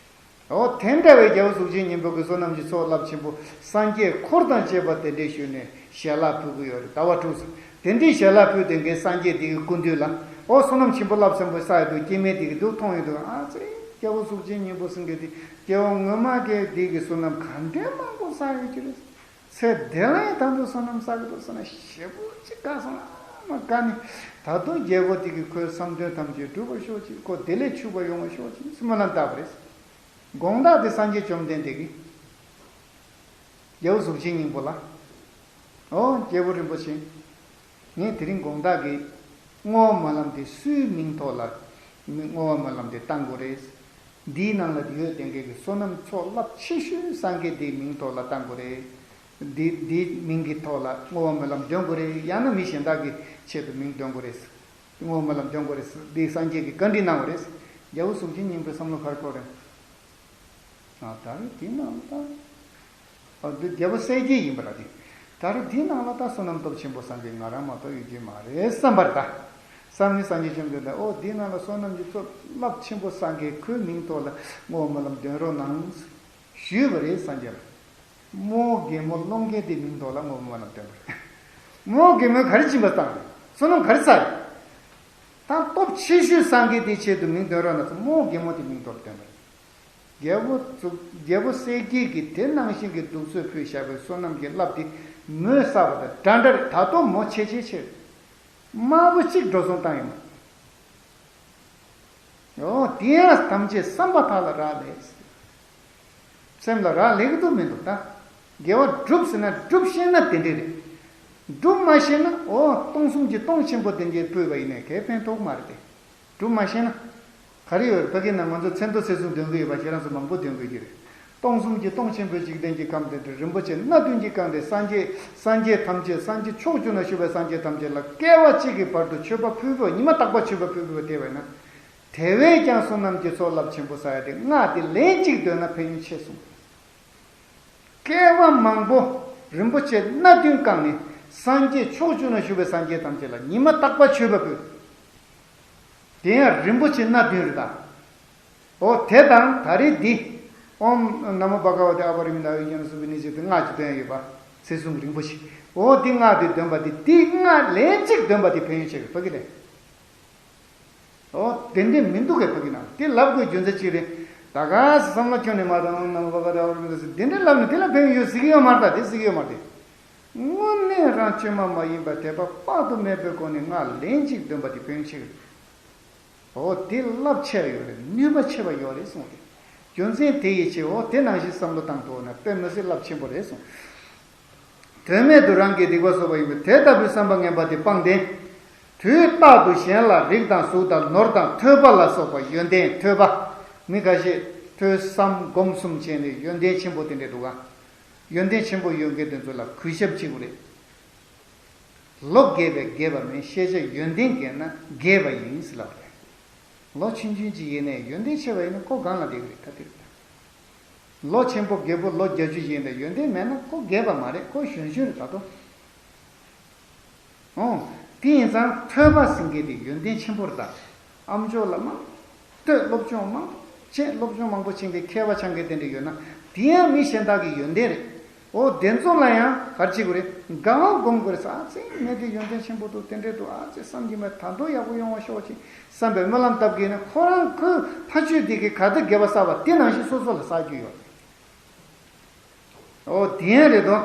འོ་དེ་འདྲ་བའི་རྒྱལ་པོ་གཟུགས་ཅན་སྙིང་པོ་གི་བསོད་ནམས་ཀྱི་ཚོགས་རླབས་ཆེན་པོ་སངས་རྒྱས་འཁོར་དང་བཅས་པ་དེ་འདྲའི་ཞུས་ནས་ཞལ་ལག་ཕུལ་གྱི་ཡོད་རེད། ཟླ་བ་དྲུག་ཙམ། དེ་འདྲའི་ཞལ་ལག་ཕུལ་དེ་འགའི་སངས་རྒྱས་དེ་གི་སྐུ་མདུན་ལ། འོ་བསོད་ནམས་ཆེན་པོ་རླབས་ཆེན་པོ་བསགས་ཡོད་དུས་སྐྱེ་དམན་དེ་གི་འདུག་མཐོང་ཡོད་དུས། ཨ་ཙི། རྒྱལ་པོ་གཟུགས་ཅན་སྙིང་པོ་ཟེར་མཁན་དེ་སྐྱེ་བ་སྔོན་མ་གི་དེ་གི་བསོད་ནམས་ག་འདྲའི་མང་པོ་བསགས་ཡོད་ཀྱི་རེད། ཚེ་འདི་ལ་ཡང་ད་དུང་བསོད་ནམས་བསགས་ཀྱི་འདུག་ཟེར་ན་ཞེ་པོ་ཅིག་དགའ་སོང་། ཨ་མ་དགའ་ནི། ད་དུང་རྒྱལ་པོ་དེ་གིས་ཁོའི་བསམ་དོན་ཐམས་ཅད་འགྲུབ་པར་ཤོག་ཅིག། ཁོ་བདེ་ལེགས་ཕྱུག་པོ་ཡོང་བར་ཤོག་ཅིག་ཟེར་སྨོན་ལམ་བཏབ་པ་རེད། དགོངས་དག་དེ་སངས་རྒྱས་བཅོམ་ལྡན་འདས་ཀྱིས་རྒྱལ་པོ་གཟུགས་ཅན་སྙིང་པོ་ལ། འོ་རྒྱལ་པོ་རིན་པོ་ཆེ། ངས་དེ་རིང་དགོངས་དག་གིས་བསྔོ་བ་སྨོན་ལམ་དེ་སུའི་མིང་ཐོག་ལ་བསྔོ་བ་སྨོན་ལམ་དེ་བཏང་དགོས་རེད། འདིའི་ནང་ལ་ཡོད་དེ་འགའི་གི་བསོད་ནམས་ཚོགས་རླབས་ཆེ་ཤོས་སངས་རྒྱས་དེའི་མིང་ཐོག་ལ་བཏང་དགོས་རེད། འདི་འདིའི་མིང་གི་ཐོག་ལ་བསྔོ་བ་སྨོན་ལམ་འདོན་དགོས་རེད། ཡང་ན་མི་གཞན་དག་གི་ཆེད་དུ་མིང་འདོན་དགོས་རེད། བསྔོ་བ་སྨོན་ལམ་འདོན་དགོས་རེད། འདི་སངས་རྒྱས་ཀྱིས་བཀའ་འདྲི་གནང་བ་རེད། རྒྱལ་པོ་གཟུགས་ཅན་སྙིང་པོའི་བསམ་བློ་ག་རེ་འཁོར་རེད། ཨ་ད་རེས་དེ་ནང་ལ་ད། ཨ་འདི་རྒྱལ་པོ་གསལ་རྒྱལ་ཡིན་པ་ར་དེ། ད་རེས་དེ་ནང་ལ་ད་བསོད་ནམས་སྟོབས་ཆེན་པོ་བསགས་མཁན་ང་རང་མ་གཏོགས་ཡོད་ཀྱི་མ་རེད་བསམ་པར་ད། བསམ་ནས་སངས་རྒྱས་བཅོམ་ལྡན་འདས། འོ་དེ་ནང་ལ་བསོད་ནམས་ཀྱི་ཚོགས་རླབས་ཆེན་པོ་བསགས་མཁན་ཁོའི་མིང་ཐོག་ལ་བསྔོ་བ་སྨོན་ལམ་འདོན་རོགས་གནང་ཞུས་པ་རེད་སངས་རྒྱས་ལ། རྨོ་རྒན་མོ་སློང་མཁན་དེའི་མིང་ཐོག་ལ་བསྔོ་བ་སྨོན་ལམ་འདོན་པ་རེད། རྨོ་རྒན་མོས་ག་རེ་སྦྱིན་པ་བཏང་རེད། བསོད་ནམས་ག་རེ་བསགས་རེད། ད་སྟོབས་ཆེ་ཤོས་སངས་རྒྱས་དེའི་ཆེད་དུ་མིང་འདོན་རོགས་གནང་ཟེར་རྨོ་རྒན་མོ་དེའི་མིང་ཐོག་ལ་འདོན་པ་རེད། རྒྱལ་པོ་གཟུགས་རྒྱལ་པོ་གསལ་རྒྱལ་གྱིས་དེ་ནང་བཞིན་གྱི་གདུགས་ཚོད་ཕུལ་བཞག་པའི་བསོད་ནམས་ཀྱི་རླབས་དེ་མོས་བསགས་པ་དང་འདྲ་འདྲ་རེད། ད་དུང་མོ་ཆེ་ཆེ་ཆེ་རེད། དམར་པོ་གཅིག་འགྲོ་སོང་བཏང་ཡོད་མ་རེད། འོ་དེ་ཡང་ཐམས་ཅད་བསམ་པ་དག་ལ་རག་ལས། སེམས་ལ་རག་ལས་ཀྱི་འདུག་མི་འདུག་ད། དགེ་བ་སྒྲུབ་ཟེར་ན་སྒྲུབ་ཤེས་ན་དེ་འདྲས་རེད། སྒྲུབ་མ་ཤེས་ན་འོ་སྟོང་གསུམ་གྱི་སྟོང་ཆེན་པོ་དེ་འདྲས་སྤོས་པ་ཡིན་ནའི་གའི་ཕན་ཐོགས་མ་རེད་དེ། སྒྲུབ་མ་ཤེས་ན། ག་རེ་ཡོད་རེད། ཕ་གི་ན་ང་ཚོ་མཚན་ཐོ་ཚེ་གཟུངས་འདོན་གི་ཡོད་པ་ཁྱེད་རང་ཚོ་མང་པོ་འདོན་དགོས་ཀྱི་རེད། སྟོང་གསུམ་གྱི་སྟོང་ཆེན་པོའི་འཇིག་རྟེན་གྱི་ཁམས་དེ་འདྲ་རིན་པོ་ཆེ་སྣ་བདུན་གྱིས་བཀང་སྟེ་སངས་རྒྱས་སངས་རྒྱས་ཐམས་ཅད་སངས་རྒྱས་ཕྱོགས་བཅུ་ན་བཞུགས་པའི་སངས་རྒྱས་ཐམས་ཅད་ལ་བསྐལ་པ་གཅིག་གི་བར་དུ་མཆོད་པ་ཕུལ་དགོས། ཉི་མ་རྟག་པར་མཆོད་པ་ཕུལ་དགོས་བསྡད་པ་ཡིན་ན། དེ་བས་ཀྱང་བསོད་ནམས་ཀྱི་ཚོགས་རླབས་ཆེན་པོ་བསགས་ཡ་དེ་སྔགས་དེ་ལན་གཅིག་འདོན་ན་ཕན་ཡོན་ཆེ་གསུངས། བསྐལ་པ་མང་པོ་རིན་པོ་ཆེ་སྣ་བདུན་བཀང་ནས་སངས་རྒྱས་ཕྱོགས་བཅུ་ན་བཞུགས་པའི་སངས་རྒྱས་ཐམས་ཅད་ལ་ཉི་མ་རྟག་པར་མཆོད་པ་ཕུལ། དེ་ཡང་རིན་པོ་ཆེ་སྣ་བདུན་རེད་ད། འོ་དེ་དང་ད་རེས་འདི། ཨོཾ་ན་མོ་བྷ་ག་ཝ་ཏེ་ཨ་པ་རི་མི་ཏ་ཨ་ཡུ་ཇ་ན་སུ་བི་ནི་ཟེར་དུས་སྔགས་ཀྱི་འདོན་ཡོད་པ། ཚེ་གཟུངས་རིན་པོ་ཆེ། འོ་འདི་སྔགས་འདི་འདོན་པ་འདི་འདི་སྔགས་ལན་གཅིག་འདོན་པ་འདི་ཕན་ཡོན་ཆེ་གི་ཕ་གི་ལས། འོ་དེ་འདྲས་མི་འདུག་གས་ཕ་གི་ནང་དེ་ལབ་དགོས་རྒྱུ་མཚན་གཅིག་རེད། ད་ག་སེ་བསམ་བློ་ཁྱོན་ནས་མ་བཏང་ནམ་བ་ག་ད་འོར་མི་འདུག་ཟེར་འདི་འདྲ་ལབ་ནས་དེ་ལ་ཕན་ཡོད་ཟེར་གྱི་ཡོད་མ་རེད། ད་དེ་ཟེར་གྱི་ཡོད་མ་རེད། དངོས་གནས་རང་བཅོས་མ་མ་ཡིན་པ་དད་པ་དཔག་ཏུ་མེད་པའི་སྒོ་ནས་ང་ལན་གཅིག་འདོན་པ་དེ་ཕན་ཆེ་གི་རེད། འོ་དེ་རླབས་ཆེ་ཡོད་རེད། ནུས་པ་ཆེ་བ་ཡོད་རེད་གསུངས་ཏེ། རྒྱུ་མཚན་དེ་ཡི་ཕྱིར་འོ་དེ་ནང་བཞིན་བསམ་བློ་བཏང་ཐུབ་ན་དཔེ་མི་སྲིད་རླབས་ཆེན་པོ་རེད་གསུངས། དོན་མེད་དུ་རང་གི་སྡིག་པ་གསོག་པ་ཡིན་པས་དེ་ལྟ་བུའི་བསམ་པ་ངན་པ་དེ་སྤངས་ཏེ། དུས་རྟག་ཏུ་གཞན་ལ་རིགས་དང་གཟུགས་དང་ནོར་དང་ཐོས་པ་ལ་སོགས་པ་ཡོན་ཏན་ཐོས་པ། མི་ཁ་ཤས་ཐོས་བསམ་སྒོམ་གསུམ་བྱས་ནས་ཡོན་ཏན་ཆེན་པོ་དེ་འདྲས་འདུག་ག་ཡོན་ཏན་ཆེན་པོ་ཡོད་མཁན་དེ་ཚོ་ལ་གུས་ཞབས་བྱེད་དགོས་རེད། ལོ་རྒས་པས་རྒས་པ་མིན། ཤེས་བྱ་ཡོན་ཏན་རྒས་ན་རྒས་པ་ཡིན་ཟེར་ལབ་རེད། ལོ་ཆུང་ཆུང་ཅིག་ཡིན་ནའི་ཡོན་ཏན་ཆེ་བ་ཡིན་ན་ཁོ་སྒང་ལ་བསྡད་ཀྱི་རེད། ད་དེ་རེད། ལོ་ཆེན་པོ་རྒད་པོ་ལོ་བརྒྱད་ཅུ་ཡིན་ན་ཡོན་ཏན་མེད་ན་ཁོ་རྒས་པ་མ་རེད། ཁོ་གཞོན་གཞོན་རེད་ད་དོ། ཨོ། དེ་ཡིན་ཙང་ཐོས་པ་ཟེར་མཁན་དེ་ཡོན་ཏན་ཆེན་པོ་རེད་ད། ཨ་མཆོག་ལ་མང་ཐོས། སློབ་སྦྱོང་མང་བྱས། སློབ་སྦྱོང་མང་པོ་བྱེད་མཁན་མཁས་པ་ཆགས་མཁན་དེ་འདྲ་ཡོད་ན་དེ་ཡང་མི་གཞན་དག་གི་ཡོན་ཏན་རེད། ཨོ་དེ་ཚོ་ལ་ཡང་ག་རེ་བྱེད་དགོས་རེད། དགའ་བ་སྒོམ་དགོས་རེད། ཨ་ཙི་ངས་དེ་ཡོན་ཏན་ཆེན་པོ་འདུག་དེ་འདྲས་འདུག་ཨ་ཙི་བསམ་གྱིན་མེད། ད་དུང་ཡག་པོ་ཡོང་བ་ཤོག་ཅིག་བསམ་པའི་སྨོན་ལམ་བཏབ་གིན་ན་ཁོ་རང་ཁོའི་ཕ་ཆོས་དེ་གི་ག་དུས་དགེ་བ་བསགས་པ་དེ་ནང་བཞིན་སོ་སོ་ལ་བསགས་རྒྱུ་ཡོད་རེད། ཨོ་དེ་ཡང་རེད་དོ།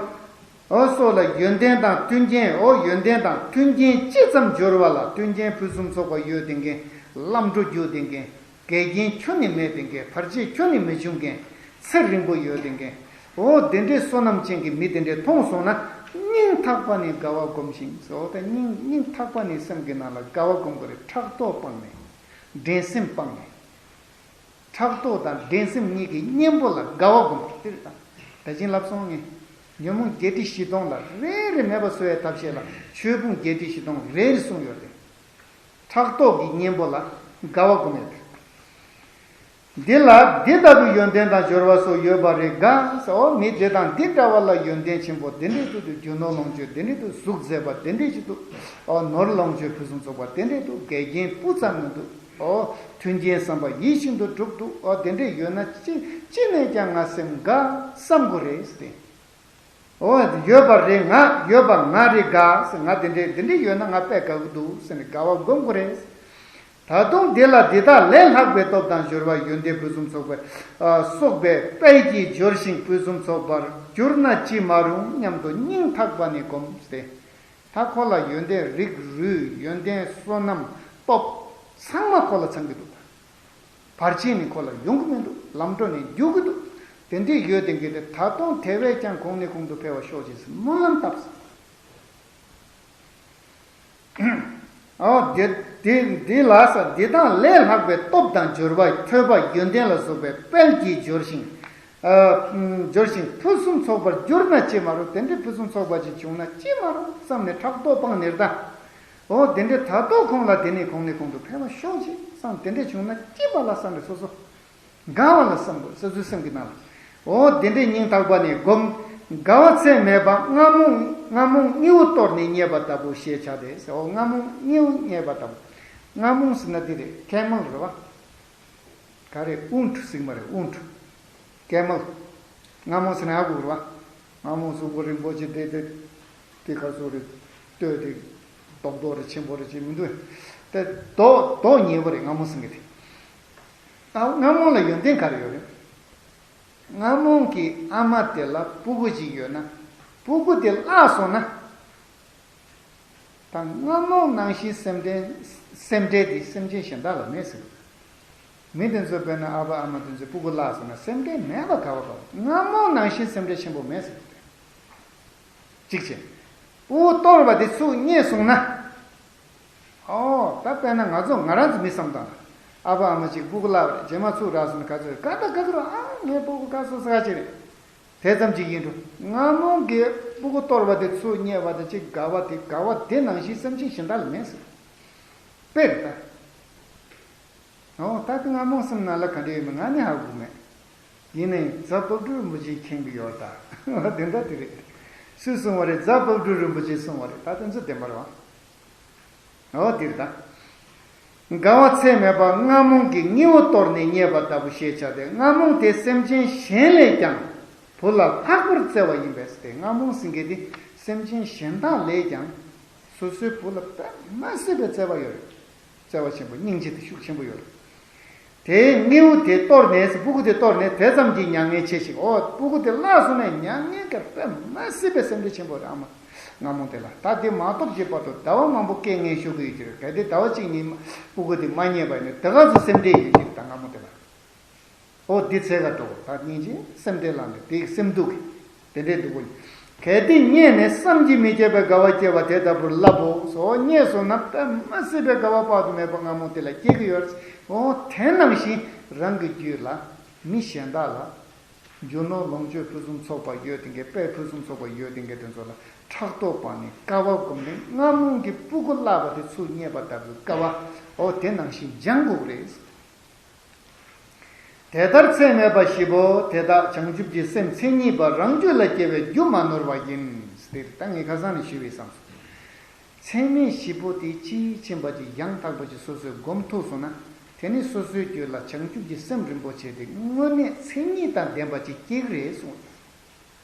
ཨོ་སོགས་ལ་ཡོན་ཏན་དང་མཐུན་རྐྱེན། ཨོ་ཡོན་ཏན་དང་མཐུན་རྐྱེན་ཅི་ཙམ་སྦྱོར་བ་ལ་མཐུན་རྐྱེན་ཕུན་སུམ་ཚོགས་པ་ཡོད་བསྡད་མཁན། ལམ་འགྲོ་རྒྱུག་བསྡད་མཁན། འགལ་རྐྱེན་ཁྱོན་ནས་མེད་བསྡད་མཁན། བར་ཆད་ཁྱོན་ནས་མི་འབྱུང་མཁན། ཚེ་རིང་པོ་ཡོད་བསྡད་མཁན། ཨོ་དེ་འདྲའི་བསོད་ནམས་ཅན་གྱི་མི་དེ་འདྲས་མཐོང་སོང་ན་སྙིང་ཐག་པ་ནས་དགའ་བ་སྒོམ་ཞིང་ཟེར། ཨོ་ད་སྙིང་སྙིང་ཐག་པ་ནས་སེམས་ཀྱི་ནང་ལ་དགའ་བ་སྒོམ་དགོས་རེད། ཕྲག་དོག་སྤངས་ནས། འགྲན་སེམས་སྤངས་ནས། ཕྲག་དོག་དང་འགྲན་སེམས་གཉིས་ཀྱི་གཉེན་པོ་ལ་དགའ་བ་སྒོམ་དགོས་དེ་རེད་ད། ད་ཅིང་ལབ་སོང་ངས། ཉོན་མོངས་བརྒྱད་ཁྲི་བཞི་སྟོང་ལ་རེ་རེ་མེད་པ་བཟོ་བའི་ཐབས་ཤེས་ལ་ཆོས་ཕུང་བརྒྱད་ཁྲི་བཞི་སྟོང་རེ་རེ་གསུངས་ཡོད་དེ། ཕྲག་དོག་གི་གཉེན་པོ་ལ་དགའ་བ་སྒོམ་ཡོད་དེ། འདི་ལ་འདི་ལྟ་བུའི་ཡོན་ཏན་དང་སྦྱོར་བ་སོགས་ཡོད་པ་རེད་དགའ་ཟེར། འོ་མི་དེ་དང་འདི་འདྲ་བ་ལ་ཡོན་ཏན་ཆེན་པོ་དེ་འདྲས་འདུག་དུ། རྒྱུ་ནོར་ལོངས་སྤྱོད་དེ་འདྲས་འདུག་གཟུགས་མཛེས་པ་དེ་འདྲས་ཅིག་འདུག་ཨོ་ནོར་ལོངས་སྤྱོད་ཕུན་སུམ་ཚོགས་པ་དེ་འདྲས་འདུག་འགལ་རྐྱེན་སྤུ་ཙམ་མི་འདུག་ཨོ་མཐུན་རྐྱེན་བསམ་པ་ཡིད་བཞིན་དུ་འགྲུབ་འདུག་ཨོ་དེ་འདྲས་ཡོད་ན་ཅི་ཅི་ནས་ཀྱང་ང་སེམས་དགའ་བསམ་དགོས་རེད་ཟེར་ཏེ། ཨོ་ཡོད་པ་རེད། ང་ཡོད་པ་ང་རེད་དགའ་ཟེར། ང་དེ་འདྲས་དེ་འདྲས་ཡོད་ན་ང་དཔེ་དགའ་གི་འདུག་ཟེར་ནས་དགའ་བ་སྒོམ་དགོས་རེད། ད་དུང་དེ་ལ་དེ་དག་ལས་ལྷག་པའི་སྟོབས་དང་འབྱོར་བ་ཡོན་ཏན་ཕུན་སུམ་ཚོགས་པའི་ཨ་སོགས་པའི་དཔལ་གྱིས་འབྱོར་ཞིང་ཕུན་སུམ་ཚོགས་པར་གྱུར་ན་ཅི་མ་རུང་སྙམ་དུ་སྙིང་ཐག་པ་ནས་སྒོམ་སྟེ། ད་ཁོ་ལ་ཡོན་ཏན་རིགས་རུས་ཡོན་ཏན་བསོད་ནམས་སྟོབས་ཚང་མ་ཁོ་ལ་ཚང་གི་འདུག་བར་ཆད་ནི་ཁོ་ལ་ཡོང་གི་མི་འདུག་ལམ་འགྲོ་ནས་རྒྱུག་གི་འདུག་དེ་འདྲས་ཡོད་དེ་འགི་དེ་ད་དུང་དེ་བས་ཀྱང་གོང་ནས་གོང་དུ་འཕེལ་བར་ཤོག་ཅེས་སྨོན་ལམ་བཏབ། ཨོ་དེ་དེ་དེ་ལ་ས་འདི་དང་ལས་ལྷག་པའི་སྟོབས་དང་འབྱོར་བ་ཐོས་པ་ཡོན་ཏན་ལ་སོགས་པའི་དཔལ་གྱིས་འབྱོར་ཞིང་། ཨ་འབྱོར་ཞིང་ཕུན་སུམ་ཚོགས་པར་གྱུར་ན་ཅི་མ་རུང་། དེ་འདྲའི་ཕུན་སུམ་ཚོགས་པ་ཅིག་བྱུང་ན་ཅི་མ་རུང་བསམ་ནས་ཕྲག་དོག་སྤངས་ནས་ད། ཨོ་དེ་འདྲའི་ད་དོ་ཁོང་ལ་དེ་ནས་གོང་ནས་གོང་དུ་འཕེལ་བ་ཤོག་ཅིག་བསམ། དེ་འདྲའི་བྱུང་ན་ཅི་པ་ལ་བསམ་རེ་སོ་སོ། དགའ་བ་ལ་བསམ་དགོས། སོ་སོའི་སེམས་ཀྱི་ནང་ལ། འོ་དེ་འདྲའི་སྙིང་ཐག་པ་ནས་སྒོམ། དགའ་བ་ཚད་མེད་པ་རྔ་མོང་རྔ་མོང་སྙེའུ་གཏོར་ནས་རྙེད་པ་ལྟ་བུ་ཞེས་བྱ་སྟེ་ཟེར། འོ་རྔ་མོང་སྙེའུ་རྙེད་པ་ལྟ་བུ། རྔ་མོང་ཟེར་ན་འདི་རེད། ཀེ་མལ་རེད་བ། ག་རེ་ཨུན་ཁྲུ་ཟེར་གི་མ་རེད། ཨུན་ཁྲུ། ཀེ་མལ། རྔ་མོང་ཟེར་ན་ཨ་ཁུ་རེད་བ། རྔ་མོང་གཟུགས་པོ་རིང་པོ་ཅིག་དེ་དེ་དེ་ག་ཚོད་རེད། སྟོད་དེ་རྡོག་རྡོག་རེ་ཆེན་པོ་རེ་ཅིག་མི་འདུག་དེ་རྡོག་རྡོག་ཉེ་བོ་རེད། རྔ་མོང་ཟེར་གི་དེ། ཨ་རྔ་མོང་ལ་ཡོན་ཏན་ག་རེ་ཡོད་རེད། རྔ་མོང་གི་ཨ་མ་དེ་ལ་སྤུ་གུ་ཅིག་ཡོད་ན་སྤུ་གུ་དེ་བརླག་སོང་ན། ད་རྔ་མོང་ནང་བཞིན་སེམས་ཁྲལ་སེམས་ཁྲལ་དེ་སེམས་ཅན་གཞན་དག་ལ་མེད་ཟེར། མི་དེ་ཚོ་དཔེར་ན་ཨ་ཕ་ཨ་མ་དེ་ཚོའི་སྤུ་གུ་བརླག་སོང་ན་སེམས་ཁྲལ་མེད་པ་ག་བ་ག་བ། རྔ་མོང་ནང་བཞིན་སེམས་ཁྲལ་ཆེན་པོ་མེད་ཟེར། གཅིག་བྱས། སྤུ་གུ་གཏོར་བ་དེ་ཚུར་རྙེད་སོང་ན། ཨོ་ད་དཔེར་ན་ང་ཚོ་ང་རང་ཚོ་མི་བསམ་དང་། ཨ་ཕ་ཨ་མ་གཅིག་སྤུ་གུ་བརླག་པ་རེད། རྗེས་མ་ཚུར་རག་སོང་ན་ག་ཚོད་རེད། ག་ད་ག་ག་རོ། ཨ་ངའི་སྤུ་གུ་ག་སོང་ས་ག་ཅིག་རེད། དེ་ཙམ་གཅིག་ཡིན་འགྲོ། རྔ་མོང་གི་སྤུ་གུ་གཏོར་བ་དེ་ཚུར་རྙེད་པ་དང་གཅིག་དགའ་བ་དེ་དགའ་བ་དེ་ནང་བཞིན་སེམས་ཅན་གཞན་དག་ལ་མེད་ཟེར། དཔེ་རེད་ད། ཨོ་ད་དེ་རྔ་མོང་སེམས་ནང་ལ་ག་འདྲ་ཡོད་མེད་ང་ནི་ཧ་གོ་མེད། ཡིན་ནའི་རྫ་དཔལ་སྤྲུལ་རིན་པོ་ཆེས་མཁྱེན་གྱི་ཡོད་ད། དེ་འདྲ་དེ་རེད། སུས་གསུངས་པ་རེད། རྫ་དཔལ་སྤྲུལ་རིན་པོ་ཆེས་གསུངས་པ་རེད། ད་དེ་ཚོ་བདེན་པ་རེད་བ། ཨོ་དེ་རེད་ད། དགའ་བ་ཚད་མེད་པ་རྔ་མོང་གི་སྙེའུ་གཏོར་ནས་རྙེད་པ་ལྟ་བུ་ཞེས་བྱ་སྟེ། རྔ་མོང་དེ་སེམས་ཅན་གཞན་ལས་ཀྱང་བུ་ལ་ལྷག་པར་བརྩེ་བ་ཡིན་པས་ཏེ། རྔ་མོང་ཟེར་མཁན་དེ་སེམས་ཅན་གཞན་དག་ལས་ཀྱང་སོ་སོའི་བུ་ལ་དཔེ་མ་སྲིད་པའི་བརྩེ་བ་ཡོད་རེད། བརྩེ་བ་ཆེན་པོ་སྙིང་རྗེ་དེ་ཤུགས་ཆེན་པོ་ཡོད་རེད། དེའི་དངུལ་དེ་གཏོར་ནས། སྤུ་གུ་དེ་གཏོར་ནས་དེ་ཙམ་གྱིས་མྱ་ངན་ཆེ་ཞིང་། འོ་སྤུ་གུ་དེ་བརླག་སོང་ན་མྱ་ངན་གྱི་དཔེ་མ་སྲིད་པའི་སེམས་ཁྲལ་ཆེན་པོ་རེད། ཨ་མ་སྔ་མོ་དེ་ལ། ད་དེ་མ་ཐོབ་ཀྱི་བར་དུ་ཟླ་བ་མང་པོ་སྐྱེལ་ངེས་ཤོར་གྱི་ཡོད་ཀྱི་རེད། གལ་ཏེ་ཟླ་བ་གཅིག་གཉིས་སྤུ་གུ་དེ་མ་རྙེད་པ་ཡིན་ན་དེ་ག་ཚོད་སེམས་ཁྲལ་ཡོད་ཀྱི་རེད། ད་སྔ་མོ་དེ་ལ། འོ་འདི་ཚེ་ག་འགྲོ། ད་སྙིང་རྗེ་སེམས་ཁྲལ་ལངས་ནས་དེའི་སེམས་སྡུག་གི་དེ་འདྲའི་སྡུག་པོ། གལ་ཏེ་རྙེད་ནས་བསམ་གྱིས་མི་ཁྱབ་པའི་དགའ་བ་སྐྱེ་བ་དེ་ལྟ་བུར་བསླབ་བོ། སོ་རྙེད་སོང་ན་དཔེ་མ་སྲིད་པའི་དགའ་བ་དཔག་ཏུ་མེད་པ་སྔ་མོ་དེ་ལ་སྐྱེ་གི་ཡོད། འོ་དེ་ནང་བཞིན་རང་གི་རྒྱུད་ལ་མི་གཞན་དག་ལ་རྒྱུ་ནོར་ལོངས་སྤྱོད་ཕུན་སུམ་ཚོགས་པ་ཡོད་དེ་འགའི་དཔལ་ཕུན་སུམ་ཚོགས་པ་ཡོད་དེ་འགའི་དེ་ཚོ་ལ་ཕྲག་དོག་སྤངས་ནས་དཀའ་བ་བསྒོམས་ནས་སྔ་མོ་གི་སྤུ་གུ་བརླག་པ་དེ་ཚུར་རྙེད་པ་ལྟ་བུའི་དཀའ་བ། འོ་དེ་ནང་བཞིན་སྦྱང་དགོས་རེད། དེ་ལྟར་ཚད་མེད་པ་བཞི་པོ་དེ་དག་བྱང་ཆུབ་ཀྱི་སེམས་མཚན་ཉིད་པ་རང་རྒྱུད་ལ་སྐྱེ་བའི་རྒྱུ་མ་ནོར་བ་ཡིན། དེ་ད་ངས་ཁ་སང་ནས་ཞུས་པའི་བསམ་སོང་། ཚད་མེད་བཞི་པོ་དེ་དཔྱིས་ཕྱིན་པ་ཅིག་ཡང་དག་པ་ཅིག་སོ་སོས་སྒོམ་ཐུབ་སོང་ན། དེ་ནི་སོ་སོའི་རྒྱུད་ལ་བྱང་ཆུབ་ཀྱི་སེམས་རིན་པོ་ཆེ་དེ་དངོས་གནས་མཚན་ཉིད་དང་ལྡན་པ་ཅིག་སྐྱེ་གི་རེད་གསུངས།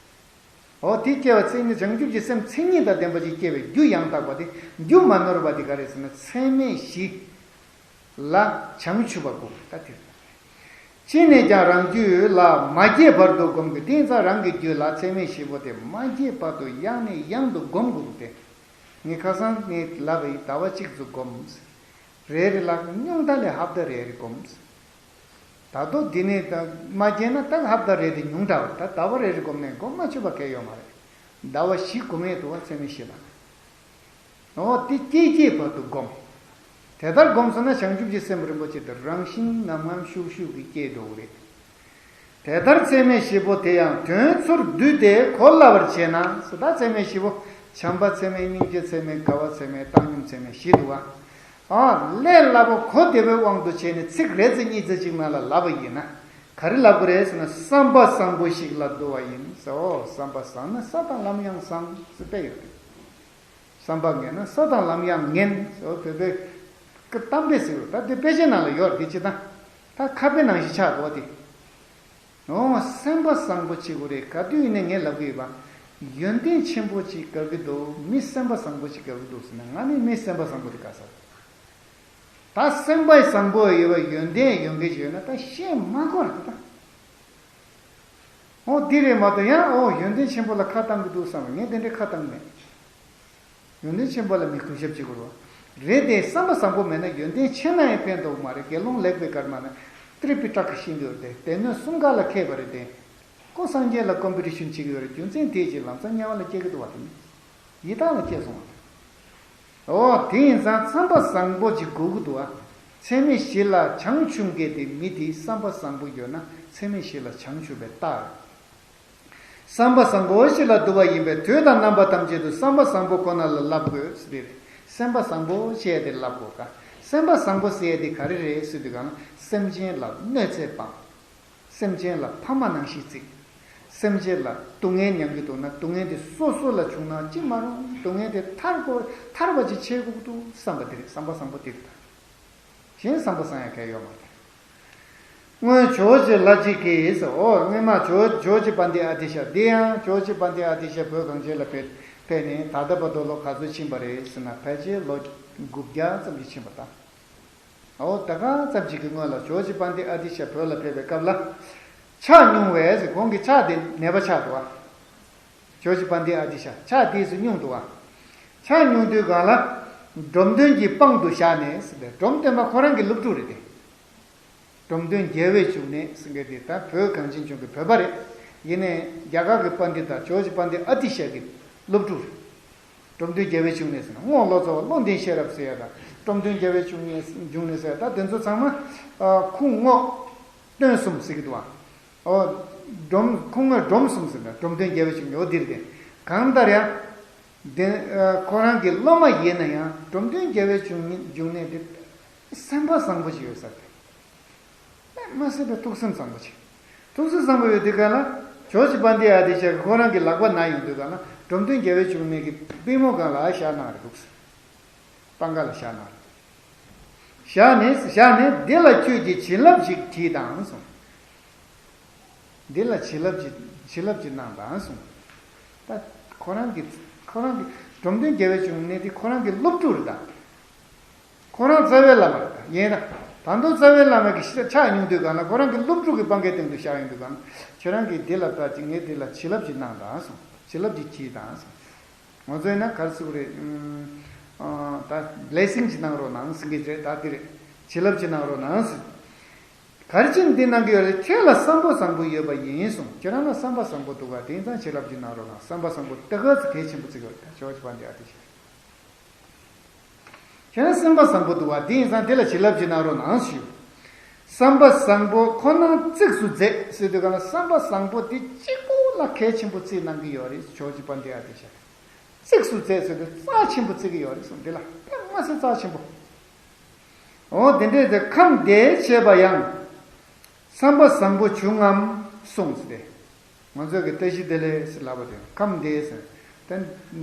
འོ་དེ་སྐྱེ་བ་མཚན་ཉིད། བྱང་ཆུབ་ཀྱི་སེམས་མཚན་ཉིད་དང་ལྡན་པ་ཅིག་སྐྱེ་བའི་རྒྱུ་ཡང་དག་པ་དེ་རྒྱུ་མ་ནོར་བ་དེ་ག་རེ་ཟེར་ན་ཚད་མེད་བཞི་ལ་བྱང་ཆུབ་པ་དགོས། ད་དེ་ཅི་ནས་ཀྱང་རང་རྒྱུད་ལ་མ་སྐྱེས་བར་དུ་སྒོམ་དགོས། དེ་ཡིན་ཙང་རང་གི་རྒྱུད་ལ་ཚད་མེད་བཞི་པོ་དེ་མ་སྐྱེས་བར་དུ་ཡང་ནས་ཡང་དུ་སྒོམ་དགོས་ཏེ། ངས་ཁ་སང་ངས་ལབ་པ་ཡིན། ཟླ་བ་གཅིག་ཙམ་སྒོམ། རེ་རེ་ལ་ཉུང་མཐའ་ལ་ཧབ་ཏ་རེ་རེ་སྒོམ། ད་དུང་འདི་ནས་ད་མ་སྐྱེས་ན་ད་ཧབ་ཏ་རེ་རེ་ཉུང་དྲགས་པ། ད་ཟླ་བ་རེ་རེ་སྒོམ་ནས་སྒོམ་མ་ཆོད་པ་གལ་ཡོད་མ་རེད། ཟླ་བ་བཞི་སྒོམ་ཡས་འདུག་བ། ཚད་མེད་བཞི་ལ། འོ་དེ་སྐྱེས་སྐྱེས་བར་དུ་སྒོམ། དེ་ལྟར་སྒོམ་སོང་ན་བྱང་ཆུབ་ཀྱི་སེམས་རིན་པོ་ཆེ་དེ་རང་བཞིན་ངམ་ངམ་ཤུགས་ཤུགས་ཀྱིས་སྐྱེས་འགྲོ་གི་རེད། དེ་ལྟར་ཚད་མེད་བཞི་པོ་དེ་ཡང་དོན་ཚུར་བསྡུས་ཏེ་གོ་སླ་བར་བྱས་ན། ཟེར་ད་ཚད་མེད་བཞི་པོ། བྱམས་པ་ཚད་མེད། སྙིང་རྗེ་ཚད་མེད། དགའ་བ་ཚད་མེད། བཏང་སྙོམས་ཚད་མེད་བཞི་འདུག་བ། ཨ་ལས་སླ་པོ་གོ་བདེ་བོའི་དབང་དུ་བྱས་ནས་ཚིག་རེ་ཙམ་གཉིས་ཙམ་ཅིག་ནང་ལ་ལབ་པ་ཡིན་ན། ག་རེ་ལབ་དགོས་རེད་ཟེར་ན། བསམ་པ་བཟང་པོ་ཞིག་ལ་བསྡུ་བ་ཡིན་ཟེར། འོ་བསམ་པ་བཟང་ན་ས་དང་ལམ་ཡང་བཟང་ཟེར་དཔེ་ཡོད་རེད། བསམ་པ་ངན་ན་ས་དང་ལམ་ཡང་ངན་ཟེར། འོ་བོད་པའི་གཏམ་དཔེ་ཟེར་བ་ད་དེ་དཔེ་ཆའི་ནང་ལ་ཡོད་རེད། དེ་ཅི་ད་ད་ཁ་དཔེ་ནང་བཞིན་ཆགས་འདུག་བ་དེ། འོ་སེམས་པ་བཟང་པོ་བྱེད་དགོས་རེད། ག་དུས་ཡིན་ནའི་ངས་ལབ་གི་ཡོད་པ། ཡོན་ཏན་ཆེན་པོ་ཅིག་དགའ་གི་འདུག་མི་སེམས་པ་བཟང་པོ་ཅིག་དགའ་གི་འདུག་ཟེར་ན། ང་ནི་མི་སེམས་པ་བཟང་པོ་དེ་དགའ་ས་རེད། ད་སེམས་པ་བཟང་པོ་ཡོད་པ་ཡོན་ཏན་ཡོད་མཁན་ཞིག་ཡོད་ན་ད་བཤད་མ་དགོས་རེད་ད། འོ་འདི་རེད་མ་གཏོགས་ཡང་འོ་ཡོན་ཏན་ཆེན་པོ་ལ་ཁ་བཏང་གི་འདུག་བསམ་པ་ངས་དེ་འདྲའི་ཁ་བཏང་མེད། ཡོན་ཏན་ཆེན་པོ་ལ་མི་གུས་ཞབས་བྱེད་དགོས་རེད་བ། རེད་དེ་བསམ་པ་བཟང་པོ་མེད་ན་ཡོན་ཏན་ཆེ་ན་ཡང་ཕན་ཐོགས་མ་རེད། དགེ་སློང་ལེགས་པའི་སྐར་མ་ན་ཏྲི་པི་ཊ་ཀ་ཤེས་འདོད་དེ་སྡེ་སྣོད་གསུམ་ཀ་ལ་མཁས་པ་རེད་དེ། ཁོ་སངས་རྒྱས་ལ་ཀོམ་པི་ཊི་ཤན་བྱེད་ཀྱི་ཡོད་རེད། རྒྱུ་མཚན་དེ་ཅིག་ལམ་སང་དམྱལ་བ་ལ་སྐྱེ་གི་འདུག་བ་དེ་ནི། ཡི་དྭགས་ལ་སྐྱེས་སོང་བ་དེ། འོ་དེ་ཡིན་ཙང་བསམ་པ་བཟང་པོ་ཅིག་དགོས་ཀྱི་འདུག་བ། ཚད་མེད་བཞི་ལ་བྱང་ཆུབ་མཁན་དེ་མི་དེའི་བསམ་པ་བཟང་པོ་ཡོད་ན་ཚད་མེད་བཞི་ལ་བྱང་ཆུབ་པའི་རྟགས་རེད། བསམ་པ་བཟང་པོ་ཞིག་ལ་བསྡུ་བ་ཡིན་པས་དུས་དང་རྣམ་པ་ཐམས་ཅད་དུ་བསམ་པ་བཟང་པོ་ཁོ་ན་ལ་བསླབ་དགོས་ཟེར་དེ་རེད། སེམས་པ་བཟང་པོ་ཞེས་དེ་བསླབ་དགོས་ཀ། སེམས་པ་བཟང་པོ་ཟེར་ཡས་དེ་ག་རེ་རེད་ཟེར་དུས་གང་ན་སེམས་ཅན་ལ་གནོད་འཚེ་སྤངས། སེམས་ཅན་ལ་ཕ་མ་ནང་བཞིན་བརྩི། སེམས་ཅན་ལ་སྡུག་བསྔལ་མྱང་གི་འདུག་ན་སྡུག་བསྔལ་དེ་སོ་སོ་ལ་བྱུང་ན་ཅི་མ་རུང་སྡུག་བསྔལ་དེ་ཐར་དགོས་ཐར་བ་ཅིག་བྱེད་དགོས་ཀྱི་འདུག་བསམ་པ་དེ་རེད། བསམ་པ་བཟང་པོ་དེ་རེད་ད། གཞན་བསམ་པ་བཟང་ཡ་གལ་ཡོད་མ་རེད། སྔོན་ཇོ་བོ་རྗེ་ལྷ་གཅིག་གིས་ཟེར། འོ་སྔོན་མ་ཇོ་ཇོ་བོ་རྗེ་པཎྜི་ཏ་ཨ་ཏི་ཤ། འདི་ཡང་ཇོ་བོ་རྗེ་པཎྜི་ཏ་ཨ་ཏི་ཤ་བོད་གངས་ཅན་ལ་ཕེབས་ཕེབས་ནས་ད་ལྟ་བར་དུ་ལོ་ག་ཚོད་ཕྱིན་པ་རེད་ཟེར་ན་ཕལ་ཆེར་ལོ་དགུ་བརྒྱ་ཙམ་ཅིག་ཕྱིན་པ་དང་། འོ་ད་ག་ཙམ་ཅིག་གི་སྔོན་ལ་ཇོ་བོ་རྗེ་པཎྜི་ཏ་ཨ་ཏི་ཤ་བོད་ལ་ཕེབས་པའི་སྐབས་ལ་ཕྱག་བསྙུང་བས་ཟེར། ཁོང་གི་ཕྱག་དེ་ནད་པ་ཆགས་འདུག་བ། ཇོ་བོ་རྗེ་པཎྜི་ཏ་ཨ་ཏི་ཤ་ཕྱག་དེ་ཚོ་བསྙུང་འདུག་བ། ཕྱག་བསྙུང་དུས་སྒང་ལ་འབྲོམ་སྟོན་གྱི་པང་དུ་བཞག་ནས་ཟེར་ཏེ། འབྲོམ་སྟོན་པ་ཁོ་རང་གི་སློབ་ཕྲུག་རེད་དེ། འབྲོམ་སྟོན་རྒྱལ་བའི་འབྱུང་གནས་ཟེར་མཁན་དེ་ད་བོད་གངས་ཅན་ལྗོངས་ཀྱི་བོད་པ་རེད། ཡིན་ནའི་རྒྱ་གར་གྱི་པཎྜི་ཏ་ཇོ་བོ་རྗེ་པཎྜི་ཏ་ཨ་ཏི་ཤ་གི་སློབ་ཕྲུག་རེད། འབྲོམ་སྟོན་རྒྱལ་བའི་འབྱུང་གནས་ཟེར་ན་རྔོག་ལོ་ཙཱ་བ་བློ་ལྡན་ཤེས་རབ་ཟེར་ཡ་དང་འབྲོམ་སྟོན་རྒྱལ་བའི་འབྱུང་གནས་འབྱུང་གནས་ཟེར་ཡ་ད་དེ་ཚོ་ཚང་མ་ཁུངས་རྔོག་སྟོན་གསུམ་ཟེར་གྱི་འདུག་བ། འོ། འབྲོམ་ཁུངས་རྔོག་འབྲོམ་གསུམ་ཟེར་ན་འབྲོམ་སྟོན་རྒྱལ་བའི་འབྱུང་གནས་འོ་འདིར་དེ་གང་ལྟར་ཡང་། དེ་ཁོ་རང་གི་སློབ་མ་ཡིན་ན་ཡང་འབྲོམ་སྟོན་རྒྱལ་བའི་འབྱུང་གནས་འབྱུང་གནས་དེ་སེམས་པ་བཟང་པོ་ཞིག་ཡོད་ས་རེད། དཔེ་མ་སྲིད་པའི་ཐུགས་སེམས་བཟང་པོ་ཆེ། ཐུགས་སེམས་བཟང་པོ་ཡོད་དུས་ག་ལ། ཇོ་བོ་རྗེ་པཎྜི་ཏ་ཨ་ཏི་ཤ་གིས་ཁོ་རང་གི་ལག་པ་ན་ཡོང་དུས་ག་ལ་འབྲོམ་སྟོན་རྒྱལ་བའི་འབྱུང་གནས་ཀྱི་པུས་མོ་སྒང་ལ་བཞག་གནང་རེད་འདུག་ཟེར། པང་ཁ་ལ་བཞག་གནང་རེད། བཞག་ནས་བཞག་ནས་འདི་ལ་ཁྱོད་ཀྱིས་བྱིན་རླབས་ཤིག་བྲིས་དང་གསུངས། འདི་ལ་བྱིན་རླབས་ཀྱི་བྱིན་རླབས་ཀྱི་གནང་དང་གསུངས། ད་ཁོ་རང་གི་ཁོ་རང་གི་འབྲོམ་སྟོན་རྒྱལ་བའི་འབྱུང་གནས་དེ་ཁོ་རང་གི་སློབ་ཕྲུག་རེད་ད། ཁོ་རང་རྩ་བའི་བླ་མ་རེད་ད་ཡིན་ད། ད་དུང་རྩ་བའི་བླ་མ་གི་ཕྱག་མྱོང་དུས་གང་ལ་ཁོ་རང་གི་སློབ་ཕྲུག་གི་པང་ཁའི་སྟེང་དུ་བཞག་ཡོང་དུས་གང་ལ། ཁྱེད་རང་གིས་འདི་ལ་ད་ཅིག་ངས་འདི་ལ་བྱིན་རླབས་ཅིག་གནང་དང་གསུངས། བྱིན་རླབས་ཅིག་གྱིས་དང་གསུངས། ང་ཚོ་ཡིན་ན་ག་རེ་ཟེར་དགོས་རེད། ཨ་ད་བྷི་ལེ་སིང་ཅིག་གནང་རོགས་གནང་ཟེར་གྱི་རེད། ད་འདི་རེད། བྱིན་རླབས་ཅིག་གནང་རོགས་གནང་ཟེར། ག་རེ་བྱས་ནས་འདི་གནང་གི་ཡོད་རེད། ཁྱེད་ལ་བསམ་པ་བཟང་པོ་ཡོད་པ་ཡིན་གསུངས། ཁྱེད་རང་ལ་བསམ་པ་བཟང་པོ་འདུག་ག་དེ་ཡིན་ཙང་བྱིན་རླབས་ཅིག་གནང་རོགས་གནང་། བསམ་པ་བཟང་པོ་ད་ག་ཚོད་གལ་ཆེན་པོ་བརྩི་གི་ཡོད་རེད། ད་ཇོརྗ་པཱན་ཌེ་ཨ་ཏི་ཤ། ཁྱེད་རང་སེམས་པ་བཟང་པོ་འདུག་བ། དེ་ཡིན་ཙང་དེ་ལ་བྱིན་རླབས་ཅིག་གནང་རོགས་གནང་ཞུ། བསམ་པ་བཟང་པོ་ཁོ་ན་གཙིགས་སུ་མཛད་ཟེར་དུས་གང་ལ་བསམ་པ་བཟང་པོ་དེ་གཅིག་པོ་ལ་གལ་ཆེན་པོ་བརྩིས་གནང་གི་ཡོད་རེད། ཇོརྗ་པཱན་ཌེ་ཨ་ཏི་ཤ། གཙིགས་སུ་མཛད་ཟེར་དུས་རྩ་ཆེན་པོ་བརྩི་གི་ཡོད་རེད་གསུངས། དེ་ལ་དཔེ་མ་སྲིད་རྩ་ཆེན་པོ། འོ་དེ་འདྲས་དེ་ཁམས་བདེ་བྱེད་པ་ཡང་། བསམ་པ་བཟང་པོ་བྱུང་ངམ་གསུངས་ཏེ། ང་ཚོས་ཀྱི་བཀྲ་ཤིས་བདེ་ལེགས་ཟེར་ལབ་པ་དེ་ཁམས་བདེ་ཟེར། དེ་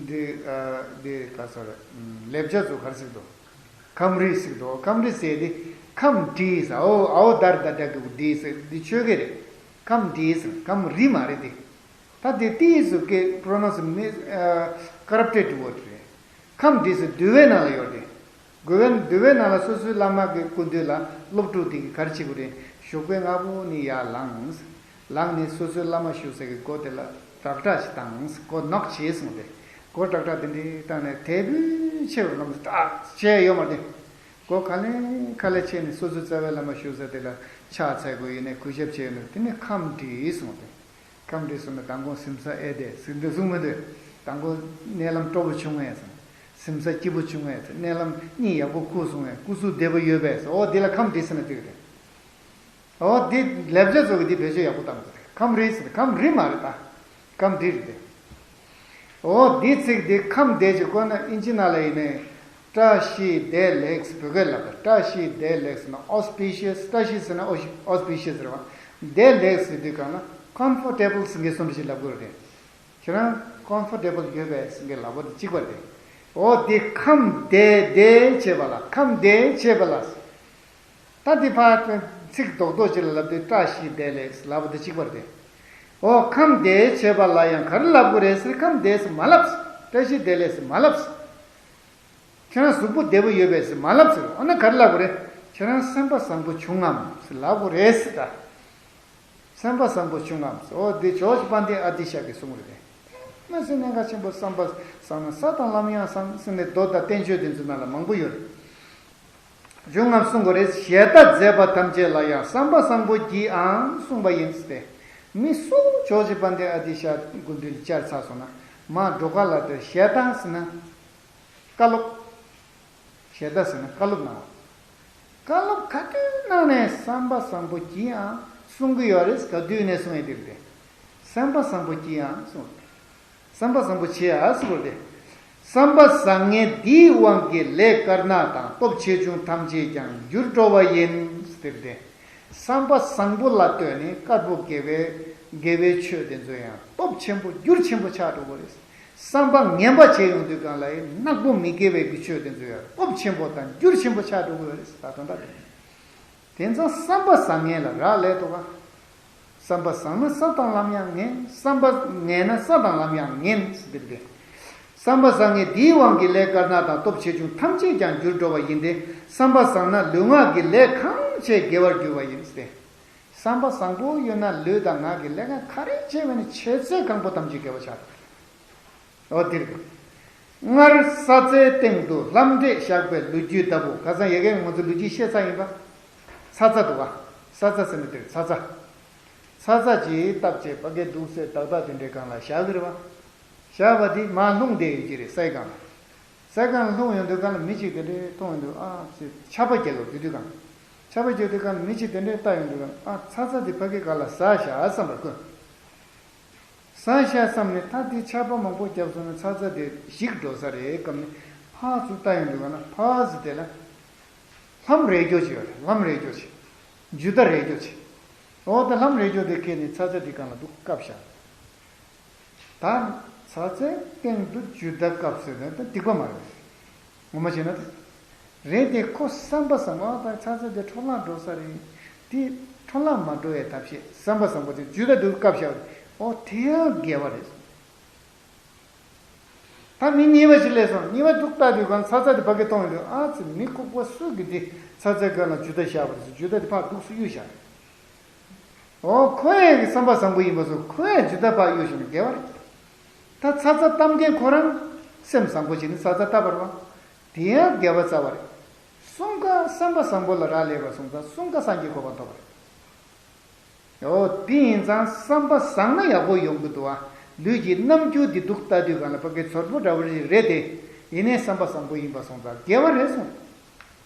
འདི་ཨ་འདི་ག་ཟེར་རེད། ལེབ་ཅ་ཚོ་ག་རེ་ཟེར་འདུག་ཁམས་རིས་ཟེར་འདུག་ཁམས་རིས་ཟེར་དེ་ཁམས་བྲིས་ཟེར། ཨའོ་ཨའོ་དར་ད་དྲ་གི་བྲིས་ཟེར་འདི་ཆོས་སྐད་རེད། ཁམས་བྲིས་ཟེར། ཁམས་རིས་མ་རེད་དེ། ད་དེ་ཏི་ཡིག་སུ་ཀེ་པྲོ་ནོན་སི་མི་ཨ་ཀོ་རབ་ཊེཌ་ཝརཌ་རེད། ཁམས་བྲིས་སུ་འདུལ་བའི་ནང་ལ་ཡོད་རེད། འདུལ་བའི་འདུལ་བའི་ནང་ལ་སོ་སོའི་བླ་མ་གི་སྐུ་མདུན་ལ་སློབ་ཕྲུག་དེ་གིས་ག་རེ་བྱེད་དགོས་རེད། ཞོགས་པའི་སྔ་པོ་ནས་ཡར་ལངས། ལངས་ནས་སོ་སོའི་བླ་མ་བཞུགས་ས་གི་སྒོ་དེ་ལ་ཏག་ཏག་ཅིག་བཏང་། སྒོ་ནོག་བྱས་སོང་སྟེ། སྒོ་ཏག་ཏག་དེ་འདྲའི་བཏང་ནས་དལ་བུས་ཕྱིར་ལམ་ཏག་བྱས་ཡོད་མ་རེད། སྒོ་ག་ལེ་ག་ལེ་བྱས་ནས་སོ་སོའི་རྩ་བའི་བླ་མ་བཞུགས་ས་དེ་ལ་ཕྱག་འཚལ་དགོས་ཡིན་ནས་གུས་ཞབས་བྱས་ནས་དེ་ནས་ཁམས་བྲིས་སོང་སྟེ། ཁམས་བྲིས་སོང་ན་མདང་དགོང་གཟིམ་ས་ཨེ་བདེ་ཟེར་འདོད་གསུང་མི་འདོད། མདང་དགོང་མནལ་ལམ་སྤྲོ་པོ་བྱུང་ངས་ཟེར། གཟིམ་ས་སྐྱིད་པོ་བྱུང་ངས་ཟེར། མནལ་ལམ་གཉིད་ཡག་པོ་ཁུག་སོང་ངས། སྐུ་གཟུགས་བདེ་པོ་ཡོད་པས་ཟེར། འོ་འདི་ལ་ཁམས་བྲིས་ཟེར་ན་འགྲིག་རེད། འོ་འདི་ལེབ་ཅ་ཚོ་གི་འདི་བེད་སྤྱོད་ཡག་པོ་བཏང་དགོས་རེད། ཁམས་རིས་ཟེར་ན་ཁམས་རིས་མ་རེད་ད། ཁམས་བྲིས་རེད་དེ། འོ་འདི་ཚིག་འདི་ཁམས་བདེ་ཅིག་བཀོད་ན་ཨིན་ཇི་ནང་ལ་ཡིན་ནའི། བཀྲ་ཤིས་བདེ་ལེགས་བོད་སྐད་ལབ་པ། བཀྲ་ཤིས་བདེ་ལེགས་ཟེར་ན་ཨོ་སི་པི་ཤི་ཡས། བཀྲ་ཤིས་ཟེར་ན་ཨོ་ཤི་ཨོ་སི་པི་ཤི་ཡས་ཟེར་བ། བདེ་ལེགས་ཟེར་དུས་གང་ན་ཀོམ་ཕོར་ཊེ་བལ་ཟེར་མཁན་བཟོ་འདྲ་ཞིག་ལབ་དགོས་རེད། ཁྱེད་རང་ཀོམ་ཕོར་ཊེ་བལ་ཡོད་པས་ཟེར་མཁན་ལབ་པ་དེ་གཅིག་པ་རེད། འོ་དེ་ཁམས་བདེ་བདེ་བྱེད་པ་ལ། ཁམས་བདེ་བྱེད་པ་ལ། ད་དེ་ཕར་ཚིག་རྡོག་རྡོག་ཅིག་ལ་ལབ་དུས་བཀྲ་ཤིས་བདེ་ལེགས་ལབ་པ་དེ་གཅིག་པ་རེད། འོ་ཁམས་བདེ་བྱེད་པ་ལ་ཡང་ག་རེ་ལབ་དགོས་རེད་ཟེར། ཁམས་བདེ་ཟེར་མ་ལབ་ཟེར། བཀྲ་ཤིས་བདེ་ལེགས་ཟེར་མ་ལབ་ཟེར། ཁྱེད་རང་གཟུགས་པོ་བདེ་པོ་ཡོད་པས་ཟེར་མ་ལབ་ཟེར། འོ་ན་ག་རེ་ལབ་དགོས་རེད། ཁྱེད་རང་སེམས་པ་བཟང་པོ་བྱུང་ངམ་ཟེར་ལབ་དགོས་རེད་ཟེར་ད། སེམས་པ་བཟང་པོ་བྱུང་ངམ་ཟེར། འོ་འདི་ཇོརྗ་པཱན་ཌེ་ཨ་ཏི་ཤ་གིས་གསུངས་རེད། མ་ཟེར་གནད་འགག་ཆེན་པོ། བསམ་པ་བཟང་ན་ས་དང་ལམ་ཡང་བཟང་ཟེར་ནས་མདོ་དང་བསྟན་བཅོས་དེ་ཚོ་ནང་ལ་མང་པོ་ཡོད་རེད། བྱུང་ངམ་གསུང་དགོས་རེད། ཞལ་ཏ་མཛད་པ་ཐམས་ཅད་ལ་ཡང་བསམ་པ་བཟང་པོ་གྱིས་ཨང་གསུངས་པ་ཡིན་ཟེར་ཏེ། མི་སུ་ཇོརྗ་པཱན་ཌེ་ཨ་ཏི་ཤ་སྐུ་མདུན་ལ་བཅར་ཚར་སོང་ན་མར་འགྲོ་ཁ་ལ་དེར་ཞལ་ཏ་ཟེར་ན། བཀའ་སློབ། ཞལ་ཏ་ཟེར་ན་བཀའ་སློབ་གནང་བ། བཀའ་སློབ་ག་དུས་གནང་ནས་བསམ་པ་བཟང་པོ་གྱིས་ཨང་གསུང་གི་ཡོད་རེད། ག་དུས་ནས་གསུང་ཡས་དེ་རེད་དེ། བསམ་པ་བཟང་པོ་གྱིས་ཨང་གསུང་། བསམ་པ་བཟང་པོ་བྱེད་ཨ་ཟེར་བ་དེ། བསམ་པ་བཟང་ངན་འདིའི་དབང་གིས་ལས་དཀར་ནག་དང་སྟོབས་ཆེ་ཆུང་ཐམས་ཅད་ཀྱང་འགྱུར་འགྲོ་བ་ཡིན་ཟེར་དེ། བསམ་པ་བཟང་པོ་ལ་ལྟོས་ནས་དཀར་པོ་དགེ་བའི་དགེ་བའི་ཆོས་དེ་ཚོ་ཡང་སྟོབས་ཆེན་པོ་འགྱུར་ཆེན་པོ་ཆགས་འགྲོ་གི་རེད། བསམ་པ་ངན་པ་བྱས་ཡོང་དུས་གང་ལ་ཡང་ནག་པོ་མི་དགེ་བའི་གི་ཆོས་དེ་ཚོ་ཡང་སྟོབས་ཆེན་པོ་དང་འགྱུར་ཆེན་པོ་ཆགས་འགྲོ་གི་རེད། ད་དོན་དག་དེ། དེ་ཚོ་བསམ་པ་བཟང་ངན་ལ་རག་ལས་འདུག་ག་བསམ་པ་བཟང་ན་ས་དང་ལམ་ཡང་ངན། བསམ་པ་ངན་ན་ས་དང་ལམ་ཡང་ངན་ཟེར་འདིར་བསྟན། བསམ་པ་བཟང་ངན་འདིའི་དབང་གིས་ལས་དཀར་ནག་དང་སྟོབས་ཆེ་ཆུང་ཐམས་ཅད་ཀྱང་འགྱུར་འགྲོ་བ་ཡིན་ཏེ། བསམ་པ་བཟང་ན་ལུས་ངག་གི་ལས་གང་བྱས་དགེ་བར་འགྱུར་བ་ཡིན་ཟེར། བསམ་པ་བཟང་པོ་ཡོད་ན་ལུས་དང་ངག་གི་ལས་ཀ་ག་རེ་བྱས་པ་ནི་ཆེ་ཚད་གང་པོ་ཐམས་ཅད་དགེ་བ་ཆགས་འགྲོ། འོ་འདིར། སྔར་ས་རྩའི་སྟེང་དུ་ལྷམ་འདྲེས་བཞག་པའི་ལོ་རྒྱུས་ལྟ་བུ། ཁ་སང་ཡ་གིར་ང་ཚོ་ལོ་རྒྱུས་བཤད་ཚར་ཡིན་པ། ཚ་ཚ་འདུག་ག་ས་རྩ་ཟེར་ན་འདིར་ཚ་ཚ། ཚ་ཚ་ཅིག་བཏབ་བྱས་ཕ་གིར་འདུག་སེ་ཏག་ཏག་དེ་འདྲའི་སྒང་ལ་བཞག་གི་རེད་པ། བཞག་པ་དེ་མར་ལྷུང་བསྡད་ཡོད་ཀྱི་རེད་སའི་སྒང་ལ། སའི་སྒང་ལ་ལྷུང་ཡོང་དུས་སྒང་ལ་མི་གཅིག་དེ་འདྲའི་མཐོང་ཡོང་དུས་ཨ་ཙི་ཆར་པ་རྒྱག་ལོ་དུས་དུས་སྒང་། ཆར་པ་རྒྱག་དུས་སྒང་ལ་མི་གཅིག་དེ་འདྲའི་ལྟ་ཡོང་དུས་སྒང་ལ་ཨ་ཚ་ཚ་དེ་ཕ་གིའི་སྒང་ལ་ཟག་བཞག་བསམ་པ་དགོས། ཟག་བཞག་བསམ་ནས་ད་དེ་ཆར་པ་མང་པོ་བརྒྱབ་སོང་ན་ཚ་ཚ་དེ་ཞིག་འགྲོ་ས་རེད་བསམ་ནས་ཕར་ཚུར་ལྟ་ཡོང་དུས་སྒང་ལ་ཕར་ཙི་དེ་ལ་ལྷམ་རལ་རྒྱོ་ཅིག་ཡོད་རེད། ལྷམ་རལ་རྒྱོ་ཅིག་འཇུ་བརྡ་རལ་རྒྱོ་ཅིག་འོ་ད་ལྷམ་རལ་རྒྱོ་དེ་ཁྱེར་ནས་ཚ་ཚ་དེ་སྒང་ལ་འདུག་བཀབ་བཞག་ད་ཚ་ཚའི་སྟེང་དུ་འཇུ་བརྡ་བཀབ་ཟེར་ན་ད་སྡིག་པ་མ་རེད། ངོ་མ་བྱས་ན་ད། རེད་དེ་ཁོ་བསམ་པ་བཟང་བ་དང་ཚ་ཚ་དེ་འཕྲོ་བརླག་འགྲོ་ས་རེད། དེ་འཕྲོ་བརླག་མ་འགྲོ་བའི་ཐབས་ཤེས་བསམ་པ་བཟང་པོ་དེ་འཇུ་བརྡ་འདུག་བཀབ་བཞག་པ་རེད། འོ་དེ་ཡང་དགེ་བ་རེད། ད་མི་གཉིས་པ་ཞིག་སླེབས་སོང་། གཉིས་པ་འདུག་ལྟ་དུས་གང་ཚ་ཚ་དེ་ཕ་གི་གཏོང་ཡོང་དུས། ཨ་ཙི། མི་ལྐུགས་པ་སུ་གིས་འདི་ཚ་ཚའི་སྒང་ལ་ཇུས་ཏ་བཞག་པ་རེད་ཟེར། ཇུས་ཏ་དེ་ཕར་འདུག་སེ་གཡུགས་བཞག་རེད། འོ། ཁོ་ཡང་གི་བསམ་པ་བཟང་པོ་ཡིན་པ་སོགས། ཁོ་ཡང་ཇུས་ཏ་ཕར་གཡུགས་བཞག་ན་དགེ་བ་རེད། ད་ཚ་ཚ་བཏབ་མཁན་ཁོ་རང་སེམས་བཟང་པོ་བྱས་ནས་ཚ་ཚ་བཏབ་པ་རེད་པ། དེ་ཡང་དགེ་བ་རྩ་བ་རེད། གསུམ་ཀ་བསམ་པ་བཟང་པོ་ལ་རག་ལས་པ་སོང་ཙང་། གསུམ་ཀ་སངས་རྒྱས་གོ་འཕང་ཐོབ་པ་རེད། འོ། དེ་ཡིན་ཙང་བསམ་པ་བཟང་ན་ཡག་པོ་ཡོང་གི་འདུག་བ། ལུས་ཀྱི་རྣམ་འགྱུར་འདི་འདུག་ལྟ་དུས་གང་ལ་ཕ་གི་ཚོར་པོ་འདྲ་བོ་རེད་དེ། ཡིན་ནའི་བསམ་པ་བཟང་པོ་ཡིན་པ་སོང་ཙང་དགེ་བ་རེད་གསུངས།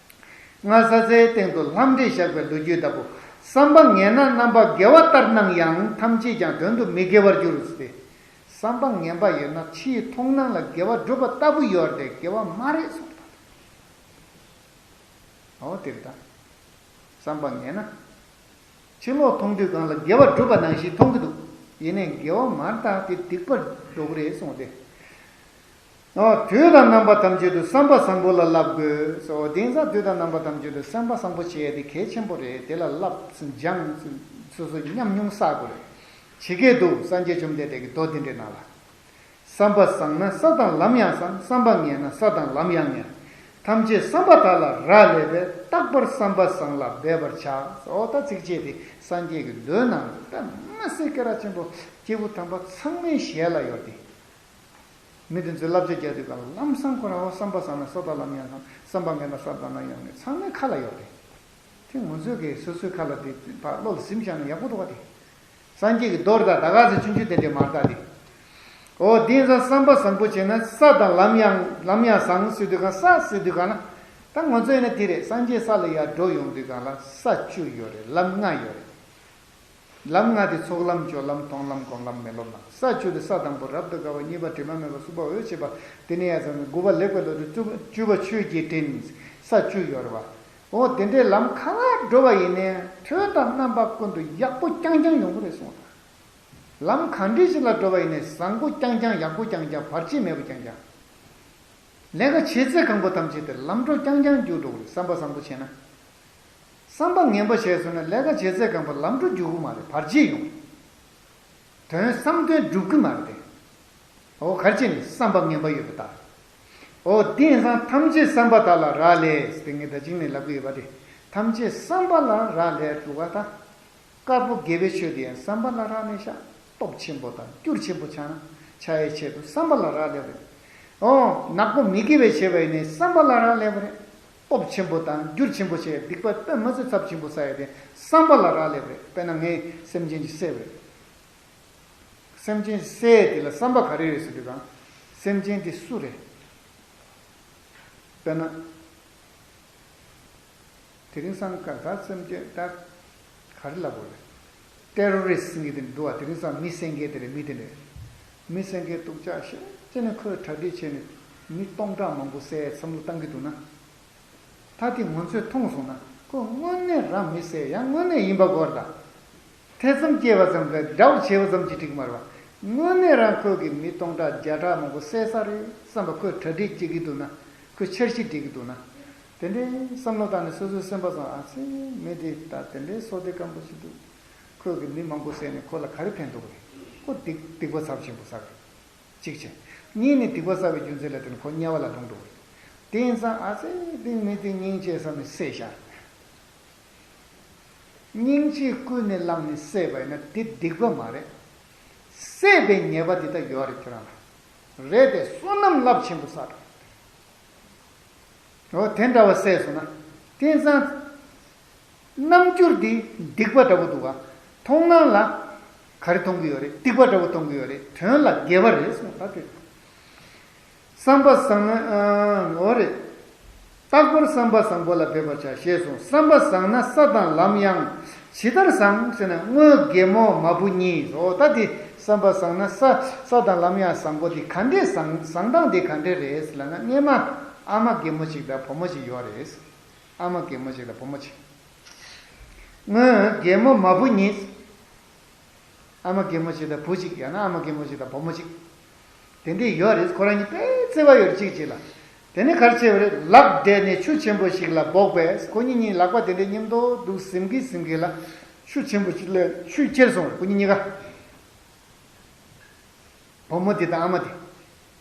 སྔར་ས་ཚའི་སྟེང་དུ་ལྷམ་འདྲེས་བཞག་པའི་ལོ་རྒྱུས་ལྟ་བུ། བསམ་པ་ངན་ན་རྣམ་པ་དགེ་བ་ལྟར་སྣང་ཡང་། ཐམས་ཅད་ཀྱང་དོན་དུ་མི་དགེ་བར་འགྱུར་ཟེར་ཏེ། བསམ་པ་ངན་པ་ཡོད་ན་ཕྱིའི་མཐོང་སྣང་ལ་དགེ་བ་སྒྲུབ་པ་ལྟ་བུ་ཡོད་དེ། དགེ་བ་མ་རེད་གསུངས། འོ་དེ་རེད་ད། བསམ་པ་ངན་ན། ཕྱི་ལོགས་མཐོང་དུས་གང་ལ་དགེ་བ་སྒྲུབ་པ་ནང་བཞིན་མཐོང་གི་འདུག། ཡིན་ནའི་དགེ་བ་མ་རེད་ད། དེ་སྡིག་པར་འགྲོ་གི་རེད་གསུངས་ཏེ། འོ། དུས་དང་རྣམ་པ་ཐམས་ཅད་དུ་བསམ་པ་བཟང་པོ་ལ་བསླབ་དགོས་སོ། དེང་སང་དུས་དང་རྣམ་པ་ཐམས་ཅད་དུ་བསམ་པ་བཟང་པོ་བྱེད་ཡ་དེ་གལ་ཆེན་པོ་རེད། དེ་ལ་བསླབ། སྦྱང་། སོ་སོ་ཉམས་མྱོང་བསགས་དགོས་རེད། ཇི་སྐད་དུ། སངས་རྒྱས་བཅོམ་ལྡན་འདས་ཀྱི་མདོ་འདི་འདྲའི་ནང་ལ། བསམ་པ་བཟང་ན་ས་དང་ལམ་ཡང་བཟང་། བསམ་པ་ངན་ན་ས་དང་ལམ་ཡང་ངན། ཐམས་ཅད་བསམ་པ་དག་ལ་རག་ལས་པས། རྟག་པར་བསམ་པ་བཟང་ལ་འབད་པར་བྱ། འོ་ད་ཚིགས་བཅད་དེ་སངས་རྒྱས་ཀྱི་མདོའི་ནང་ལ་ད་མ་སྲིད་སྐད་གྲགས་ཆེན་པོ། སྐྱེས་བུ་དམ་པ་ཚང་མའི་ཞལ་ལ་ཡོད་དེ། མི་དེ་ཚོས་བསླབ་བྱ་རྒྱག་དུས་གང་ལ་ལམ་སང་ཁོ་རང་འོ་བསམ་པ་བཟང་ན་ས་དང་ལམ་ཡང་བཟང་། བསམ་པ་ངན་ན་ས་དང་ལམ་ཡང་ངན། ཚང་མའི་ཁ་ལ་ཡོད་དེ། དེ་ང་ཚོས་ཀྱིས་སོ་སོའི་ཁ་ལ་དེ་ཕར་བློ་ལ་ཟིན་བཞག་ན་ཡག་པོ་འདུག་ག་དེ། སངས་རྒྱས་ཀྱི་མདོ་རེད་ད། ད་ག་ཚོད་ཆུང་ཆུང་དེ་འདྲས་མ་རེད་ད་དེ། འོ། དེང་སང་བསམ་པ་བཟང་པོ་བྱས་ན་ས་དང་ལམ་ཡང་། ལམ་ཡང་བཟང་ཟེར་དུས་གང་། ས་ཟེར་དུས་གང་ན། ད་ང་ཚོ་ཡིན་ན་དེ་རེད། སངས་རྒྱས་ས་ལ་ཡར་འགྲོ་ཡོང་དུས་གང་ལ་ས་བཅུ་ཡོད་རེད། ལམ་ལྔ་ཡོད་རེད། ལམ་ལྔ་དེ་ཚོགས་ལམ། སྤྱོད་ལམ། མཐོང་ལམ། སྒོམ་ལམ། མི་སློབ་ལམ། ས་བཅུ་དེ། ས་དང་པོ་རབ་ཏུ་དགའ་བ། གཉིས་པ་དྲི་མ་མེད་པ། གསུམ་པ་འོད་བྱེད་པ། དེ་ནས་ཡར་བསམ་ནས། དགུ་པ་ལེགས་པའི་བློ་གྲོས། བཅུ་པ་ཆོས་ཀྱི་དྲིན། ས་བཅུ་ཡོད་རེད་བ། འོ། དེ་འདྲའི་ལམ་གང་ལ་འགྲོ་བ་ཡིན་ནའི་དུས་དང་རྣམ་པ་ཀུན་ཏུ་ཡག་པོ་རྐྱང་རྐྱང་ཡོང་གི་རེད་གསུངས། ལམ་གང་འདྲ་ཞིག་ལ་འགྲོ་བ་ཡིན་ནའི་བཟང་པོ་རྐྱང་རྐྱང་། ཡག་པོ་རྐྱང་རྐྱང་། བར་ཆད་མེད་པ་རྐྱང་རྐྱང་། ལས་ཀ་བྱེད་ཚད་གང་པོ་ཐམས་ཅད་དེ་ལམ་འགྲོ་རྐྱང་རྐྱང་འགྱུར་འགྲོ་གི་རེད། བསམ་པ་བཟང་པོ་བྱས་ན། བསམ་པ་ངན་པ་བྱས་སོང་ན་ལས་ཀ་བྱེད་ཚད་གང་པོ་ལམ་འགྲོ་འགྱུར་གི་མ་རེད། བར་ཆད་ཡོང་། དོན་བསམ་དོན་འགྲུབ་གི་མ་རེད་དེ། འོ། ག་རེ་བྱས་ནས། བསམ་པ་ངན་པ་ཡོད་པ་དང་། འོ། དེང་སང་ཐམས་ཅད་བསམ་པ་དག་ལ་རག་ལས་ཟེར་ཏེ་ངས་ད་ཅིང་ནས་ལབ་ཀྱི་ཡོད་པ་དེ། ཐམས་ཅད་བསམ་པ་ལ་རག་ལས་འདུག་ག་ད། དཀར་པོ་དགེ་བའི་ཆོས་དེ་ཡང་བསམ་པ་ལ་རག་ལས་ཤག། སྟོབས་ཆེན་པོ་དང་འགྱུར་ཆེན་པོ་ཆགས་ན་ཆགས་ཡའི་ཆེད་དུ་བསམ་པ་ལ་རག་ལས་པ་རེད། འོ། ནག་པོ་མི་དགེ་བའི་བྱས་པ་ཡིན་ནའི་བསམ་པ་ལ་རག་ལས་པ་རེད། སྟོབས་ཆེན་པོ་དང་འགྱུར་ཆེན་པོ་བྱས། སྡིག་པ་དཔེ་མི་སྲིད་ཚབས་ཆེན་པོ་བསགས་ཡ་དེ་བསམ་པ་ལ་རག་ལས་པ་རེད། དཔེར་ན་ངས་སེམས་ཅན་ཅིག་བསད་པ་རེད། སེམས་ཅན་བསད་དེ་ལ་བསམ་པ་ག་རེ་རེད་ཟེར་དུས་གང་། སེམས་ཅན་དེ་སུ་རེད། དཔེར་ན། དེ་རིང་སང་ག་ད་སེམས་ཅན་ད་ག་རེ་ལབ་དགོས་རེད། ཏེ་རོ་རི་སི་ཟེར་མཁན་དེ་འདུག་བ། དེ་རིང་སང་མི་བསད་མཁན་དེ་རེད། མི་དེ་འདྲས། མི་བསད་མཁན་སྡུག་ཅག་ཤེས་བྱས་ནས་ཁོས་གྲ་སྒྲིག་བྱས་ནས་མི་སྟོང་ཕྲག་མང་པོ་བསད་བསམ་བློ་བཏང་གི་འདུག་ན། ད་དེ་ང་ཚོས་མཐོང་སོང་ན་ཁོ་དངོས་གནས་རང་མི་བསད། ཡང་དངོས་གནས་ཡིན་པ་དགོས་རེད་ད། ཐེ་ཚོམ་སྐྱེས་པ་ཙམ་གྱིས། དགྲ་བོ་བྱས་པ་ཙམ་གྱིས་འགྲིག་མ་རེད་བ། དངོས་གནས་རང་ཁོས་ཀྱི་མི་སྟོང་ཕྲག་བརྒྱ་ཕྲག་མང་པོ་བསད་ས་རེད་བསམ་པ། ཁོས་གྲ་སྒྲིག་བྱེད་ཀྱི་འདུག་ན། ཁོས་འཆར་གཞི་སྒྲིག་གི་འདུག་ན། དེ་འདྲའི་བསམ་བློ་བཏང་ནས་སོ་སོའི་སེམས་པ་སང་། ཨ་ཙི། མི་འདི་ད་དེ་འདྲའི་བསོད་བདེ་སྐམ་པོ་ཞིག་འདུག། ཁོས་ཀྱི་མི་མང་པོ་བསད་ནས་ཁོ་ལ་ག་རེ་ཕན་ཐོགས་རེད། ཁོ་སྡིག་སྡིག་པ་ཚབས་ཆེན་པོ་བསགས་རེད། གཅིག་བྱས། གཉིས་ནི་སྡིག་པ་བསགས་པའི་རྒྱུ་མཚན་ལ་བརྟེན་ནས་ཁོ་དམྱལ་བ་ལ་ལྷུང་འགྲོ་གི་རེད། དེ་ཡིན་ཙང་ཨ་ཙི། དེ་མི་དེ་སྙིང་རྗེ་བསམ་ནས་བསད་བཞག། སྙིང་རྗེ་ཀུན་ནས་བསླངས་ནས་བསད་པ་ཡིན་ན་དེ་སྡིག་པ་མ་རེད། བསད་པའི་ཉེས་པ་དེ་ད་ཡོད་རེད་ཁྱོད་རང་ལ། རེད་དེ། བསོད་ནམས་རླབས་ཆེན་པོ་བསགས་འགྲོ། འོ། དེ་འདྲ་བ་བསད་སོང་ན། དེང་སང་རྣམ་འགྱུར་འདི་སྡིག་པ་འདྲ་པོ་འདུག་ག། མཐོང་སྣང་ལ་ག་རེ་མཐོང་གི་ཡོད་རེད། སྡིག་པ་འདྲ་པོ་མཐོང་གི་ཡོད་རེད། དོན་ལ་དགེ་བ་རེད་གསུངས། ད་དེ་བསམ་པ་བཟང་ན། ཨ། འོ་རེད། རྟག་པར་བསམ་པ་བཟང་པོ་ལ་འབད་པར་བྱ་ཞེས་གསུངས། བསམ་པ་བཟང་ན་ས་དང་ལམ་ཡང་། ཇི་ལྟར་བཟང་ཟེར་ན། སྔོན་རྒན་མོ་མ་བུ་གཉིས། འོ། ད་དེ་བསམ་པ་བཟང་ན་ས་ས་དང་ལམ་ཡང་བཟང་པོ་དེ་ག་འདྲས་བཟང་། བཟང་སྟངས་དེ་ག་འདྲས་རེད་ལབ་ན། སྔོན་མ་ཨ་མ་རྒན་མོ་ཅིག་དང་བུ་མོ་ཅིག་ཡོད་རེད། ཨ་མ་རྒན་མོ་ཅིག་དང་བུ་མོ་ཅིག། སྔོན་རྒན་མོ་མ་བུ་གཉིས། ཨ་མ་རྒན་མོ་ཅིག་དང་བུ་གཅིག། ཡང་ན་ཨ་མ་རྒན་མོ་ཅིག་དང་བུ་མོ་གཅིག། དེ་འདྲས་ཡོད་རེད། ཁོ་རང་གཉིས་དཔེ་བརྩེ་བ་ཡོད་རེད་གཅིག་གཅིག་ལ། དེ་ནས་ག་རེ་བྱས་པ་རེད། ལག་སྦྲེལ་ནས་ཆུ་ཆེན་པོ་ཞིག་ལ་འབོགས་པས། ཁོ་གཉིས་གཉིས་ལག་པ་དེ་འདྲས་མཉམ་དུ་འདུག་ཟིན་གྱིན་ཟིན་གྱིན་ལ། ཆུ་ཆེན་པོ་ཞིག་ལ་ཆུས་ཁྱེར་སོང་རེད། ཁོ་གཉིས་གཉིས་ཀ། བུ་མོ་དེ་དང་ཨ་མ་དེ།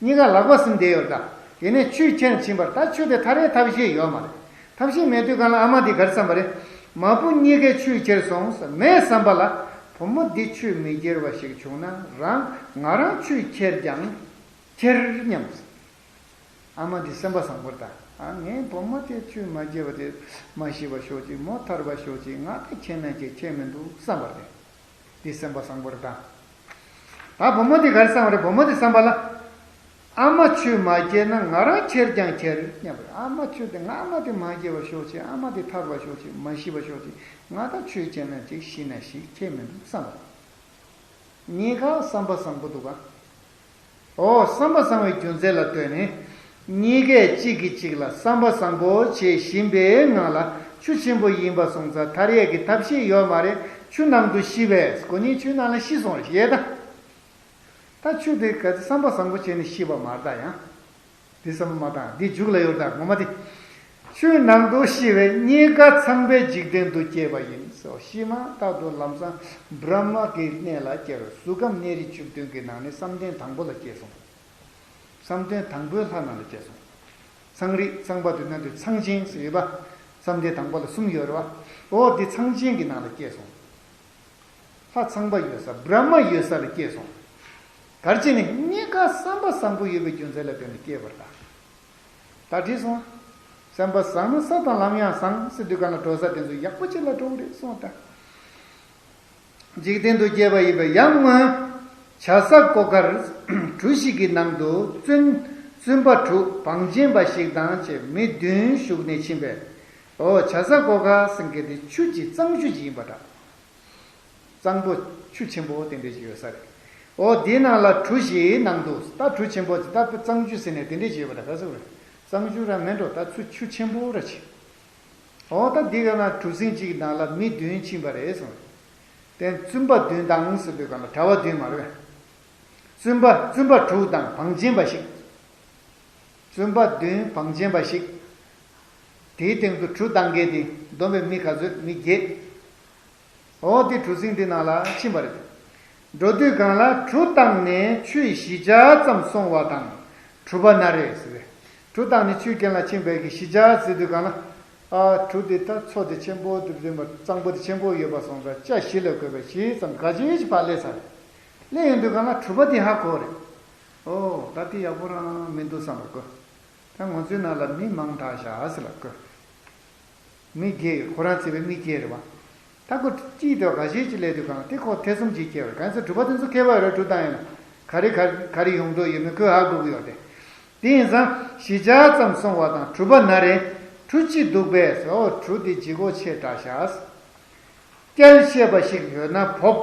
གཉིས་ཀ་ལག་པ་ཟིན་བསྡད་ཡོད་ད། དེ་ནས་ཆུས་ཁྱེར་ཕྱིན་པར་ད་ཆུ་དེ་ཐར་ཡའི་ཐབས་ཤེས་ཡོད་མ་རེད། ཐབས་ཤེས་མེད་དུས་གང་ལ་ཨ་མ་དེ་ག་རེ་བསམ་པ་རེད། མ་བུ་གཉིས་ཀས་ཆུས་ཁྱེར་སོང་ཟེར་མས་བསམ་པ་ལ། བུ་མོ་འདི་ཆུས་མི་ཁྱེར་བ་ཞིག་བྱུང་ན་རང་ང་རང་ཆུས་ཁྱེར་ཀྱང་ཁྱེར་སྙམ། ཨ་མ་འདི་སེམས་པ་བཟང་པོ་རེད་ད། ཨ་ངའི་བུ་མོ་དེ་ཆུས་མ་ཁྱེར་བ་དེ་མ་ཤི་བ་ཤོག་ཅིག་མོ་ཐར་བ་ཤོག་ཅིག་ང་དེ་ཁྱེར་ན་ཁྱེར་ཁྱེར་མི་འདུག་བསམ་པ་རེད། འདི་སེམས་པ་བཟང་པོ་རེད་ད། ད་བུ་མོ་དེ་ག་རེ་བསམ་པ་རེད། བུ་མོ་དེ་བསམ་པ་ལ། ཨ་མ་ཆུས་མ་ཁྱེར་ན་ང་རང་ཁྱེར་ཀྱང་ཁྱེར་སྙམ་པ་རེད། ཨ་མ་ཆུ་དེ་ང་ཨ་མ་དེ་མ་ཁྱེར་བ་ཤོག་ཅིག་ཨ་མ་དེ་ཐར་བ་ཤོག་ཅིག་མ་ཤི་བ་ཤོག་ཅིག་ང་ད་ཆུས་ཁྱེར་ན་ཅིག་ཤི་ན་ཤི་ཁྱེར་མི་འདུག་བསམ་པ་རེད། གཉིས་ཀ་བསམ་པ་བཟང་པོ་འདུག་ག་འོ་བསམ་པ་བཟང་བའི་རྒྱུ་མཚན་ལ་ལྟོས་ནས། གཉིས་ཀས་གཅིག་གིས་གཅིག་ལ་བསམ་པ་བཟང་པོ་བྱེད་བཞིན་པའི་ངང་ལ་ཆུ་ཆེན་པོ་ཡིན་པ་སོང་ཙང་ཐར་ཡས་ཀྱི་ཐབས་ཤེས་ཡོད་མ་རེད། ཆུ་ནང་དུ་ཤི་བས་ཁོ་གཉིས་ཆུའི་ནང་ལ་ཤི་སོང་རེད་ཡས་ད། ད་ཆུ་དེ་ག་ཚོད་བསམ་པ་བཟང་པོ་བྱས་ནས་ཤི་བ་མ་རེད་ད་ཡང་། འདི་བསམ་པ་མ་བཏང་འདི་མཇུག་ལ་ཡོད་ད་ངོ་མ་དེ། ཆུའི་ནང་དུ་ཤི་བས་གཉིས་ཀ་ཚངས་པའི་འཇིག་རྟེན་དུ་སྐྱེས་པ་ཡིན་སོ། ཤི་མ་ཐག་ཏུ་ལམ་སང་བྲཧྨ་གི་གནས་ལ་སྐྱེས་པས་གཟུགས་ཁམས་གནས་རིས་བཅུ་བདུན་གྱི་ནང་ནས་བསམ་གཏན་དང་པོ་ལ་སྐྱེས་སོང་། བསམ་གཏན་དང་པོའི་ལྷ་རྣམས་ལ་སྐྱེས་སོང་། ཚངས་རིས་ཚངས་པ་དུ་ན་དུ་ཚངས་ཆེན་ཟེར་ཡོད་པ། བསམ་གཏན་དང་པོ་ལ་གསུམ་ཡོད་རེད་བ། འོ་འདི་ཚངས་ཆེན་གྱི་ནང་ལ་སྐྱེས་སོང་། ལྷ་ཚངས་པ་ཡོད་ས་བྲཧྨ་ཡོད་ས་ལ་སྐྱེས་སོང་། གར་ཅི་ནི་གཉིས་ཀ་བསམ་པ་བཟང་པོ་ཡོད་པའི་རྒྱུ་མཚན་ལ་བརྟེན་ནས་སྐྱེས་པར་གདའ། ད་བྲིས་སོང་། སེམས་པ་བཟང་ན་ས་དང་ལམ་ཡང་བཟང་ཟེར་དུས་ག་ལ་འགྲོ་ས་དེ་ཚོ་ཡག་པོ་ཅིག་ལ་འགྲོ་གི་རེད་སོང་ད། འཇིག་རྟེན་དུ་སྐྱེས་པ་ཡིན་པས་ཡང་སྔོན། བྱ་ས་གོ་ཁར་གྲུ་ཞིག་གི་ནང་དུ་བཙུན་བཙུན་པ་དྲུག་བང་ཆེན་པ་ཞིག་དང་བཅས་མི་བདུན་ཞུགས་ནས་ཕྱིན་པས། འོ་བྱ་ས་གོ་ཁ་ཟེར་མཁན་དེ་ཆུ་གཅིག་གཙང་ཆུ་གཅིག་ཡིན་པ་འདྲ། གཙང་པོ་ཆུ་ཆེན་པོ་དེ་འདྲ་ཞིག་ཡོད་ས་རེད། འོ་དེའི་ནང་ལ་གྲུ་ཞིག་ནང་དུ་ད་གྲུ་ཆེན་པོ་ཅིག་ད་གཙང་ཆུ་ཟེར་ནས་དེ་འདྲ་ཞིག་ཡོད་པ་འདྲ་ག་ཚོད་རེད། གཙང་ཆུ་ར་མེད་འགྲོ་ད་ཚུ་ཆུ་ཆེན་པོ་ར་ཆེ། འོ་ད་འདི་ག་ན་གྲུ་གཟིངས་གཅིག་ནང་ལ་མི་བདུན་ཕྱིན་པ་རེད་གསུངས། དེ་བཙུན་པ་བདུན་དང་ཟེར་དུས་ག་ལ་གྲྭ་བ་བདུན་མ་རེད། བཙུན་པ་བཙུན་པ་དྲུག་དང་བང་ཆེན་པ་ཞིག་བཙུན་པ་བདུན་བང་ཆེན་པ་ཞིག་དེའི་སྟེང་དུ་གྲུ་བཏང་མཁན་དེ་བསྡོམས་པས་མི་ག་ཚོད་མི་བརྒྱད། འོ་དེ་གྲུ་གཟིངས་དེ་ནང་ལ་ཕྱིན་པ་རེད། འགྲོ་དུས་སྒང་ལ་གྲུ་བཏང་ནས་ཆུས་བཞི་ཆ་ཙམ་སོང་བ་དང་གྲུ་པ་ན་རེ་ཟེར་བས། གྲུ་བཏང་ནས་ཆུའི་རྐྱེན་ལ་ཕྱིན་པའི་གི་བཞི་ཆ་ཟེར་དུས་སྒང་ལ། ཨ་གྲུ་དེ་ད་མཚོ་དེ་ཆེན་པོ་དེ་རིམ་པ་གཙང་པོ་དེ་ཆེན་པོ་ཡོད་པ་སོང་ཙང་ཆ་བཞི་ལ་བགོས་པས་བཞི་ཙམ་ག་ཅི་ཞིག་ཕར་སླེབས་ཚར་རེད། སླེབས་ཡོང་དུས་སྒང་ལ་གྲུ་པ་དེ་ཧ་གོ་རེད། ཨོ་ད་དེ་ཡག་པོ་རང་མི་འདུག་བསམ་པར་གོ། ད་ང་ཚོའི་ནང་ལ་མི་མང་དྲགས་ཤག་ཟེར་ལབ་དགོས། མི་བརྒྱད་ཡོད་ཁོ་རང་བརྩིས་པའི་མི་བརྒྱད་རེད་བ། ད་ཁོ་སྐྱིད་དོ་ག་ཞིག་ཅིག་སླེབས་དུས་གང་དེ་ཁོ་ཐེ་ཚོམ་ཅིག་སྐྱེ་བར་གང་ཚེ་གྲུ་པ་དེ་ཚོ་མཁས་པ་རེད་གྲུ་བཏང་ཡོད་ན། ག་རེ་ག་ག་རེ་ཡོང་འདོད་ཡོད་མེད་ཁོས་ཧ་གོ་གི་ཡོད་དེ། དེ་ཡིན་ཙང་བཞི་ཆ་ཙམ་སོང་བ་དང་གྲུ་པ་ན་རེ་གྲུ་གཅིག་འདུག་པས་ཟེར་ཨོ་གྲུ་དེ་ལྗིད་ཁོག་ཆེ་དྲགས་ཤག་སྐྱལ་ཤེས་པ་ཞིག་ཡོད་ན་ཕོབ།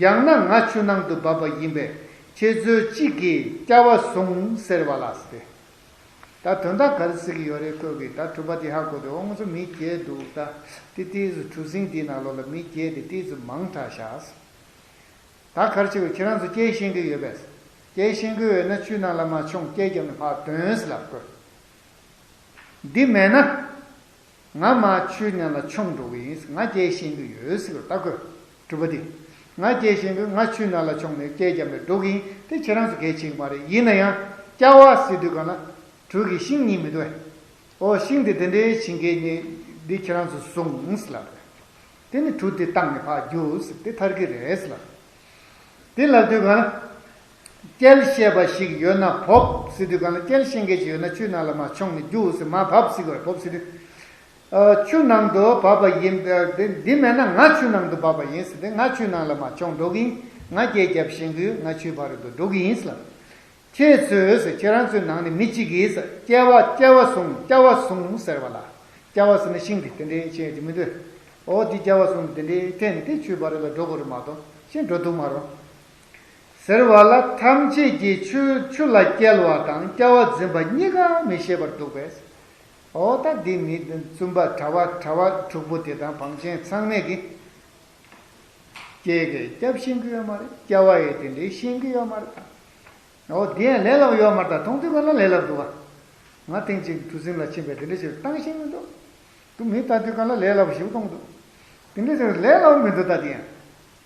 ཡང་ན་ང་ཆུ་ནང་དུ་བབས་པ་ཡིན་པས་ཁྱེད་ཚོའི་གཅིག་གིས་སྐྱ་བ་བཟུང་ཟེར་བ་ལ་ཟེར་ཏེ། ད་དོན་དག་ག་རེ་ཟེར་གྱི་ཡོད་རེད་ཁོས་གི་ད་གྲུ་པ་དེ་ཧ་གོ་དེ་འོ་ང་ཚོ་མི་བརྒྱད་འདུག་ད་དེ་ཏིས་གྲུ་གཟིངས་དེའི་ནང་ལོགས་ལ་མི་བརྒྱད་དེ་ཏིས་མང་དྲགས་ཤག་ད་ག་རེ་བྱེད་དགོས་ཁྱེད་རང་ཚོ་སྐྱེལ་ཤེས་ཀྱི་ཡོད་པས། སྐྱེལ་ཤེས་ཀྱི་ཡོད་ན་ཆུ་ནང་ལ་མར་མཆོངས་སྐེ་བརྒྱབ་ནས་ཕར་དོན་ཟེར་ལབ་དགོས། འདི་མེད་ན། ང་མར་ཆུའི་ནང་ལ་མཆོངས་འགྲོ་གི་ཡིན། ང་སྐྱེལ་ཤེས་ཀྱི་ཡོད་ཟེར་ལྟ་དགོས། གྲུ་པ་འདི། ང་སྐྱེལ་ཤེས་ཀྱི་ང་ཆུའི་ནང་ལ་མཆོངས་ནས་སྐེ་བརྒྱབ་ནས་འགྲོ་གི་ཡིན། དེ་ཁྱེད་རང་ཚོ་གལ་ཆེ་གི་མ་རེད། ཡིན་ན་ཡང་སྐྱ་བ་ཟེར་དུས་གང་ལ་གྲུ་གི་ཤིང་གཉིས་མི་འདུག་གས། ཨོ་ཤིང་དེ་དེ་འདྲའི་བྱིན་གྱིས་ནི་འདི་ཁྱེད་རང་ཚོ་བཟུང་ཟེར་ལབ་རེད། དེ་ནི་གྲུ་དེ་བཏང་ནས་ཕར་རྒྱུགས་ཟེར་དེ་ཐར་གི་རེད་ཟེར་ལབ། དེ་ལབ་དུས་གང་ལ། སྐྱལ་ཤེས་པ་ཞིག་ཡོད་ན་བོབ་ཟེར་དུས་གང་ལ་སྐྱལ་ཤེས་མཁན་ཞིག་ཡོད་ན་ཆུ་ནང་ལ་མར་མཆོངས་ནས་རྒྱུགས་ཟེར་མར་བབས་ཟེར་དགོས་རེད། བོབས་ཟེར་དུས། ཨ་ཆུ་ནང་དུ་བབས་པ་ཡིན་པས་འདི་འདི་མེད་ན་ང་ཆུ་ནང་དུ་བབས་པ་ཡིན་ཟེར་ཏེ་ང་ཆུ་ནང་ལ་མར་མཆོངས་འགྲོ་གི་ཡིན། ང་སྐེ་བརྒྱབ་ཤེས་ཀྱི་ཡོད། ང་ཆུའི་ཕ་རོལ་ཏུ་འགྲོ་གི་ཡིན་ཟེར་ལབ། ཁྱེད་ཚོས་ཟེར་ཁྱེད་རང་ཚོའི་ནང་ནས་མི་གཅིག་གིས་ཟེར་སྐྱ་བ་སྐྱ་བ་བཟུང་སྐྱ་བ་བཟུང་ཟེར་བ་ལ། སྐྱ་བ་ཟེར་ན་ཤིང་དེ་དེ་འདྲའི་ཆེ་དེ་མི་འདུག་ཨོ་དེ་སྐྱ་བ་བཟུང་དེ་འདྲའི་འཐེན་ནས་དེ་ཆུའི་ཕ་རོལ་ལ་འགྲོ་དགོས་རེད་མ་གཏོགས་ཤིང་འགྲོ་ཐུབ་མ་རེད། ཟེར་བ་ལ་ཐམས་ཅད་ཀྱིས་ཆུ་ཆུ་ལ་བསྐྱལ་བ་དང་སྐྱ་བ་འཛིན་པ་གཉིས་ཀ་མི་ཤེས་པར་འདུག་པས། ཨོ་ད་འདི་མི་བཙུན་པ་གྲྭ་བ་གྲྭ་བ་དྲུག་པོ་དེ་དང་བང་ཆེན་ཚང་མས་ཀྱིས་སྐེ་གིས་སྐྱབས་ཤེས་ཀྱི་ཡོད་མ་རེད། སྐྱ་བ་ཡིས་དེ་འདྲའི་ཤེས་ཀྱི་ཡོད་མ་རེད་ད། འོ་དེ་ཡང་ལས་སླ་པོ་ཡོད་མ་རེད་ད། མཐོང་དུས་གང་ལ་ལས་སླ་པོ་འདུག་བ། ང་ཐེངས་གཅིག་གྲུ་གཟིངས་ལ་ཕྱིན་པས་དེ་འདྲ་ཞིག་བཏང་ཤེས་མི་འདུག་དུ་མི་ལྟ་དུས་གང་ལ་ལས་སླ་པོ་ཞིག་མཐོང་འདུག་དེ་འདྲ་ཞིག་ལས་སླ་པོ་མི་འདུག་ད་དེ་ཡང་།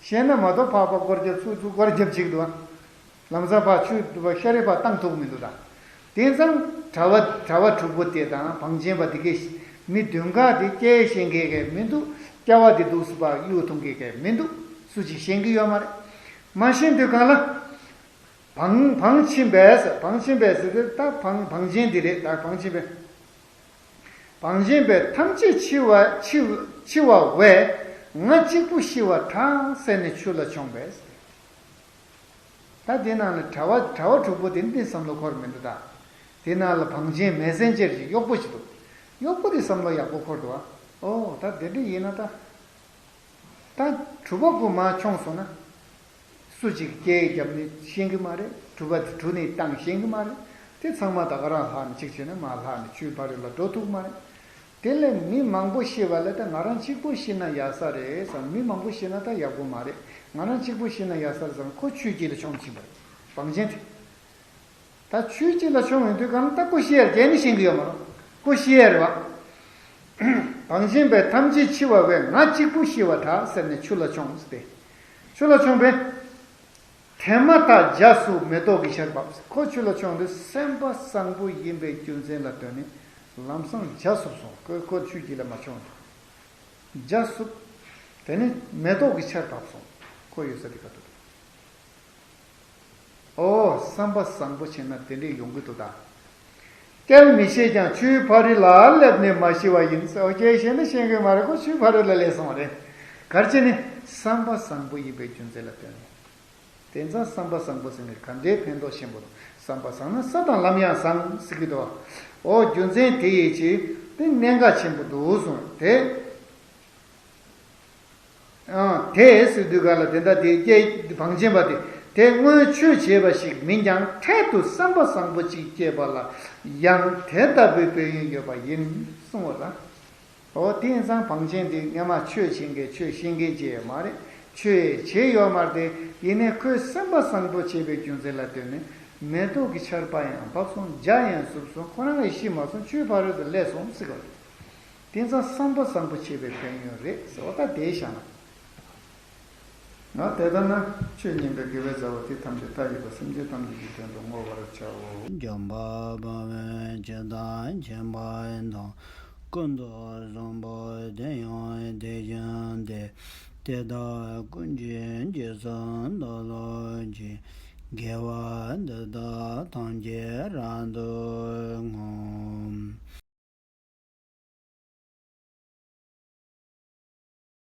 ཤེས་ན་མ་གཏོགས་ཕག་པ་སྐོར་རྒྱབ་ཚུར་ཚུར་སྐོར་རྒྱབ་ཅིག་འདུག་བ། ལམ་སང་ཕར་ཆུ་ཤ་རུས་པ་བཏང་ཐུབ་མི་འདུག་ད། དེང་སང་གྲྭ་པ་གྲྭ་པ་དྲུག་པོ་དེ་དང་བང་ཆེན་པ་དེ་གས། མི་བདུན་ག་དེ་སྐད་ཤེས་མཁན་གས་མི་འདུག་སྐྱ་བ་དེ་འདུག་སུ་ཕར་གཡུག་ཐུབ་མཁན་གས་མི་འདུག་སུ་གཅིག་ཤེས་ཀྱི་ཡོད་མ་རེད། མ་ཤེས་དུས་གང་ལ། བང་བང་ཆེན་པས་བང་ཆེན་པས་ཟེར་དུས་ད་བང་བང་ཆེན་དེ་རེད། ད་བང་ཆེན་པས། བང་ཆེན་པས་ཐམས་ཅད་འཆི་བ་འཆི་འཆི་བ་བས་ང་གཅིག་པུ་ཤི་བ་དྲག་ཟེར་ནས་ཆུ་ལ་མཆོངས་པས། ད་དེ་ནང་ལ་གྲྭ་པ་གྲྭ་པ་དྲུག་པོ་དེ་འདི་བསམ་བློ་འཁོར་མི་འདུག་ད། དེ་ནང་ལ་བང་ཆེན་མེ་སྲེག་ཅེར་གྱི་གཡོག་པོ་ཅིག་འདུག་གཡོག་པོ་དེ་བསམ་བློ་ཡག་པོ་འཁོར་འདུག་ཨ། ཨོ་ད་དེ་འདྲ་ཡིན་ན་ད། ད་གྲུ་པ་དགུ་མར་མཆོངས་སོང་ན། སུ་གཅིག་སྐད་རྒྱབ་ནས་ཤེས་ཀྱི་མ་རེད། གྲུ་པ་དེ་གྲུ་ནས་བཏང་ཤེས་ཀྱི་མ་རེད། དེ་ཚང་མ་ད་ག་རང་ལྷག་ནས་གཅིག་བྱས་ན་མར་ལྷག་ནས་ཆུའི་ཕ་རི་ལ་འགྲོ་ཐུབ་མ་རེད། དེ་ལས་མི་མང་པོ་ཤི་བ་ལས་ད་ང་རང་གཅིག་པོ་ཤི་ན་ཡག་ས་རེད་བསམ། མི་མང་པོ་ཤི་ན་ད་ཡག་པོ་མ་རེད། ང་རང་གཅིག་པོ་ཤི་ན་ཡག་ས་རེད་བསམ། ཁོ་ཆུའི་དཀྱིལ་ལ་མཆོངས་ཕྱིན་པ་རེད། བང་ཆེན་དེ། ད་ཆུའི་དཀྱིལ་ལ་མཆོངས་ཡོང་དུས་གང་ལྟར་ཁོ་ཤི་ཡར་རྒྱལ་ནི་ཤེས་ཀྱི་ཡོད་མ་རེད། ཁོ་ཤི་ཡར་བ། བང་ཆེན་པས་ཐམས་ཅད་འཆི་བ་བས་ང་གཅིག་པུ་ཤི་བ་དྲག་ཟེར་ནས་ཆུ་ལ་མཆོངས་ཏེ། ཆུ་ལ་མཆོངས་པས། དེ་མ་ཐག་འཇའ་སུབ་མེ་ཏོག་གི་ཆར་བབས། ཁོ་ཆུ་ལ་མཆོངས་དུས་སེམས་པ་བཟང་པོ་ཡིན་པའི་རྒྱུ་མཚན་ལ་ལྟོས་ནས་ལམ་སང་འཇའ་སུབ་སོང་། ཁོ་ཁོ་ཆུ་དཀྱིལ་ལ་མ་མཆོངས་དུས། འཇའ་སུབ། དེ་ནས་མེ་ཏོག་གི་ཆར་བབས་སོང་། ཁོ་ཡོད་ས་དེ་ག་ཏུ་འདུག་ཨོ། བསམ་པ་བཟང་པོ་བྱས་ན་དེ་འདྲས་ཡོང་གི་འདུག་ད། སྐད་མི་ཤེས་ཀྱང་ཆུའི་ཕ་རི་ལ་སླེབས་ནས་མ་ཤི་བ་ཡིན་ཟེར། ཨོ་སྐད་ཤེས་ན་ཤེས་ཀྱི་མ་རེད། ཁོ་ཆུའི་ཕ་རི་ལ་སླེབས་སོང་བ་རེད། ག་རེ་བྱས་ནས་བསམ་པ་བཟང་པོ་ཡིན་པའི་རྒྱུ་མཚན་ལ་ལྟོས་ནས། དེང་སང་བསམ་པ་བཟང་པོ་ཟེར་ནས་ག་འདྲའི་ཕན་ཐོགས་ཆེན་པོ་འདུག་བསམ་པ་བཟང་ན་ས་དང་ལམ་ཡང་བཟང་ཟེར་གྱི་འདུག་ཨོ་རྒྱུ་མཚན་དེ་ཡིན་གྱི་དེ་གནད་འགག་ཆེན་པོ་འདུག་གསུངས་དེ། ཨང་། དེ་ཟེར་དུས་ག་ལ་དེ་འདྲ་དེ་སྐད་བང་ཆེན་པ་དེ། དེ་སྔོན་ཆོས་བྱས་པ་ཞིག་མིན་ཀྱང་འཕྲལ་དུ་བསམ་པ་བཟང་པོ་ཅིག་སྐྱེས་པ་ལ་ཡང་དེ་ལྟ་བུའི་དཔལ་ཡོན་ཡོད་པ་ཡིན་གསུང་བ་ལ། འོ་དེ་ཡིན་ཙང་བང་ཆེན་དེ་སྔ་མ་ཆོས་བྱེད་མཁན་ཆོས་ཤེས་མཁན་ཅིག་ཡོད་མ་རེད། ཆོས་བྱེད་ཡོད་མ་རེད། ཡིན་ནའི་ཁོས་བསམ་པ་བཟང་པོ་བྱས་པའི་རྒྱུ་མཚན་ལ་ལྟོས་ནས་མེ་ཏོག་གི་ཆར་པ་ཡང་བབས་སོང་། འཇའ་ཡང་སུབ་སོང་། ཁོ་རང་ཡང་ཤི་མ་སོང་། ཆོས་ཕ་རོལ་ཏུ་སླེབས་སོང་ཟེར་བ་རེད། དེ་ཙང་བསམ་པ་བཟང་པོ་བྱེད་པའི་ཕན་ཡོན་རེད་ཟེར་བ་ད་དེའི་ཞག་ན། ང་དེ་ལྟར་ན་ཆོས་ཉན་པའི་དགེ་བའི་རྩ་བ་དེ་ཐམས་ཅད་མཐའ་ཡས་པ་སེམས་ཅན་ཐམས་ཅད་ཀྱི་དོན་དུ་བསྔོ་བར་བྱའོ། འཇམ་དཔལ་དཔའ་བོས་ཇི་ལྟར་མཁྱེན་པ་དང་། ཀུན་ཏུ་བཟང་པོ་དེ་ཡང་དེ་བཞིན་ཏེ། དེ་དག་ཀུན་གྱི་རྗེས་སུ་བདག་སློབ་ཅིང་། དགེ་བ་འདི་དག་ཐམས་ཅད་རབ་ཏུ་བསྔོ།